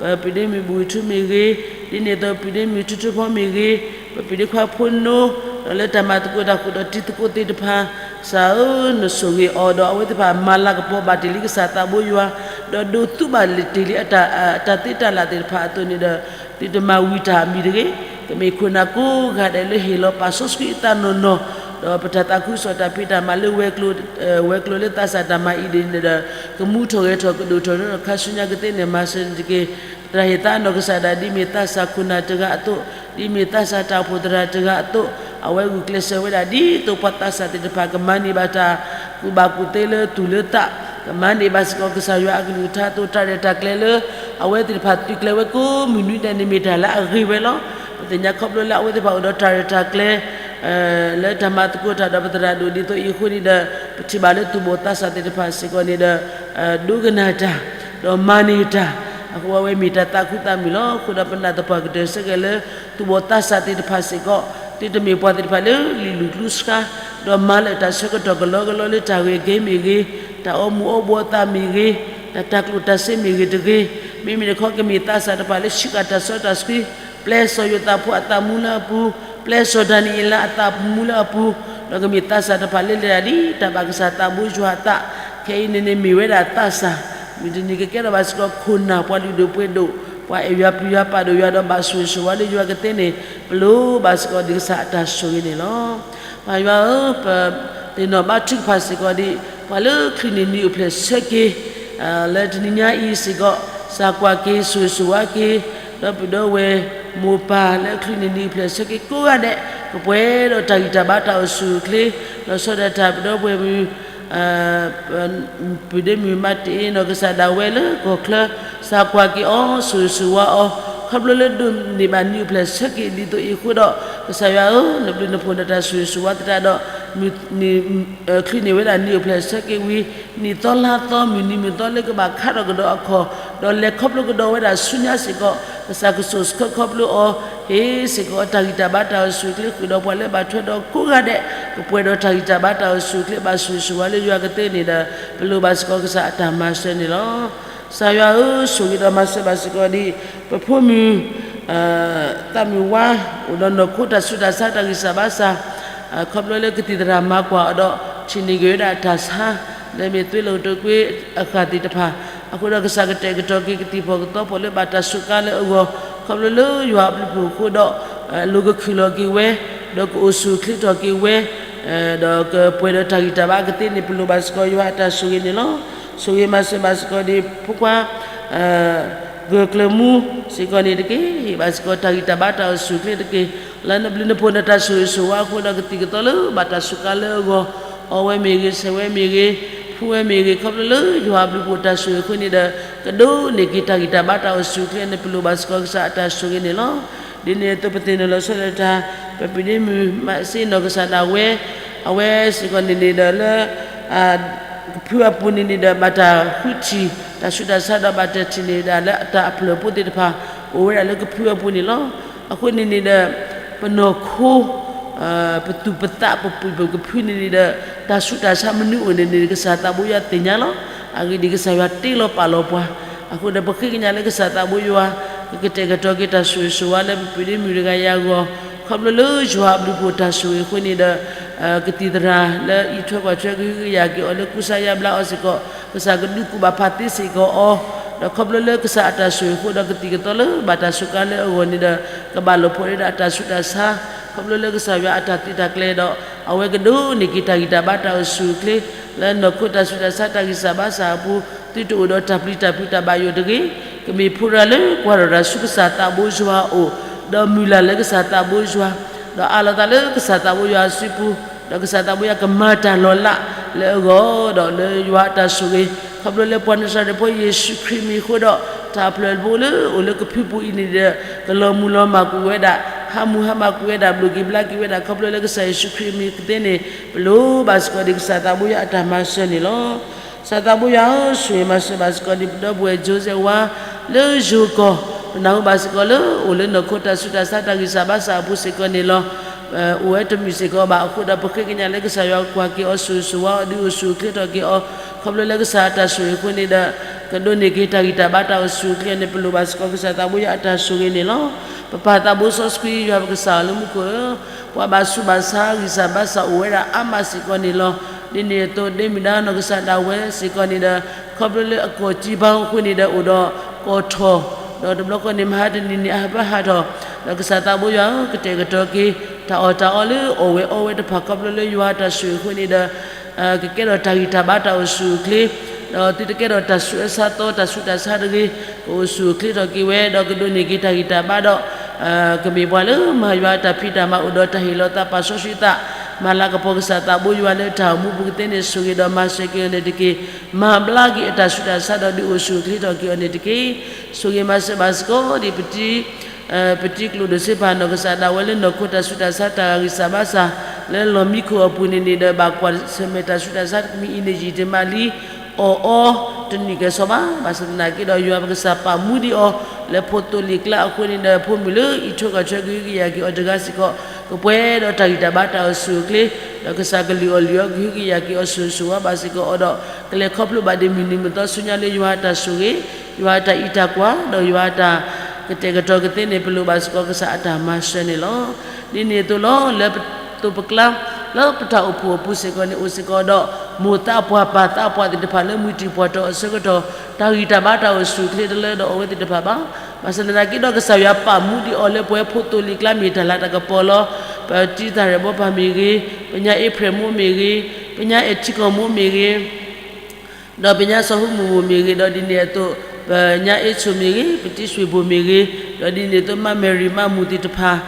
ၤ, ပပှၤဒ့မုၣ်ဘူၣ်ထူမ့ၢ်ဂ့ၤ, ဒ်န့ၣ်အသိးပှၤဒ့မုၣ်ထူထူဖီမ့ၢ်ဂ့ၤ, ပပှၤဒ့ခွါဖိနိ, ဒီးလၢတၢ်မၤသကိးတၢ်ဃုာ်ဒီးတံၤသကိးသ့ၣ်တဖၣ်, ကစၢ်ဧၢ, နဆိၣ်ဂ့ၤအီၤဒီးအဝဲသ့ၣ်တဖၣ်မၤလၤကပီၤဘၣ်တ့ၢ်လံကစၢ်သးဘိယွၤ, ဒီးဒိးသူဘၣ်တ့ၢ်လံအတၢ်သ့တၢ်လၢ်သ့ၣ်တဖၣ်အသိးန့ၣ်ဒီး သုတမၤဝံၤတၢ်အမံၤတဂ့ၤ. ကမ့ၢ်ခိၣ်နၢ်ကိးဂၤဒဲးလၢဟ့ၣ်လီၤပာ်စီဆှံအသးနီၢ်နီၢ်, ဒီးပတၢ်သးခုကစီၣ်တၢ်ဖံးတၢ်မၤလၢဝဲၤကျိၤ, ဝဲၤကျိၤလၢသးစၢ်တၢ်မၤအံၤဒ်န့ၣ်ဒီး ကမူထီၣ်ဂဲၤထီၣ်ကဒိၣ်ထီၣ်ထီထီၣ်ခါဆူညါကသ့န့ၣ် မၤစၢၤန့ၣ်တက့ၢ်. သရၣ်ဟ့ၣ်သးအနီၢ်ကစၢ်ဒၣ် ဒ်မ့ၢ်သးစၢ်ခိၣ်နၢ်တဂၤအသိး, ဒ်မ့ၢ်သးစၢ်တၢ်အိၣ်ဖှိၣ်သရၣ်တဂၤအသိး, အဝဲဂုာ်ကျဲးစၢးဝဲဒၣ် ဒ်သိးပှၤသးစၢ်သ့ၣ်တဖၣ် ကမၤန့ၢ်ဘၣ်တၢ်ကူၣ်ဘၣ်ကူၣ်သ့လၢသူၣ်လၢသး, ကမၤန့ၢ်ဘၣ်စ့ၢ်ကီးကစၢ်ယွၤအကလုၢ်ကထါအသိး တၢ်ရဲၣ်တၢ်ကျဲၤလၢ အဝဲသ့ၣ်တဖၣ်သုးကျဲၤဝဲကိးမုၢ်နွံဒဲးန့ၣ် မ့ၢ်တၢ်လၢအဂ့ၤဝဲလီၤ. ပသ့ၣ်ညါခီဖျိလၢအဝဲသ့ၣ်တဖၣ်အိၣ်ဒီးတၢ်ရဲၣ်တၢ်ကျဲၤ လၢတၢ်မၤသကိးတၢ်ဒီးပသရၣ်ဒိၣ်ဒ်သိးအံၤအဃိန့ၣ်ဒီး ပထံၣ်ဘၣ်လၢသူၣ်ဘီၣ်သးစၢ်သ့ၣ်တဖၣ်စ့ၢ်ကီးန့ၣ်ဒီး ဒိကနၣ်တၢ်, ဒီးမၤန့ၢ်တၢ်, အဃိအဝဲမ့ၢ်တၢ်သးခုသးမုာ်လီၤ. အဃိဒီးပနာ်သပှၢ်ကတၢၢ်ဆၢက့ၤလၢ သူၣ်ဘီၣ်သးစၢ်သ့ၣ်တဖၣ်စ့ၢ်ကီး သုတမ့ၢ်ပှၤသ့ၣ်တဖၣ်လၢလံာ်လူၢ်ကျူဆှါ, ဒီးမၤလၢတၢ်ဆၢကတီၢ်ကလီကလီလၢတၢ်ဂ့ၢ်က့မ့ၢ်ဂ့ၤ, တၢ်အီမူၤအီဘှီအသးမ့ၢ်ဂ့ၤ, တၢ်တၤကျိၣ်တၤစ့မ့ၢ်ဂ့ၤတဂ့ၤ, မ့မ့ၢ်တခီကမ့ၢ်သးစၢ်တဖၣ်လၢဆံးဃာ်တၢ်စီတၢ်ဆှံ, ပျဲစီၤယိၤသးဖိအသးမူလၢအပူၤ, ပျဲစီၤဒၤနံးယ့လးအသးမူလၢအပူၤ, ဒီးကမ့ၢ်သးစၢ်တဖၣ်လၢလဲၤဒၣ်ဒ်တၢ်ဘၣ်ကစၢ်သးဘိယွၤအသး, ခဲအံၤန့ၣ်န့ၣ်မ့ၢ်ဝဲဒၣ်သးစၢ်, မုၢ်တနံၤကကဲထီၣ်ဘၣ်စ့ၢ်ကီးခိၣ်နၢ်ပှၤလုၢ်ဒိၣ်ပှ့ၤဒိၣ်, ပှၤအဲၣ်ယွၤပျံၤယွၤပာ်ဒိၣ်ယွၤဒီးဘၣ်ဆိၣ်ဂ့ၤဆိၣ်ဝါလၢယွၤကသ့န့ၣ် ပလိၣ်ဘၣ်စ့ၢ်ကီးဒ်ကစၢ်အတၢ်ဆိၣ်ဂ့ၤန့ၣ်လီၤ. ပၢ်ယွၤဧၢ, ပသ့ၣ်နီၣ်ဘါထုကဖၣ်စ့ၢ်ကီးဒ် ပှၤလၢချံးန့ၢ်နံၤအိၣ်ဖျဲၣ်ဆၢက့ၤ လၢတနံၤညါအံၤစ့ၢ်ကီး စၢ်ကွၢ်က့ၤ ဆိၣ်ဂ့ၤဆိၣ်ဝါက့ၤ ဒီပုၢ်ဒီဝဲၢ် မိၢ်ပၢ်လၢအချုးန့ၢ်နံၣ်အိၣ်ဖျဲၣ်ဆၢက့ၤကိးဂၤဒဲး ကပှဲၤဒီးတၢ်ဂံၢ်တၢ်ဘါတၢ်အိၣ်ဆူၣ်အိၣ်ချ့, လီၤဆီဒၣ်တၢ်ပဒီပုၢ်ဝဲၢ်မုၣ် ပုၢ်ဒ့မုၣ်မၤတ့ၢ်နီၢ်ကစၢ်ဒၣ်ဝဲလၢကီၢ်ချၢ, ကစၢ်ကွၢ်က့ၤအီၤ ဆိၣ်ဂ့ၤဆိၣ်ဝါအီၤ, ခီဖျိလၢဒိးန့ၢ်ဘၣ်နံၣ်အိၣ်ဖျဲၣ်ဆၢက့ၤဒ်သိးအံၤအဃိဒီး, ကစၢ်ယွၤဧၢ, နဘျုးနဖှိၣ်နတၢ်ဆိၣ်ဂ့ၤဆိၣ်ဝါသတးဒီး မုၢ်နံၤ ချုးန့ၢ်ဝဲဒၣ်နံၣ်အိၣ်ဖျဲၣ်ဆၢက့ၤဝံၤ နံၣ်သီလါသီ မုၢ်နံၤမုၢ်သီလၢကဘၣ်ခးထီၣ်ကဒီးအခီၣ်, ဒီးလဲၤခီဖျိကဒီးဝဲဒၣ်ဆူညါစ့ၢ်ကီး, ကစၢ်ကဆိၣ်ဆှၢခီဖျိအီၤ, ဟ့ၣ်စ့ၢ်ကီးတၢ်ဂံၢ်တၢ်ဘါတၢ်အိၣ်ဆူၣ်အိၣ်ချ့ဃုာ်ဒီးပှၤလၢဘၣ်ထွဲဒီးကိးဂၤဒဲး, ကပှဲၤဒီးတၢ်ဂံၢ်တၢ်ဘါတၢ်အိၣ်ဆူၣ်အိၣ်ချ့ဘၣ်ဆိၣ်ဂ့ၤဆိၣ်ဝါလၢယွၤကသ့န့ၣ်ဒီး, ပလိၣ်ဘၣ်စ့ၢ်ကီးကစၢ်အတၢ်မၤစၢၤန့ၣ်လီၤ. ကစၢ်ယွၤဧၢ, ဆိၣ်ဂ့ၤဒီးမၤစၢၤဘၣ်စ့ၢ်ကီးဒ် ပဖိမုၣ် သးမုၢ်ဝါ အိၣ်ဒီးနီၢ်ခိတၢ်ဆူးတၢ်ဆါတၢ်ဂံၢ်စၢ်ဘါစၢ်, ခီဖျိလၢကသံၣ်သရၣ်မၤကွၢ်အီၤဒီး ထံၣ်န့ၢ်က့ၤဝဲဒၣ်တၢ်ဆါ လၢမ့ၢ်သွ့လိာ်တိာ်ကွံာ်အဃၢ်သ့ၣ်တဖၣ်, အဃိဒီးကစၢ်ကတဲာ်ကတီၤက့ၤကသံၣ်ဖီၣ်ကသီဖီၣ်လၢဘၣ်တၢ်စူးကါလၢအဂီၢ်, ခီဖျိလၢယွၤအဘျုးအဖှိၣ်အဃိဒီး လိၤကခုၣ်လီၤက့ၤဝဲ, ဒီးကအိၣ်ဆူၣ်အိၣ်ချ့ထီၣ်က့ၤဝဲ, ဒီးကပှဲၤဒီးတၢ်ဂံၢ်တၢ်ဘါအကသ့န့ၣ် ပလိၣ်ဘၣ်စ့ၢ်ကီးယွၤအတၢ်ဆိၣ်ဂ့ၤန့ၣ်လီၤ. ဆိၣ်ဂ့ၤမၤစၢၤဘၣ်စ့ၢ်ကီးဒ်ဖိခွါ ဂၢၢ်ကျၢၤမူ စ့ၢ်ကီးန့ၣ်တက့ၢ်. ဟ့ၣ်ဘၣ်စ့ၢ်ကီးတၢ်ဂံၢ်တၢ်ဘါတၢ်အိၣ်ဆူၣ်အိၣ်ချ့တက့ၢ်. လၢနဘျုးနဖှိၣ်နတၢ်ဆိၣ်ဂ့ၤဆိၣ်ဝါအဃိဒီး ကသံၣ်ကသီလၢဘၣ်တၢ်စူးကါလၢအဂီၢ်, အီဝဲမ့ၢ်ဂ့ၤ, ဆဲးဝဲမ့ၢ်ဂ့ၤ, ဖှူဝဲမ့ၢ်ဂ့ၤ, ခီဖျိလၢယွၤအဘျုးအဖှိၣ်တၢ်ဆိၣ်ဂ့ၤအဃိန့ၣ်ဒီး ကဒိးန့ၢ်က့ၤတၢ်ဂံၢ်တၢ်ဘါတၢ်အိၣ်ဆူၣ်အိၣ်ချ့န့ၣ် ပလိၣ်ဘၣ်စ့ၢ်ကီးကစၢ်အတၢ်ဆိၣ်ဂ့ၤန့ၣ်လီၤ. ဒ်န့ၣ်အသိးပသ့ၣ်နီၣ်လီၤဆီဒၣ်တၢ် ပပုၢ်ဒ့မုၣ်မၤစ့နီၢ်ကစၢ်ဒၣ်ဝဲ, အဝဲစ့ၢ်ကီးန့ၣ်န့ၣ်ဒီးလၢ ကဖုအပူၤန့ၣ်န့ၣ်ဒီး ဘၣ်တၢ်ဃုထံၣ်တၢ်ဆူးတၢ်ဆါဒီး ဘၣ်တၢ်ထံၣ်န့ၢ်ဒၣ်လၢအတၢ်အဖျၢၣ်ဖိသ့ၣ်တဖၣ် အိၣ်ဝဲဒၣ်လၢကဖုအပူၤန့ၣ်လီၤ. အဃိန့ၣ်န့ၣ်ဒီး ပနီၢ်ခိ ပသူၣ်ပသး ပပုၢ်ပကဖုန့ၣ်န့ၣ်ဒီး တၢ်ဆူးတၢ်ဆါမနုၤအိၣ်န့ၣ်န့ၣ် ကစၢ်သးဘိယွၤသ့ၣ်ညါလီၤ. အဂ့ၢ်ဒ်အံၤ, ကစၢ်ယွၤတ့လီၤပာ်လီၤပှၤ, အဃိဒီးပဃ့ကညးလၢကစၢ်သးဘိယွၤ ကကတဲာ်ကတီၤက့ၤတၢ်ဆိၣ်ဂ့ၤဆိၣ်ဝါလၢပပုၢ်ဒ့မုၣ်တဂၤအံၤအဂီၢ်, ခီဖျိလၢယွၤအဘျုးအဖှိၣ်တၢ်ဆိၣ်ဂ့ၤအဃိန့ၣ်ဒီး ကသံၣ်သရၣ်လၢအံးထွဲကွၢ်ထွဲကဟုကယာ်က့ၤအီၤလၢကူစါယါဘျါအီၤစ့ၢ်ကီး, ကစၢ်ကဒုးကူၣ်ဘၣ်ဖးသ့စ့ၢ်ကီးအီၤ, ဒီးခီဖျိလၢကစၢ်အတၢ်ဆိၣ်ဂ့ၤအဃိဒီး ကသံၣ်ကသီလၢဘၣ်တၢ်စူးကါလၢအဂီၢ်န့ၣ်ဒီး ကဘၣ်လိာ်ဖိးဝဲဒၣ်အတၢ်ဆူးတၢ်ဆါ, ခီဖျိလၢကစၢ်ယွၤအတၢ်သုးတၢ်ကျဲၤဒီး အဝဲကဒိးန့ၢ်က့ၤတၢ်ဂံၢ်တၢ်ဘါတၢ်အိၣ်ဆူၣ်အိၣ်ချ့ လၢနီၢ်ခိတၢ်ဆူးတၢ်ဆါတၢ်ဂံၢ်စၢ်ဘါစၢ်အပူၤ, သုတအိၣ်ဒီးတၢ်ပျံၤတၢ်ဖုးတၢ်ဘၣ်ယိၣ်တဂ့ၤ, ကမ့ၢ်ဖိရၤလၢကွၢ်ထီၣ်တၢ်ဆူကစၢ်သးဘိယွၤအအိၣ်, ဒီးမုၢ်လၢ်လၢကစၢ်သးဘိယွၤ, ဒီးအးလီၤသးလၢကစၢ်သးဘိယွၤအစုပူၤ, ဒီးကစၢ်သးဘိယွၤကမၤတၢ်လီၤလးလၢအဂီၢ်, ဒီးလၢယွၤအတၢ်ဆိၣ်ဂ့ၤ, ခီဖျိလၢပှၤနၤစၤရ့းဖိယ့ၣ်ၡူးခရံာ်မံၤအဃိဒီး တၢ်အဖျၢၣ်ဖိလၢအိၣ်လၢကဖုပူၤအံၤန့ၣ်ဒီး ကလီၤမုၢ်လီၤမၢ်ကွံာ်ဝဲဒၣ်, ဟးမူဟးမၢ်ကွံာ်ဝဲဒၣ်, ဘျုးက့ၤဘျါက့ၤဝဲဒၣ်, ခီဖျိလၢကစၢ်ယ့ၣ်ၡူးခရံာ်မံၤကသ့န့ၣ် ပလိၣ်ဘၣ်စ့ၢ်ကီးဒ်ကစၢ်သးဘိယွၤအတၢ်မၤစၢၤန့ၣ်လီၤ. ကစၢ်သးဘိယွၤဧၢ, ဆိၣ်ဂ့ၤမၤစၢၤဘၣ်စ့ၢ်ကီးဒ်ပဒီပုၢ်ဝဲၢ် Joseph ဝါ လၢယိၤကီၢ်, ပနၢ်ဟူဘၣ်စ့ၢ်ကီးလၢအိၣ်လၢနီၢ်ခိတၢ်ဆူးတၢ်ဆါတၢ်ဂံၢ်စၢ်ဘါစၢ်အပူၤစ့ၢ်ကီးန့ၣ်လီၤ. အိၣ်ဝဲတမုာ်စ့ၢ်ကီးဘၣ်အဃိဒီး ပဃ့ကညးလၢကစၢ်ယွၤကွၢ်က့ၤအီၤ ဆိၣ်ဂ့ၤဆိၣ်ဝါအီၤ ဒုးအိၣ်ဆူၣ်အိၣ်ချ့ထီၣ်က့ၤအီၤ, ခီဖျိလၢကစၢ်အတၢ်ဆိၣ်ဂ့ၤအဃိန့ၣ်ဒီး ကဒိးန့ၢ်က့ၤတၢ်ဂံၢ်တၢ်ဘါတၢ်အိၣ်ဆူၣ်အိၣ်ချ့န့ၣ် ပလိၣ်ဘၣ်စ့ၢ်ကီးကစၢ်သးဘိယွၤအတၢ်ဆိၣ်ဂ့ၤန့ၣ်လီၤ. ပပၢ်သးဘိစီဆှံယွၤပကစၢ်ဧၢလၢမူခိၣ်ဧၢ, ပှၤဘၣ်ဆူးဘၣ်ဆါဂံၢ်စၢ်ဘါစၢ်အိၣ်ဝဲဒၣ်အါမးစ့ၢ်ကီးန့ၣ်လီၤ. ဒ်န့ၣ်အသိး ဒ့မုၣ်ဒါနီၢ်ကစၢ်ဒၣ်ဝဲစ့ၢ်ကီးန့ၣ်ဒီး ခီဖျိလၢအကီၢ်ကံဘါအဃိန့ၣ်ဒီး အိၣ်ဒီးကီၢ်ထီၣ်, ဒီးတဘျီဃီန့ၣ် မဟါတနံၤန့ၣ် အဟးဘၣ်ဟးထီၣ်, ဒီးကစၢ်သးဘိယွၤဧၢ, ကတဲာ်ကတီၤက့ၤ တၢ်အီၣ်တၢ်အီလၢအီၣ်ဝဲအီဝဲတဖၣ် ခီဖျိလၢယွၤအတၢ်ဆိၣ်ဂ့ၤအဃိန့ၣ်ဒီး ကကဲထီၣ်တၢ်ဂံၢ်တၢ်ဘါတၢ်အိၣ်ဆူၣ်အိၣ်ချ့, ဒီးသုတကဲထီၣ်တၢ်ဆူးအဆါသီ တၢ်ဆူးတၢ်ဆါတဂ့ၤ, ကအိၣ်ဆူၣ်အိၣ်ချ့ထီၣ်က့ၤဝဲ ဒီးကဒိးန့ၢ်က့ၤတၢ်ဂံၢ်တၢ်ဘါဒီး ကမ့ၢ်ပှၤလၢမၤယွၤအတၢ်ဖံးတၢ်မၤ အိၣ်ဒီးတၢ်ဟ့ၣ်လီၤသးပာ်စီဆှံသး, မၤလၤကပီၤကစၢ်သးဘိယွၤလၢတၢ်အိၣ်မူပူၤကသ့န့ၣ် ဆိၣ်ဂ့ၤဒီးမၤစၢၤက့ၤအီၤန့ၣ်တက့ၢ်. မၤဘျါက့ၤအတၢ်ဆူးတၢ်ဆါဒီးဒုးအိၣ်ဆူၣ်အိၣ်ချ့ထီၣ်က့ၤအီၤန့ၣ်တက့ၢ်. ဆိၣ်ဂ့ၤမၤစၢၤဘၣ်စ့ၢ်ကီးဒ်ပတံ ပတံၤကျိၣ်ဒိၣ်စ့ဖးနီၢ်ကစၢ်ဒၣ်ဝဲလၢနီၢ်ခိတၢ်ဆူးတၢ်ဆါတၢ်ဂံၢ်စၢ်ဘါစၢ် လၢလီၢ်မံခိၣ်အပူၤန့ၣ်န့ၣ်ဒီး ဘၣ်ကွၢ်ဆၢၣ်မဲာ်တၢ်ဆူးတၢ်ဆါတမံၤအံၤန့ၣ် ယံာ်တမံၤလံ အီၣ်အီတနံၣ်ကဲၣ်ဆိးဘၣ်. ဘၣ်ဆၣ်သနာ်က့ဒီး ယွၤပကစၢ်ပာ်မူဒံးအီၤ လၢဖိသိလ့ၣ်ကျါအဃိန့ၣ်ဒီး ဖိမုၣ်လၢအံးထွဲကွၢ်ထွဲကဟုကယာ်က့ၤအီၤတဂၤစ့ၢ်ကီး ကပှဲၤဒီးတၢ်ဂံၢ်တၢ်ဘါတၢ်အိၣ်ဆူၣ်အိၣ်ချ့ ဒီးကစၢ်ကလုၢ်အီၣ်လုၢ်အီကဟုကယာ်က့ၤအီၤ ဆိၣ်ဂ့ၤဆိၣ်ဝါဘၣ်စ့ၢ်ကီးအီၤဒီး ကလဲၤခီဖျိဘၣ်ဒ်မုၢ်နံၤမုၢ်သီဆူညါလၢယွၤအတၢ်ဆိၣ်ဂ့ၤ, ယွၤအတၢ်အံးတၢ်ကွၢ် ဒီးယွၤအတၢ်ကတဲာ်ကတီၤကသ့န့ၣ် ပလိၣ်ဘၣ်စ့ၢ်ကီးကစၢ်အတၢ်မၤစၢၤန့ၣ်လီၤ. ဒ်န့ၣ်အသိးလီၤ လၢပသိးပကျါ လၢပတၢ်အိၣ်ဖှိၣ်အပူၤစ့ၢ်ကီးန့ၣ် အိၣ်စ့ၢ်ကီးဒီး မိၢ်သးပှၢ်ပၢ်သးပှၢ်သ့ၣ်တဖၣ် လၢမုၢ်တံၢ်ပှၢ်တီၢ်အဆၢကတီၢ် တၢ်ဂံၢ်တၢ်ဘါတၢ်အိၣ်ဆူၣ်အိၣ်ချ့တလၢဒီးအဝဲသ့ၣ်တဖၣ်ဘၣ်. ဘၣ်ဆၣ်သနာ်က့ဒီး ကစၢ်ယွၤပာ်မူဒံးအီၤလၢပဝဲဖိသိလ့ၣ်ကျါ မ့ၢ်တၢ်လၤတၢ်ကပီၤလီၤ. ပတံၤသၣ်ရဲၣ်ဘီပၢ်မ့ၢ်ဂ့ၤ, ပညါအ့ဖြဲၣ်မိၢ်မ့ၢ်ဂ့ၤ, ပညါအဲၣ်ထံကီၢ်မိၢ်မ့ၢ်ဂ့ၤ, ဒီးပညါစီၤဟူမူးမိၢ်မ့ၢ်ဂ့ၤ, ဒီးဒ်န့ၣ်အသိး ပညါအ့ၣ်ဆိးမ့ၢ်ဂ့ၤ, ပတံၢ်စွ့ၤဘိၣ်မ့ၢ်ဂ့ၤ, ဒီးဒ်န့ၣ်အသိးမး မ့ၢ်ရံမးမူးသ့ၣ်တဖၣ်,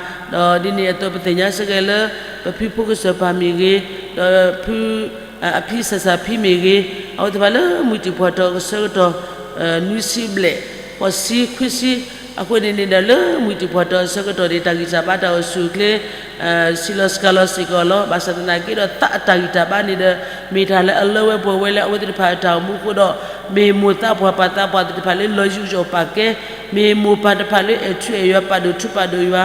ဒီးဒ်န့ၣ်အသိးပသ့ၣ်ညါစ့ၢ်ကီးလၢ ပဖုဖိကစၢၢ်ပၢ်မ့ၢ်ဂ့ၤ, ဒီးဖု အဖံစၢ်စၢ်ဖံမ့ၢ်ဂ့ၤ, အဝဲသ့ၣ်တဖၣ်လၢမုၢ်တံၢ်ပှၢ်တီၤအဆၢကတီၢ် နွံဆံဘျဲၣ်, ဃိးဆံ, ခွံဆံ, အဃိန့ၣ်န့ၣ်ဒီး လၢမုၢ်တံၢ်ပှၢ်တီၤအဆၢကတီၢ်န့ၣ် တၢ်ဂံၢ်တၢ်ဘါတၢ်အိၣ်ဆူၣ်အိၣ်ချ့ စံးလီၤစှၤလီၤစ့ၢ်ကီးလီၤ. ဘၣ်ဆၣ်သနာ်က့ဒီး သးအတၢ်ဂံၢ်တၢ်ဘါန့ၣ်ဒီး မ့ၢ်တၢ်လၢအလၢဝဲပှဲၤဝဲလၢအဝဲသ့ၣ်တဖၣ်အတၢ်အိၣ်မူအဃိဒီး မ့ၢ်မိၢ်သးပှၢ်ပၢ်သးပှၢ်သ့ၣ်တဖၣ်လၢလီၤယူးယီၣ်ပာ်ကဲ, မ့ၢ်မိၢ်ပၢ်တဖၣ်လၢအဲၣ်ထူအဲၣ်ယွၤ ပာ်ဒိၣ်ထူပာ်ဒိၣ်ယွၤ,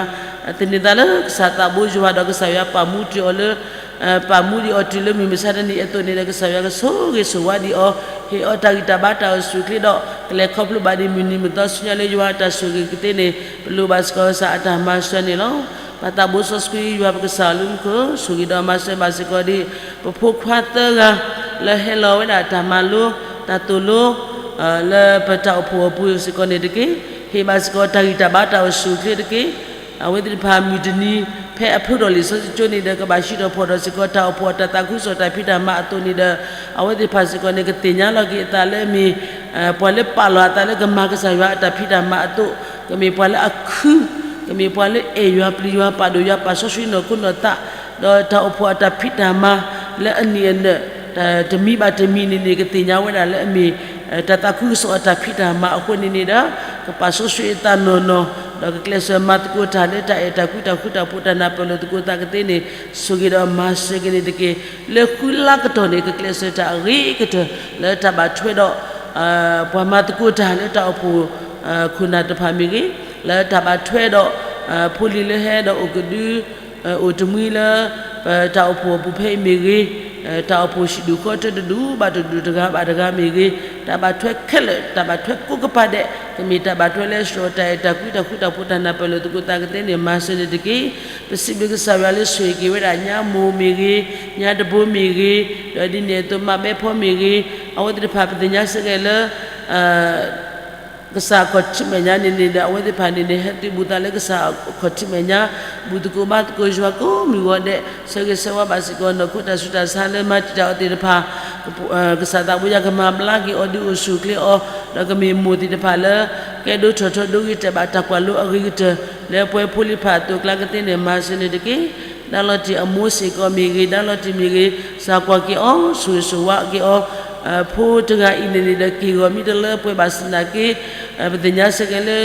သန့ၤသးလၢကစၢ်သးဘိယွၤဒီးကစၢ်ယွၤပာ်မူတ့ၢ်အီၤလၢ ပာ်မူဒံးအီၤတုၤလၢမုၢ်မဆါတနံၤအသိးန့ၣ်ဒီး ကစၢ်ယွၤကဆိၣ်ဂ့ၤဆိၣ်ဝါဒံးအီၤ, ဟ့ၣ်အီၤတၢ်ဂံၢ်တၢ်ဘါတၢ်အိၣ်ဆူၣ်အိၣ်ချ့ဒီး ကလဲၤခီဖျိဘၣ်ဒံးမုၢ်နံၤမုၢ်သီဆူညါလၢယွၤအတၢ်ဆိၣ်ဂ့ၤကသ့န့ၣ် ပလိၣ်ဘၣ်စ့ၢ်ကီးကစၢ်အတၢ်မၤစၢၤန့ၣ်လီၤ. ပၢ်သးဘိစီဆှံယွၤပကစၢ်လၢမူခိၣ် ဆိၣ်ဂ့ၤဒီးမၤစၢၤဘၣ်စ့ၢ်ကီးဒံး ပဖိခွါသၢဂၤ လၢဟဲလီၤဝဲဒၣ်တၢ်မၤလိ တၢ်သိၣ်လိ လၢပတၢ်အိၣ်ဖှိၣ်အပူၤစ့ၢ်ကီးန့ၣ်တက့ၢ်. ဟ့ၣ်ဘၣ်စ့ၢ်ကီးတၢ်ဂံၢ်တၢ်ဘါတၢ်အိၣ်ဆူၣ်အိၣ်ချ့တက့ၢ်. အဝဲသ့ၣ်တဖၣ်မုၢ်တနံၤ ဖဲအဖုထီၣ်လံာ်စီဆှံကၠိန့ၣ်ဒီး ကဘၣ်ဟံးထီၣ်ဖီၣ်ထီၣ်စ့ၢ်ကီးတၢ်အိၣ်ဖှိၣ်အတၢ်သးခုကစီၣ်တၢ်ဖံးတၢ်မၤအသိးန့ၣ်ဒီး အဝဲသ့ၣ်တဖၣ်စ့ၢ်ကီးန့ၣ် ကသ့ၣ်ညါလီၤက့ၤအသးလၢအမ့ၢ် ပှၤလၢပာ်လီၤအသးလၢကမၤကစၢ်ယွၤအတၢ်ဖံးတၢ်မၤအသိး, ကမ့ၢ်ပှၤလၢအခု, ကမ့ၢ်ပှၤလၢအဲၣ်ယွၤပျံၤယွၤ ပာ်ဒိၣ်ယွၤပာ်စီဆှံနီၢ်ခိနီၢ်သး, ဒီးတၢ်အိၣ်ဖှိၣ်အတၢ်ဖံးတၢ်မၤ လၢအနံၣ်အနၢၣ် တမံၤဘၣ်တမံၤန့ၣ်န့ၣ် ကသ့ၣ်ညါဝဲဒၣ်လၢအမ့ၢ် တၢ်သးခုကစီၣ်အတၢ်ဖံးတၢ်မၤအဃိန့ၣ်န့ၣ်ဒီး ကပာ်စီဆှံအသးနီၢ်နီၢ်, ဒီးကကျဲးစၢးမၤသကိးတၢ်လၢတၢ်အဲၣ်တၢ်ကွံတၢ်ဃူတၢ်ဖိးတၢ်နၢ်ပၢၢ်လိာ်သကိးသးကသ့န့ၣ် ဆိၣ်ဂ့ၤဒီးမၤစၢၤက့ၤန့ၣ်တက့ၢ်. လၢဃုလါကတီၢ်န့ၣ် ကကျဲးစၢးတၢ်အဂ့ၤကတၢၢ် လၢတၢ်ဘၣ်ထွဲဒီး ပှၤမၤသကိးတၢ်လၢတၢ်အိၣ်ဖှိၣ် ခိၣ်နၢ်တဖၣ်မ့ၢ်ဂ့ၤ, လၢတၢ်ဘၣ်ထွဲဒီး ဖိလံၤလၢဟဲဒီးအိၣ်ကဒု အိၣ်တမှံလၢ ပတၢ်အိၣ်ဖှိၣ်အပူၤဖဲအံၤမ့ၢ်ဂ့ၤ, တၢ်အိၣ်ဖှိၣ်ဟံၣ်ဒူၣ်ဃီတဒူၣ်ဘၣ်တဒူၣ်တဂၤဘၣ်တဂၤမ့ၢ်ဂ့ၤ, တၢ်ဘၣ်ထွဲခဲလၢာ် တၢ်ဘၣ်ထွဲကိးကပၤဒဲး ကမ့ၢ်တၢ်ဘၣ်ထွဲလၢစှီၤတၢ်အဲၣ်တၢ်ကွံတၢ်ဃူတၢ်ဖိးတၢ်နၢ်ပၢၢ်လိာ်သကိးသးကသ့န့ၣ် မၤစၢၤန့ၣ်တက့ၢ်. ပစံးဘျုးကစၢ်ယွၤလၢဆိၣ်ဂ့ၤက့ၤဝဲဒၣ်ညါမိၢ်မ့ၢ်ဂ့ၤ, ညါတဘိမ့ၢ်ဂ့ၤ, ဒီးဒ်န့ၣ်အသိးမးဘဲဖီမ့ၢ်ဂ့ၤ, အဝဲသ့ၣ်တဖၣ်ပသ့ၣ်ညါစ့ၢ်ကီးလၢ ကစၢ်အခီၣ်ထံးမဲာ်ညါန့ၣ်န့ၣ်ဒီး အဝဲသ့ၣ်တဖၣ်န့ၣ်န့ၣ် ဟဲသုးဘူးသးလၢကစၢ်အခီၣ်ထံးမဲာ်ညါ, ဘူးသကိးဘါသကိးယွၤကိးမုၢ်ဂီၤဒဲး, ဆၢဂ့ၤဆၢဝါဘၣ်စ့ၢ်ကီးနီၢ်ခိတၢ်ဆူးတၢ်ဆါလၢမၤတံာ်တာ်အီၤသ့ၣ်တဖၣ်, ကစၢ်သးဘိယွၤကမၤဘျါက့ၤအီၤဒုးအိၣ်ဆူၣ်အိၣ်ချ့အီၤ, ဒီးကမ့ၢ်မိၢ်သ့ၣ်တဖၣ်လၢ ကဲဒိထီၣ်ထီဒိဂ့ၤတဲာ်ဘၣ်တၢ်ကွၢ်လိအဂ့ၤကတၢၢ် လၢပှဲၤဖိလံၤဖးအသိးအကျါကသ့န့ၣ် မၤစၢၤန့ၣ်တက့ၢ်. ဒါလီၤတံၢ်အမိၢ်စ့ၢ်ကီးမ့ၢ်ဂ့ၤ, ဒါလီၤတံၢ်မ့ၢ်ဂ့ၤ, ကစၢ်ကွၢ်က့ၤအီၤ, ဆိၣ်ဂ့ၤဆိၣ်ဝါက့ၤအီၤ, ဖိတဂၤအံၤန့ၣ်န့ၣ်ဒီး က့ၢ်ဂီၤမံတလၢပှဲၤဘၣ်ဆၣ်သနာ်က့ ပသ့ၣ်ညါစ့ၢ်ကီးလၢ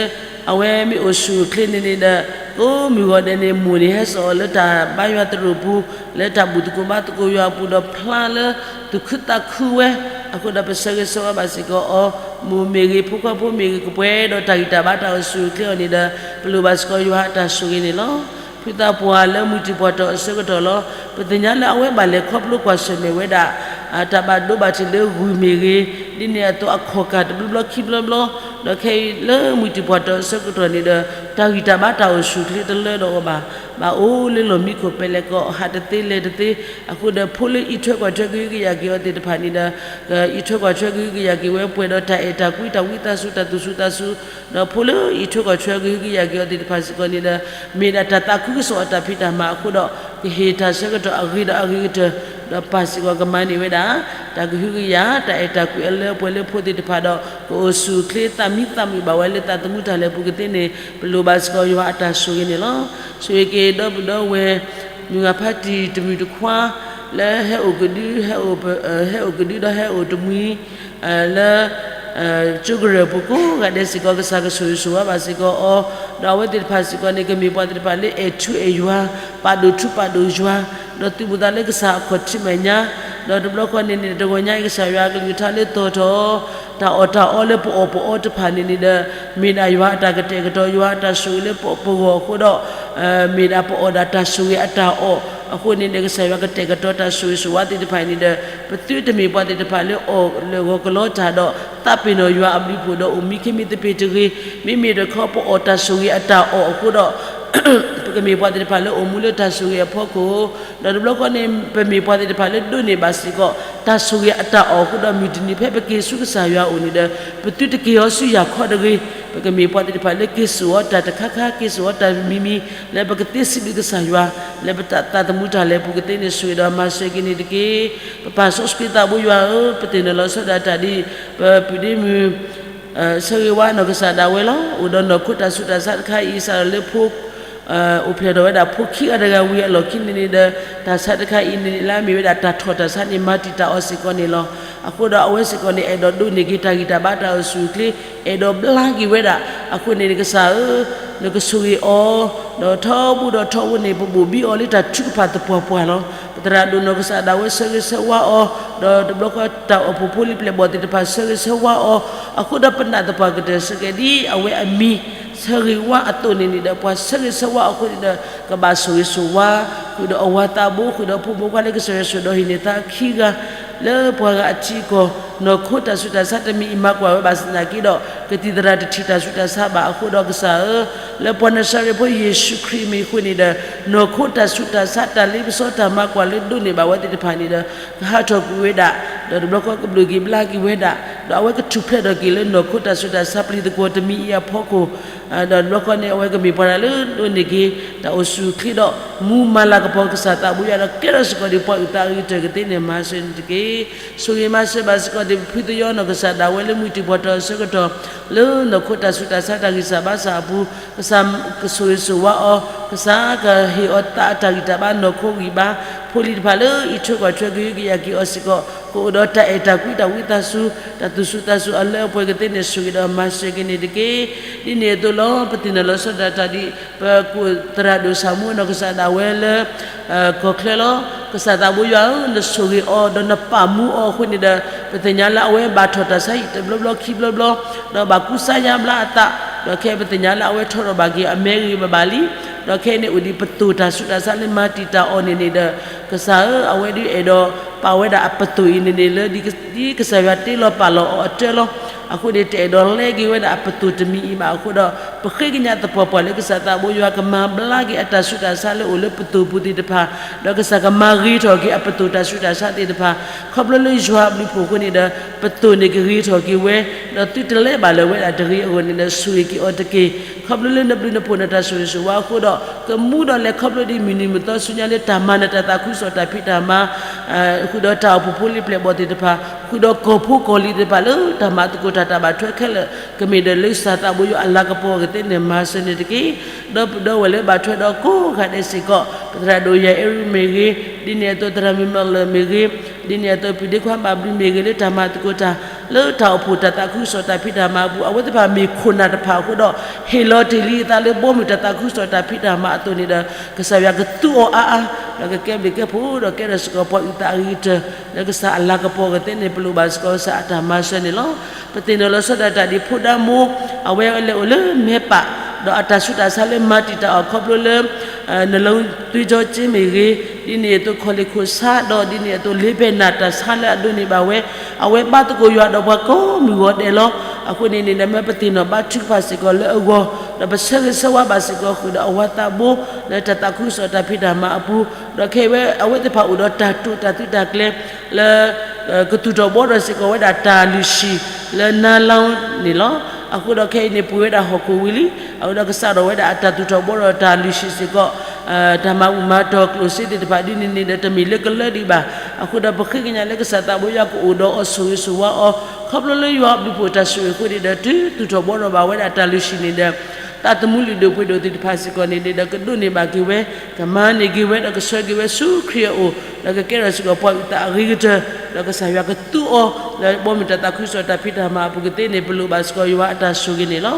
အဝဲမ့ၢ်အိၣ်ဆူၣ်အိၣ်ချ့န့ၣ်န့ၣ်ဒီး ကိးမုၢ်ဂီၤဒဲးန့ၣ် မိၢ်န့ၣ်ဟဲစိာ်အီၤလၢတၢ်ဘါယွၤသရိာ်ပူၤ, လၢတၢ်ဘူးသကိးဘါသကိးယွၤအပူၤဒီးဖျါလၢ သူၣ်ခုသးခုဝဲ, အဃိဒီးပဆၢဂ့ၤဆၢဝါဘၣ်စ့ၢ်ကီးအီၤ, မိၢ်မ့ၢ်ဂ့ၤ ဖိခွါဖိမ့ၢ်ဂ့ၤ ကပှဲၤဒီးတၢ်ဂံၢ်တၢ်ဘါတၢ်အိၣ်ဆူၣ်အိၣ်ချ့အီၤန့ၣ်ဒီး ပလိၣ်ဘၣ်စ့ၢ်ကီးယွၤအတၢ်ဆိၣ်ဂ့ၤန့ၣ်လီၤ. ဖုသးပှၢ်လၢမုၢ်တံၢ်ပှၢ်တီၢ်အဆၢကတီၢ်လီၤ. ပသ့ၣ်ညါလၢအဝဲဘၣ်လဲၤခီဖျိကွၢ်ဆၢၣ်မဲာ်ဝဲဒၣ် တၢ်ဘၣ်ဒိဘၣ်ထံးလၢဂုၢ်မ့ၢ်ဂ့ၤ, ဒ်န့ၣ်အသိးအခီၣ်ကၢ်တဘျီဘျီခံဘျီဘျီ, ဒီးခဲအံၤလၢမုၢ်တံၢ်ပှၢ်တီၢ်အဆၢကတီၢ်န့ၣ်ဒီး တၢ်ဂံၢ်တၢ်ဘါတၢ်အိၣ်ဆူၣ်အိၣ်ချ့တလၢဒီးအီၤဘၣ်. ဘၣ်အိၣ်လၢလီၢ်မံခိၣ်ပဲလဲၣ်ကီး ဟးတသ့လဲၤတသ့, အဃိဒီးဖိလၢအံးထွဲကွၢ်ထွဲကဟုကယာ်က့ၤအီၤသ့ၣ်တဖၣ်န့ၣ်ဒီး ကအံးထွဲကွၢ်ထွဲကဟုကယာ်က့ၤဝဲပှဲၤဒီးတၢ်အဲၣ်တၢ်ကွံ တၢ်ဝံသးစူၤ တၢ်သူၣ်စူၤသးစူၤ, ဒီးဖိလၢအံးထွဲကွၢ်ထွဲကဟုကယာ်က့ၤအီၤသ့ၣ်တဖၣ်စ့ၢ်ကီးန့ၣ်ဒီး မ့ၢ်ဒၣ်တၢ်သးခုကစီၣ်အတၢ်ဖံးတၢ်မၤအဃိဒီး ကဟ့ၣ်တၢ်ဆၢကတီၢ်အဂ့ၤဒီးအဂ့ၤကတၢၢ်, ဒီးပၢ်စ့ၢ်ကီးကမၤန့ၢ်ဝဲဒၣ် တၢ်ကဟုကယာ် တၢ်အဲၣ်တၢ်ကွံအလၢပှဲၤလၢဖိသ့ၣ်တဖၣ်ဒီး ကအိၣ်ဆူၣ်အိၣ်ချ့သးမံသးမုာ်ဘၣ်ဝဲလၢသးသမူတၢ်လဲၤပူၤကသ့န့ၣ် ပလိၣ်ဘၣ်စ့ၢ်ကီးယွၤအတၢ်ဆိၣ်ဂ့ၤန့ၣ်လီၤ. ဆိၣ်ဂ့ၤက့ၤဒီပုၢ်ဒီဝဲၢ် မုၢ်ဂၤဖးတံၢ်တမုၢ်တခွါ လၢဟဲအိၣ်ကဒု ဟဲအိၣ်ကဒုဒီးဟဲအိၣ်တမှံၤ လၢ ကၠိကရၢၢ်ပူၤကိးဂၤဒဲးစ့ၢ်ကီး ကစၢ်ကဆိၣ်ဂ့ၤဆိၣ်ဝါဘၣ်စ့ၢ်ကီးအီၤ, ဒီးအဝဲသ့ၣ်တဖၣ်စ့ၢ်ကီးန့ၣ် ကမ့ၢ်ပှၤသ့ၣ်တဖၣ်လၢအဲၣ်ထူအဲၣ်ယွၤ ပာ်ဒိၣ်ထူပာ်ဒိၣ်ယွၤ, ဒီးသုးဘူးသးလၢကစၢ်အခီၣ်ထံးမဲာ်ညါ, ဒီးတဘျီဃီန့ၣ်န့ၣ် တဂီၤညါအံၤကစၢ်ယွၤအကလုၢ်ကထါလၢသီၣ်ထီၣ် တၢ်အီၣ်တၢ်အီလၢပအီၣ်ပအီတဖၣ်န့ၣ်န့ၣ်ဒီး မ့ၢ်ဒၣ်ယွၤအတၢ်ကတဲာ်ကတီၤ ယွၤအတၢ်ဆိၣ်ဂ့ၤလၢပဂီၢ်အဃိဒီး မ့ၢ်ဒၣ်ပအီၣ်ဒၣ်တၢ်ဆိၣ်ဂ့ၤအတၢ်အီၣ်အဃိန့ၣ်ဒီး ကစၢ်ယွၤကတဲာ်ကတီၤတၢ်ဆိၣ်ဂ့ၤဆိၣ်ဝါသ့ၣ်တဖၣ်န့ၣ်ဒီး ပသုတမ့ၢ်ပှၤသ့ၣ်တဖၣ်လၢအီၣ်လၢဂီၤကလီတၢ်ဒီး သးပ့ၤနီၣ်ယွၤအဘျုးဖှိၣ်ဒီးအိၣ်မံခ့မံသပ့ၤတဂ့ၤ, မ့မ့ၢ်တခီပအီၣ်တၢ်ဆိၣ်ဂ့ၤအတၢ်အီၣ်အဃိဒီး ပကမ့ၢ်ပှၤသ့ၣ်တဖၣ်လၢအိၣ်မူလၢတၢ်ဆိၣ်ဂ့ၤအဖီခိၣ်, ဒီးတဘျီဃီန့ၣ် ပမ့ၢ်ပှၤသ့ၣ်တဖၣ်လၢဒိးန့ၢ်ဘၣ်စ့ၢ်ကီး တၢ်ဆိၣ်ဂ့ၤအတၢ်အီၣ်အဃိဒီး မုၢ်တနံၤဖဲပက့ၤဆူကစၢ်ယွၤအအိၣ်န့ၣ်ဒီး ပသုတက့ၤအီၤဆူယၤခီတဂ့ၤ, ပကမ့ၢ်ပှၤသ့ၣ်တဖၣ်လၢက့ၤစိာ်အီၤတၢ်တခါခါ က့ၤစိာ်အီၤတၢ်မံၤမံၤ လၢပကသ့စံးဘျုးကစၢ်ယွၤ လၢပသးသမူတၢ်လဲၤပူၤကသ့န့ၣ် ဆိၣ်ဂ့ၤဒီးမၤစၢၤက့ၤန့ၣ်တက့ၢ်. ပပၢ်စီဆှံသးဘိယွၤဧၢ, ပသ့ၣ်နီၣ်လီၤဆီဒၣ်တၢ်ဒ် ပပုၢ်ဒ့မုၣ် ဆၢဂ့ၤဝါနီၢ်ကစၢ်ဒၣ်ဝဲလီၤ. အိၣ်ဒီးနီၢ်ခိတၢ်ဆူးတၢ်ဆါတခါအံၤ စးထီၣ်လၢဖိ အိၣ်ဖျဲၣ်ထီၣ်ဝဲဒၣ်ဖိခံဂၤတဂၤဝံၤအလီၢ်ခံန့ၣ်န့ၣ်ဒီး တၢ်ဆါတခါအံၤန့ၣ်န့ၣ် လၢအမ့ၢ်ဝဲဒၣ်တၢ်ထီၣ်တၢ်ဆါန့ၣ် မၤတံာ်တာ်အီၤစ့ၢ်ကီးန့ၣ်လီၤ. အဃိဒီးအဝဲစ့ၢ်ကီးန့ၣ် အဲၣ်ဒိးဒိးန့ၢ်က့ၤတၢ်ဂံၢ်တၢ်ဘါတၢ်အိၣ်ဆူၣ်အိၣ်ချ့ အဲၣ်ဒိးဘျါက့ၤဝဲဒၣ်. အဃိန့ၣ် ကစၢ်ဧၢ, နကဆိၣ်ဂ့ၤအီၤ, ဒီးထီဘိဒီးထီဘိန့ၣ် ပဘိၣ်ဘံအီၤလၢတၢ်ထုကဖၣ်သပှၢ်ပှၢ်လီၤ. ပသရၣ်ဒိၣ်နီၢ်ကစၢ်ဒၣ်ဝဲဆၢဂ့ၤဆၢဝါအီၤ, ဒီးတဘျီဃီတၢ်အိၣ်ဖှိၣ်ဖိလံၤပျဲၢ်ဘီၣ်သ့ၣ်တဖၣ်ဆၢဂ့ၤဆၢဝါအီၤ, အဃိဒီးပနာ်သပှၢ်ကတၢၢ်စ့ၢ်ကီးဒ်အဝဲအမံၤ ဆၢဂ့ၤဝါအသိးန့ၣ်န့ၣ်ဒီး ပှၤဆၢဂ့ၤဆၢဝါအဃိန့ၣ်ဒီး ကဘၣ်ဆိၣ်ဂ့ၤဆိၣ်ဝါ ဃုာ်ဒီးအဝၤသးဘိ ဃုာ်ဒီးဖိမုၣ်ဖိခွါလၢကစၢ်ယွၤဆိၣ်ဒီးဟံးန့ၢ်သါခံဂၤ လၢပှၤဂၤအထံအကီၢ် နီၢ်ခိတၢ်ဆူးတၢ်ဆါတမံၤအံၤ မၤကွၢ်ဝဲဘၣ်ဆၣ်သနာ်က့ဒီး ကသံၣ်သရၣ်တထံၣ်တၢ်ဆူးတၢ်ဆါဘၣ်အဃိဒီးကစၢ်ဧၢ, လၢပှၤနၤစၤရ့းဖိယ့ၣ်ၡူးခရံာ်မ့ၢ်အဃိန့ၣ်ဒီး နီၢ်ခိတၢ်ဆူးတၢ်ဆါတၢ်လ့ပစီတၢ်မၤကွၢ်လၢဒိးန့ၢ်ဘၣ်ဝဲသ့ၣ်တဖၣ်န့ၣ်ဒီး ကဟးထီၣ်ကွံာ်ဝဲဒၣ်, ဒီးတဘျီဃီကဘျုးက့ၤဘျါက့ၤဝဲဒၣ်, ဒီးအဝဲကထူၣ်ဖျဲးထီၣ်က့ၤလၢနီၢ်ခိတၢ်ဆူးတၢ်ဆါပျံၤသကွီၤတမံၤအံၤအဖီခိၣ် ဒီးတဘျီဃီန့ၣ် အဝဲကမ့ၢ်ပှၤတဂၤလၢဒိးန့ၢ်က့ၤ တၢ်အိၣ်ဆူၣ်အိၣ်ချ့ဒီး မူမၤလၤကပီၤကစၢ်သးဘိယွၤဒီး ကဲထီၣ်စ့ၢ်ကီးဒ်ပှၤအုၣ်သးအဂ့ၤကတၢၢ်ကသ့န့ၣ် မၤစၢၤန့ၣ်တက့ၢ်. ဆိၣ်ဂ့ၤမၤစၢၤဘၣ်စ့ၢ်ကီးဒ်ပဖုသယီနီၢ်ကစၢ်ဒၣ်ဝဲလၢမုၢ်တံၢ်ပှီၢ်ထီၣ်အဆၢကတီၢ် လၢနီၢ်ခိတၢ်ဆူးတၢ်ဆါတၢ်ဂံၢ်စၢ်ဘါစၢ်အပူၤ ကစၢ်ကဆိၣ်ဂ့ၤဆိၣ်ဝါအီၤ, ကစၢ်ကဟ့ၣ်အီၤသးအတၢ်ဂံၢ်တၢ်ဘါနီၢ်ခိဂံၢ်ဘါ, ဖိလံၤတဖၣ်လၢအံးထွဲကွၢ်ထွဲကဟုကယာ်က့ၤအီၤစ့ၢ်ကီး ကအိၣ်ဒီးတၢ်အဲၣ်တၢ်ကွံတၢ်ဝံသးစူၤ တၢ်သူၣ်စူၤသးစူၤအလၢအပှဲၤကသ့န့ၣ် ဆိၣ်ဂ့ၤဒီးမၤစၢၤက့ၤန့ၣ်တက့ၢ်. ဒ်န့ၣ်အသိးလီၤ ပသ့ၣ်နီၣ်လီၤဆီဒၣ်တၢ်ဒ် ပကိးသရၣ်ဒိၣ်စၢ်မူနီၢ်ကစၢ်ဒၣ်ဝဲလၢ ကီၢ်ချၢလီၤ. ကစၢ်သးဘိယွၤဧၢ, နဆိၣ်ဂ့ၤအီၤ ဒီးနပာ်မူအီၤအဃိန့ၣ်ဒီး ပသ့ၣ်ညါလၢအဝဲဘၣ်ထီၣ်တၢ်ဆါဟံၣ်တဘျီဘျီခံဘျီဘျီ, ဒီးဘၣ်ကူစါယါဘျါအသး, ဒီးခဲအံၤပသ့ၣ်ညါလၢအဝဲထီထီၣ်ဘၣ်က့ၤအမဲဂ့ၤဘၣ်ဘၣ်လံ, ဒီးခဲအံၤန့ၣ်အိၣ်ဒံးပသိၣ်တၢ်ဆူးတၢ်ဆါလၢမၤတံာ်တာ်အီၤန့ၣ်န့ၣ်ဒီး ကစၢ်ဧၢ, အဝဲဒုးအဲၣ်ဒိးပာ်ဝဲဒၣ်အပသိၣ်အံၤန့ၣ်န့ၣ် လၢဒ်ကစၢ်ယွၤတ့လီၤပာ်လီၤအီၤအတၢ်လီၤ. အဃိန့ၣ် တအဲၣ်ဒိးလဲက့ၤဝဲဒၣ်အပသိၣ်တမံၤအံၤဘၣ်အဃိဒီး ပဃ့ကညးသပှၢ်ပှၢ်လၢကစၢ်သးဘိယွၤကမၤဘျါက့ၤအတၢ်ဆူးတၢ်ဆါလၢအိၣ်လၢပသိၣ်ပူၤသ့ၣ်တဖၣ်, ဒီးကစၢ်ကမၤဂ့ၤထီၣ်က့ၤအပသိၣ်တၢ်ဆူးတၢ်ဆါသ့ၣ်တဖၣ်, ခီဖျိလၢယွၤအဘျုးအဖှိၣ်အဃိန့ၣ်ဒီး ပသိၣ်န့ၣ်ကဂ့ၤထီၣ်က့ၤဝဲ, ဒီးသုတလဲၤဘၣ်လၢၤဝဲဒၣ်တဂ့ၤအဂီၢ်န့ၣ်ဒီး ဆိၣ်ဂ့ၤက့ၤအီၤတက့ၢ်. ခီဖျိလၢနဘျုးနဖှိၣ်နတၢ်ဆိၣ်ဂ့ၤဆိၣ်ဝါအဃိဒီး ကမူဒီးလဲၤခီဖျိဒ်မုၢ်နံၤမုၢ်သီဆူညါလၢတၢ်မၤနတၢ်သးခုကစီၣ်တၢ်ဖံးတၢ်မၤ ဃုာ်ဒီးတၢ်အိၣ်ဖှိၣ်ဖိလံၤပျဲၢ်ဘီၣ်သ့ၣ်တဖၣ်, ဃုာ်ဒီးကီၢ်ဖိကီၢ်လံၤသ့ၣ်တဖၣ်လၢ တၢ်မၤသကိးတၢ်တၢ်ဘၣ်ထွဲခဲလၢာ် ကမ့ၢ်ဒီးလၢကစၢ်သးဘိယွၤအလၤကပီၤအဂ့ၤသ့ၣ်န့ၣ် မၤစၢၤန့ၣ်တက့ၢ်. ဒီပုၢ်ဒီဝဲၢ်လၢဘၣ်ထွဲဒီးကိးဂၤဒဲးစ့ၢ်ကီး, ပသရၣ်ဒိၣ်ယၤအဲရူမ့ၢ်ဂ့ၤ, ဒ်န့ၣ်အသိးသရၣ်မုၢ်မီၢ်လၢၢ်မ့ၢ်ဂ့ၤ, ဒ်န့ၣ်အသိးပုၢ်ဒ့ခွါဘၣ်ဘျုးမ့ၢ်ဂ့ၤ လၢတၢ်မၤသကိးတၢ် လၢတၢ်အိၣ်ဖှိၣ်တၢ်သးခုကစီၣ်တၢ်ဖံးတၢ်မၤအပူၤ အဝဲသ့ၣ်တဖၣ်မ့ၢ်ခိၣ်နၢ်တဖၣ်အဃိဒီး ဟ့ၣ်လီၤတ့ၢ်လံအသးလၢဘီမုၢ်တၢ်သးခုကစီၣ်တၢ်ဖံးတၢ်မၤအသိးန့ၣ်ဒီး ကစၢ်ယွၤကသူအီၤအါအါ, ဒီးကကဲဘျုးကဲဖှိၣ်ဒီးကဲထီၣ်စ့ၢ်ကီးပှၤအုၣ်သးအဂ့ၤကတၢၢ် လၢကစၢ်အလၤကပီၤအဂ့ၤသ့ၣ်န့ၣ် ပလိၣ်ဘၣ်စ့ၢ်ကီးကစၢ်အတၢ်မၤစၢၤန့ၣ်လီၤ. ပသ့ၣ်နီၣ်လီၤဆီဒၣ်တၢ်ဒ်ဖိဒါမိၢ်, အဝဲလဲၤအိၣ်လၢမဲပာ်, ဒီးအတၢ်ဆူးတၢ်ဆါလၢမၤတံာ်တာ်အီၤခီဖျိလၢ နလီသွ့ကၠီကၠ့မ့ၢ်ဂ့ၤ, ဒ်န့ၣ်အသိးခီၣ်လ့ၣ်ခိၣ်ဆါ, ဒီးဒ်န့ၣ်အသိးလ့ဘဲနၢ်တၢ်ဆါလၢအဒိးန့ၢ်ဘၣ်ဝဲ, အဝဲဘါသကိးယွၤဒီးပှၤကိးမုၢ်ဂီၤဒဲးလီၤ. အဃိန့ၣ်န့ၣ် မ့ၢ်ပသ့ၣ်နီၣ်ဘါထုကဖၣ်စ့ၢ်ကီးလၢအဂီၢ်, ဒီးပဆၢဂ့ၤဆၢဝါဘၣ်စ့ၢ်ကီးဃုာ်ဒီးအဝၤသးဘိ လၢတၢ်သးခုကစီၣ်တၢ်ဖံးတၢ်မၤအပူၤ, ဒီးခဲအံၤဝဲအဝဲသ့ၣ်တဖၣ်အိၣ်ဒီးတၢ်တိာ်တၢ်သုးတၢ်ကျဲၤ လၢ ကသူၣ်ထီၣ်ဘှီထီၣ်စ့ၢ်ကီးဝဲဒၣ်တၢ်လုၢ်ဟံၣ်လၢနါလီန့ၣ်လီၤ. အဃိဒီးခဲအံၤန့ၣ် ပှ့ၤဝဲဒၣ်ဟီၣ်ခိၣ်ဝံၤလံ, အဃိဒီးကစးထီၣ်ဝဲဒၣ်အတၢ်သူၣ်ထီၣ်ဘှီထီၣ်တၢ်လုၢ်ဟံၣ်စ့ၢ်ကီး, တၢ်မၤဘူၣ်မၤတီၢ်ကျိၣ်စ့သ့ၣ်တဖၣ်ဒ်န့ၣ်န့ၣ်ဒီး တမ့ၢ်လၢကလၢဒံးဘၣ်. အဃိဒီးပဃ့ကညးလၢကစၢ်သးဘိယွၤကအိၣ်ဒီးအီၤဆိၣ်ဂ့ၤဆိၣ်ဝါအီၤ, ခီဖျိလၢယွၤအဘျုးဖှိၣ်တၢ်ဆိၣ်ဂ့ၤအဃိန့ၣ်ဒီး တုၤသူၣ်ထီၣ်ဘှီထီၣ်ဘၣ်ဝဲဒၣ်တၢ်လုၢ်ဟံၣ်န့ၣ်ဒီး သးသမူလုၢ်ဒိၣ်ပှ့ၤဒိၣ်သ့ၣ်တဖၣ်စ့ၢ်ကီးန့ၣ်န့ၣ်ဒီး ကဒိးန့ၢ်ဘၣ်က့ၤဝဲ, ကမၤန့ၢ်က့ၤဝဲဒီးကဆှၢက့ၤဝဲဆူခရံာ်အအိၣ်, ဒီးကကဲထီၣ်စ့ၢ်ကီးပှၤအုၣ်သးအဂ့ၤကတၢၢ်, ဒီးကစၢ်ယွၤကသူအီၤ လၢဘီမုၢ်တၢ်သးခုကစီၣ်တၢ်ဖံးတၢ်မၤအပူၤကသ့န့ၣ် ပလိၣ်ဘၣ်စ့ၢ်ကီးယွၤအတၢ်ဆိၣ်ဂ့ၤန့ၣ်လီၤ.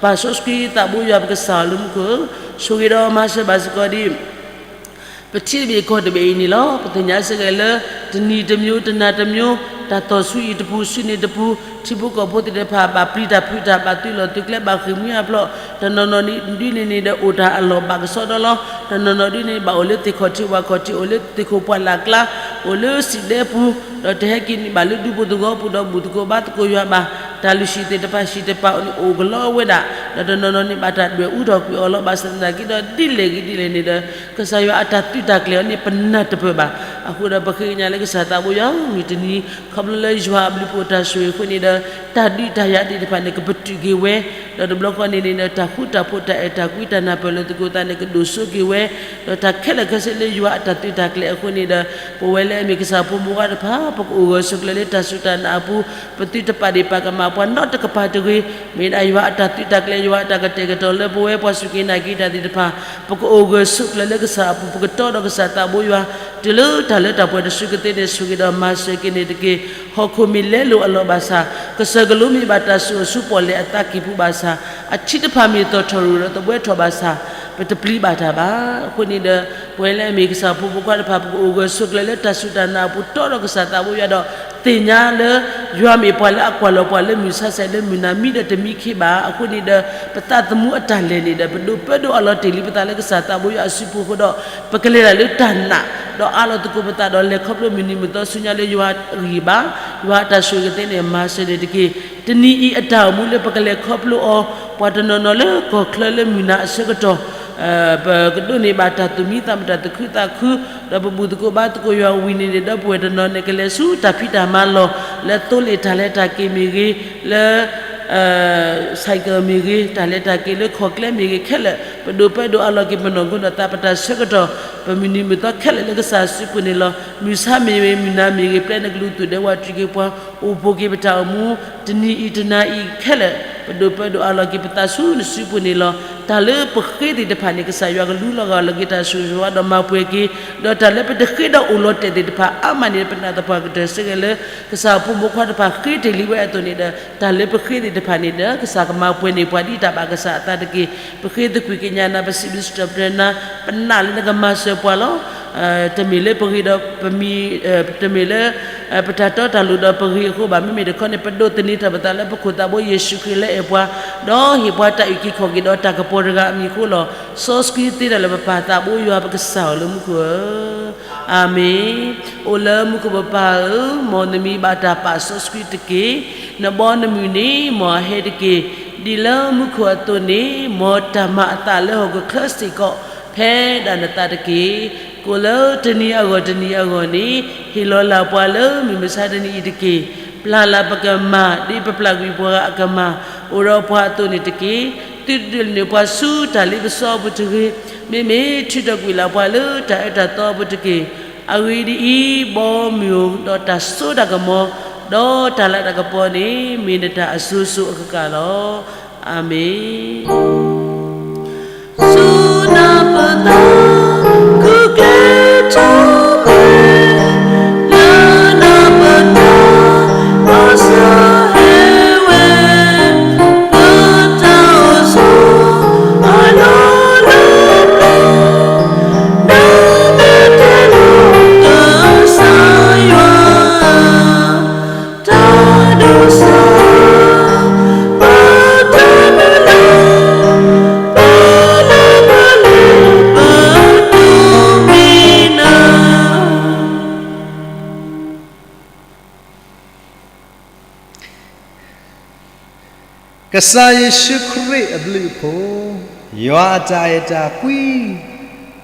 ပပၢ်စီဆှံသးဘိယွၤပကစၢ်အလၢမူခိၣ်ဧၢ, ဆိၣ်ဂ့ၤဒီးမၤစၢၤဘၣ်စ့ၢ်ကီးဒ် ပထံတဘ့ၣ်ကီၢ်တဘ့ၣ်အံၤန့ၣ်လီၤ. ပသ့ၣ်ညါစ့ၢ်ကီးလၢ တနံၤတမျိုး တနၤတမျိုး တၢ်သီၣ်ဆူအံၤတပူၤ ဆူန့ၣ်တပူၤ ထံဖိကီၢ်ဖိသ့ၣ်တဖၣ် ဘၣ်ပျံၤတၢ်ဖုးတၢ် ဘၣ်သုးလီၢ်သုးကျဲ ဘၣ်ဃ့ၢ်မှံဟးဖျိး, တနီၤနီၤဒ်န့ၣ်န့ၣ်ဒီး အိၣ်တၢ်အလီၢ်ဘၣ်ကစီဒီလီၤ. တနီၤနီၤဒ်န့ၣ် ဘၣ်အိၣ်လၢသ့ၣ်ခီၣ်ထံးဝၣ်ခီၣ်ထံး အိၣ်လၢသ့ၣ်ခိၣ်ပှၢ်လၢ်ကျါ အိၣ်လၢစံၣ်ဒဲပူၤ, ဒီးတဟဲက့ၤန့ၢ်ဘၣ်လၢဒူဖိသဝီပူၤဒီးဘူၣ်သကိးဘါသကိးယွၤဘၣ်. တၢ်လုၢ်ဟံၣ်သ့ၣ်တဖၣ် ဟံၣ်တဖၣ်န့ၣ် အိၣ်ကလီဝဲဒၣ်, ဒီးတနီၤနီၤန့ၣ် ဘၣ်တၢ်ဒွဲၣ်အူထီၣ်ကွံာ်အီၤလီၤ. ဘၣ်ဆၣ်သနာ်က့ဒီး ဒ်လဲၣ်ဂ့ၤဒ်လဲၣ်န့ၣ်ဒီး ကစၢ်ယွၤအတၢ်သုးတၢ်ကျဲၤအီၤန့ၣ် ပနၢ်တပၢၢ်ဘၣ်. အဃိဒီးပဃ့ကညးလၢကစၢ်သးဘိယွၤဧၢ, မုၢ်တနံၤ ခီဖျိလၢယွၤအဘျုးဖှိၣ်တၢ်ဆိၣ်ဂ့ၤအဃိန့ၣ်ဒီး တၢ်ဒုးတၢ်ယၤသ့ၣ်တဖၣ်န့ၣ် ကပတုာ်က့ၤဝဲ, ဒီးတဘျီဃီန့ၣ်န့ၣ်ဒီး တၢ်ဃူတၢ်ဖိးတၢ်အဲၣ်တၢ်ကွံတၢ်နၢ်ပၢၢ်လိာ်သကိးသးန့ၣ် ကဒိၣ်စိက့ၤဝဲ, ဒီးတၢ်ခဲလၢာ်ခဲဆ့လၢယွၤအတၢ်သုးတၢ်ကျဲၤအဃိန့ၣ်ဒီး ပဝဲလၢအမ့ၢ်ကစၢ်ဖိမုၣ်ခွါတဖၣ် ပကအိၣ်ဂၢၢ်ဆိးကျၢၤလၢတၢ်စူၢ်တၢ်နာ်အပူၤ, ပသုတပာ်ဒ့ၣ်ပာ်ကမၣ်ပှၤနီတကပၤတဂ့ၤ, မ့ၢ်ဒၣ်ယွၤအတၢ်သုးတၢ်ကျဲၤ ယွၤအတၢ်ကတဲာ်ကတီၤလၢပဝဲပှၤစူၢ်က့ၤနာ်က့ၤတၢ်သ့ၣ်တဖၣ်, ပကအိၣ်ဂၢၢ်ဆိးကျၢၤလၢကစၢ်အပူၤ ပကတီဒီးကစၢ်သးဘိယွၤ တုၤလၢတၢ်လၢတၢ်ပှဲၤတစုကသ့န့ၣ် ဆိၣ်ဂ့ၤဒီးမၤစၢၤက့ၤန့ၣ်တက့ၢ်. ဟီၣ်ခိၣ်မ့ၢ်လဲလိာ်အလီၢ်ဘၣ်ဆၣ်, ကစၢၢ်ကလိမ့ၢ်ဘၣ်တၢ်စိာ်အစုပီၣ်လဲၣ်အသးကံၢ်ပူၤဘၣ်ဆၣ်, အထံတဖၣ်မ့ၢ်သီၣ်ထီၣ်ရူၢ်ဒီးသဘှဲထီၣ်ဘၣ်ဆၣ်, ပတပျံၤဘၣ်တၢ်ဘၣ်. အဃိန့ၣ်ဒီး ပဝဲလၢအမ့ၢ်ကစၢ်ဖိမုၣ်ခွါတဖၣ် ပကအိၣ်ဂၢၢ်ဆိးကျၢၤလၢတၢ်စူၢ်တၢ်နာ်အပူၤ တီဒီးကစၢ်သးဘိယွၤဒီး သ့ၣ်ညါလၢ ယွၤမ့ၢ်ပှၤလၢအကွၢ်လီၤပှၤလၢမုၢ်ဆါဆဲးလၢမုၢ်နၤမံဒီးတမံခ့ဘၣ်. အဃိန့ၣ်ဒီး ပသးသမူအတၢ်လဲၤန့ၣ်ဒီး ပဒိးပၢဒိးအးလီၤတ့ၢ်လံပသးလၢကစၢ်သးဘိယွၤအစုပူၤအဃိဒီး ပကလဲၤတၢ်လၢတၢ်နာ် ဒီးအးလီၤသကိးပသးဒီးလဲၤခီဖျိမုၢ်နံၤမုၢ်သီဆူညါလၢယွၤအဂံၢ်ဘါ, ယွၤအတၢ်ဆိၣ်ဂ့ၤကသ့န့ၣ် မၤစၢၤန့ၣ်တက့ၢ်. တနံၤအံၤအတၢ်အိၣ်မူလၢပကလဲၤခီဖျိအီၤ ပှၤတနီၤနီၤလၢကီၢ်ချၢလၢမုၢ်နၤအဆၢကတီၢ် ပကဒိးန့ၢ်ဘၣ်တၢ်သူၣ်မံသးမုာ်တၢ်သူၣ်ခုသးခု, ဒီးပဘူၣ်သကိးဘါသကိးယွၤဝံၤန့ၣ်န့ၣ် ဒီပုၢ်ဝဲၢ်တနီၤန့ၣ် ကလဲၤဆူတၢ်ဖံးတၢ်မၤလီၢ် လၢသိလ့ၣ်တၢ်လဲၤတၢ်က့ၤမ့ၢ်ဂ့ၤ, လၢ ဆိုင်ကယ် မ့ၢ်ဂ့ၤ, တၢ်လဲၤတၢ်က့ၤလၢခီၣ်ကျဲမ့ၢ်ဂ့ၤ ခဲလၢာ် ပဒိးပၢဒိးအးလီၤက့ၤပနီၢ်ခိနီၢ်သး ပတၢ်ဆၢကတီၢ် ပမုၢ်နံၤမုၢ်သီခဲလၢာ်လၢကစၢ်စုပူၤန့ၣ်လီၤ. မုၢ်ဆါမ့ၢ်ဂ့ၤ မုၢ်နၤမ့ၢ်ဂ့ၤ ပျဲနကလူးသူၣ်ဒဲဝးတံၤက့ၤပှၤ အိၣ်ဖှိၣ်က့ၤပတၢ်အိၣ်မူ တနံၤအံၤတနၤအံၤခဲလၢာ် ပဒိးပၢဒိးအးလီၤက့ၤပသးဆူနစုပူၤန့ၣ်လီၤ. တၢ်လၢပဃ့သ့ၣ်တဖၣ်န့ၣ် ကစၢ်ယွၤကလူလီၤဂာ်လီၤက့ၤတၢ်ဆိၣ်ဂ့ၤဆိၣ်ဝါဒီးမၤပှဲၤက့ၤ, ဒီးတၢ်လၢပတဃ့ဒီးအိၣ်လီၤတဲာ်သ့ၣ်တဖၣ် အါမးန့ၣ် ပနာ်သပှၢ်ကတၢၢ်စ့ၢ်ကီးလၢ ကစၢ်ဖိမုၣ်ခွါတဖၣ်ဃ့တ့ၢ်လံဝဲအသိးန့ၣ်ဒီး တၢ်လၢပဃ့သ့ၣ်တဖၣ်န့ၣ်ဒီး ကစၢ်ကမၤပှဲၤန့ၢ်ပှၤဒ်တၢ်ဘၣ်ကစၢ်အသးတက့ၢ်. ပဃ့သကွံၢ်ကညးနၤ ပစံးဘျုးစံးထီၣ်ပတြၢၤနၤ, ပနာ်လၢနကမၤစၢၤပှၤလီၤ. တမ့ၢ်လၢပဂ့ၤဒီးပမံၤ, တမ့ၢ်လၢ ပတၢ်တီတၢ်လိၤဒီးပဂ့ၤအဃိဘၣ်, မ့မ့ၢ်တခီန့ၣ် ပဒိးသန့ၤထီၣ်ပသးလၢပခိၣ်သးဘိယ့ၣ်ၡူးခရံာ်လၢအဲၣ်ပှၤ, ဒီးဟ့ၣ်ပှၤတၢ်အုၣ်က့ၤခီၣ်က့ၤဒီးတၢ်ကပီၤတဂၤအမံၤအဃိလီၤ. စီဆှံသ့တၢ်လၢပပၢ်သးဘိယွၤပကစၢ်အီၤလၢမူခိၣ်ဧၢ အၤမ့ၣ်. အိၣ်လၢမူခိၣ်ပပၢ်ဧၢ, မ်နမံၤဘၣ်တၢ်ပာ်စီဆှံတက့ၢ်. နဘီနမုၢ်န့ၣ် မ်အဟဲတက့ၢ်. ဒ်လၢမူခိၣ်အသိးန့ၣ် မ်တၢ်မၤအသးလၢဟီၣ်ခိၣ်ချၢစ့ၢ်ကီး ဖဲဒၣ်နသးတက့ၢ်. ကိၣ်လၢတနံၤအဂီၢ်တနံၤအဂီၢ်န့ၣ် ဟ့ၣ်လီၤလၢ်ပှၤလၢမုၢ်မဆါတနံၤအံၤတက့ၢ်. ပျၢ်လၢ်ပကမၢ် ဒ်ပပျၢ်ကွံာ်ပှၤဂၤအကမၢ်, အိၣ်ဒီးပှၤအသိးန့ၣ်တက့ၢ်. သုတဒုးန့ၢ်ပှၤဆူတၢ်လ့ပစီအပူၤတဂ့ၤ, မ့မ့ၢ်ထုးထီၣ်ကွံာ်လၢ်ပှၤလၢတၢ်အၢတၢ်သီအပူၤတက့ၢ်. အဂ့ၢ်ဒ်အံၤ, ဘီမုၢ်ဧိၤ, ဒီးတၢ်စိတၢ်ကမီၤ, ဒီးတၢ်လၤတၢ်ကပီၤန့ၣ် မ့ၢ်နတၢ်အစိၤစိၤအဃၣ်ဃၣ်လီၤ. အၤမ့ၣ်. ဆူနၢ်ပၢၢ်သး ဂုာ်ကျဲးထီၣ်ဝဲ လၢနၢ်ပၢၢ်သး ဘၣ်ဆၣ်ဟဲဝဲ လၢတၢ်အိၣ်ဆိး အလီၢ်လၢပျၢၤ နမ့ၢ်တဲလီၤကစၢ်ယွၤ တၢ်ဒိးစၢ် ပတၢ်မုၢ်လၢ် ပလၢပလဲၤ ပဒိးန့ၢ်နၤ ကစၢ်ယ့ၣ်ၡူးခရံာ်အဘျုးအဖှိၣ်, ယွၤအတၢ်အဲၣ်တၢ်ကွံ,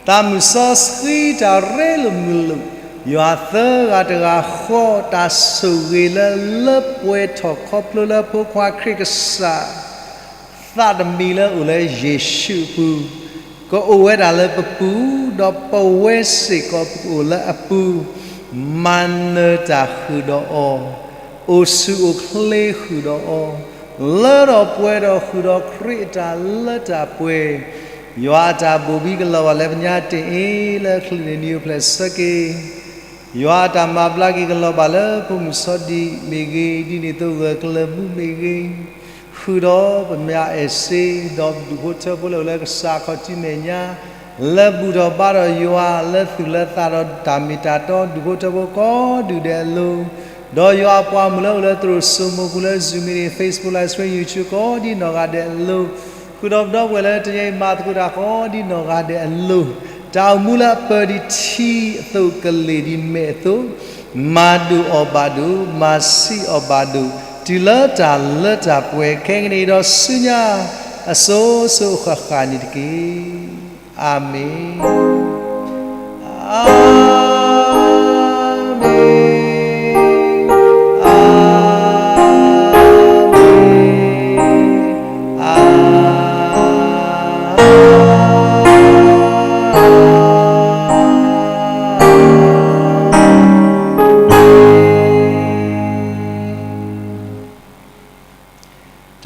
သးမုၢ်စီဆှံတၢ်ရ့လိာ်မုာ်လိာ်, ယွၤသၢဂၤတဂၤဃီ တၢ်ဆိၣ်ဂ့ၤလၢလၢပှဲၤထီၣ်ခီဖျိလၢဖိခွါခရံာ်ကစၢ် သးတမံၤလၢအိၣ်လၢယ့ၣ်ၡူးအပူၤ, ကအိၣ်ဝဲဒၣ်လၢပပူၤ, ဒီးပဝဲစ့ၢ်ကီးပကအိၣ်လၢအပူၤ, မၤနၢၤတၢ်ဃုာ်ဒီးအီၤ, အိၣ်ဆူၣ်အိၣ်ချ့ဃုာ်ဒီးအီၤ, လၢထီၣ်ပှဲၤထီၣ်ဃုာ်ဒီးခရံာ်အတၢ်လၢတၢ်ပှဲၤ, ယွၤအတၢ်ဘိၣ်ဘံကလီၤဘၣ်လၢပညါတ့ၢ်အ့ၤ လၢချုးန့ၣ်နံၤအိၣ်ဖျဲၣ်ဆၢက့ၤ ယွၤအတၢ်မၤဘျါက့ၤကလီၤဘၣ်လၢဖိမုၣ်စီဒံးမ့ၢ်ဂ့ၤ, ဒ်န့ၣ်အသိးဂၢၢ်ကျၢၤမူမ့ၢ်ဂ့ၤ, ဃုာ်ဒီးပမၤအဲၣ်စ့, ဒီးဒူၣ်ဖိထၢဖိလၢအိၣ်လၢကစၢ်ခီၣ်ထံးမဲာ်ညါ, လၢဘူၣ်ထီၣ်ဘါထီၣ်ယွၤ, လၢသူၣ်လၢသးဒီးတၢ်မ့ၢ်တၢ်တီ, ဒူၣ်ဖိထၢဖိကိးဒူၣ်ဒဲးအလိၤ, ဒီးယွၤအပှၤမုၣ်လၢအိၣ်လၢသရိာ်စိမိၤပူၤလၢ Zoom meeting, Facebook live stream, YouTube ကိးဒ်နီၢ်ဂၤဒဲးအလိၤ, ဃုာ်ဒီးပဒီပုၢ်ဝဲၢ်လၢတနံၤအံၤမၤသကိးတၢ်ကိးဒ်နီၢ်ဂၤဒဲးအလိၤ, တၢ်အိၣ်မူလၢအပၢၤဒံးထံအသိးကလ့ၢ်ဒံးမဲာ်အသိး, မၤဒိၣ်အီၣ်ဘၣ်ဒိၣ်, မၤဆံးအီၣ်ဘၣ်ဒိၣ်, တုၤလၢတၢ်လၢတၢ်ပှဲၤခဲကနံၣ်အံၤဒီးဆူညါ, အစိၤစိၤအဃၣ်ဃၣ်န့ၣ်တက့ၢ်. အၤမ့ၣ်, အၤမ့ၣ်, အၤ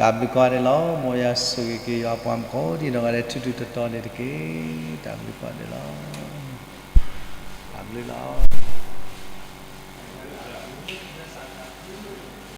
တၢ်ဘျုးကိးဂၤဒဲးလီၤ. မ်ယွၤဆိၣ်ဂ့ၤက့ၤယွၤပှၤမုၣ်ကိးဒံးနီၢ်ဂၤဒဲး ထူထူတီတီန့ၣ်တက့ၢ်. တၢ်ဘျုးကိးဂၤဒဲးလီၤ. တၢ်ဘျုးလီၤ.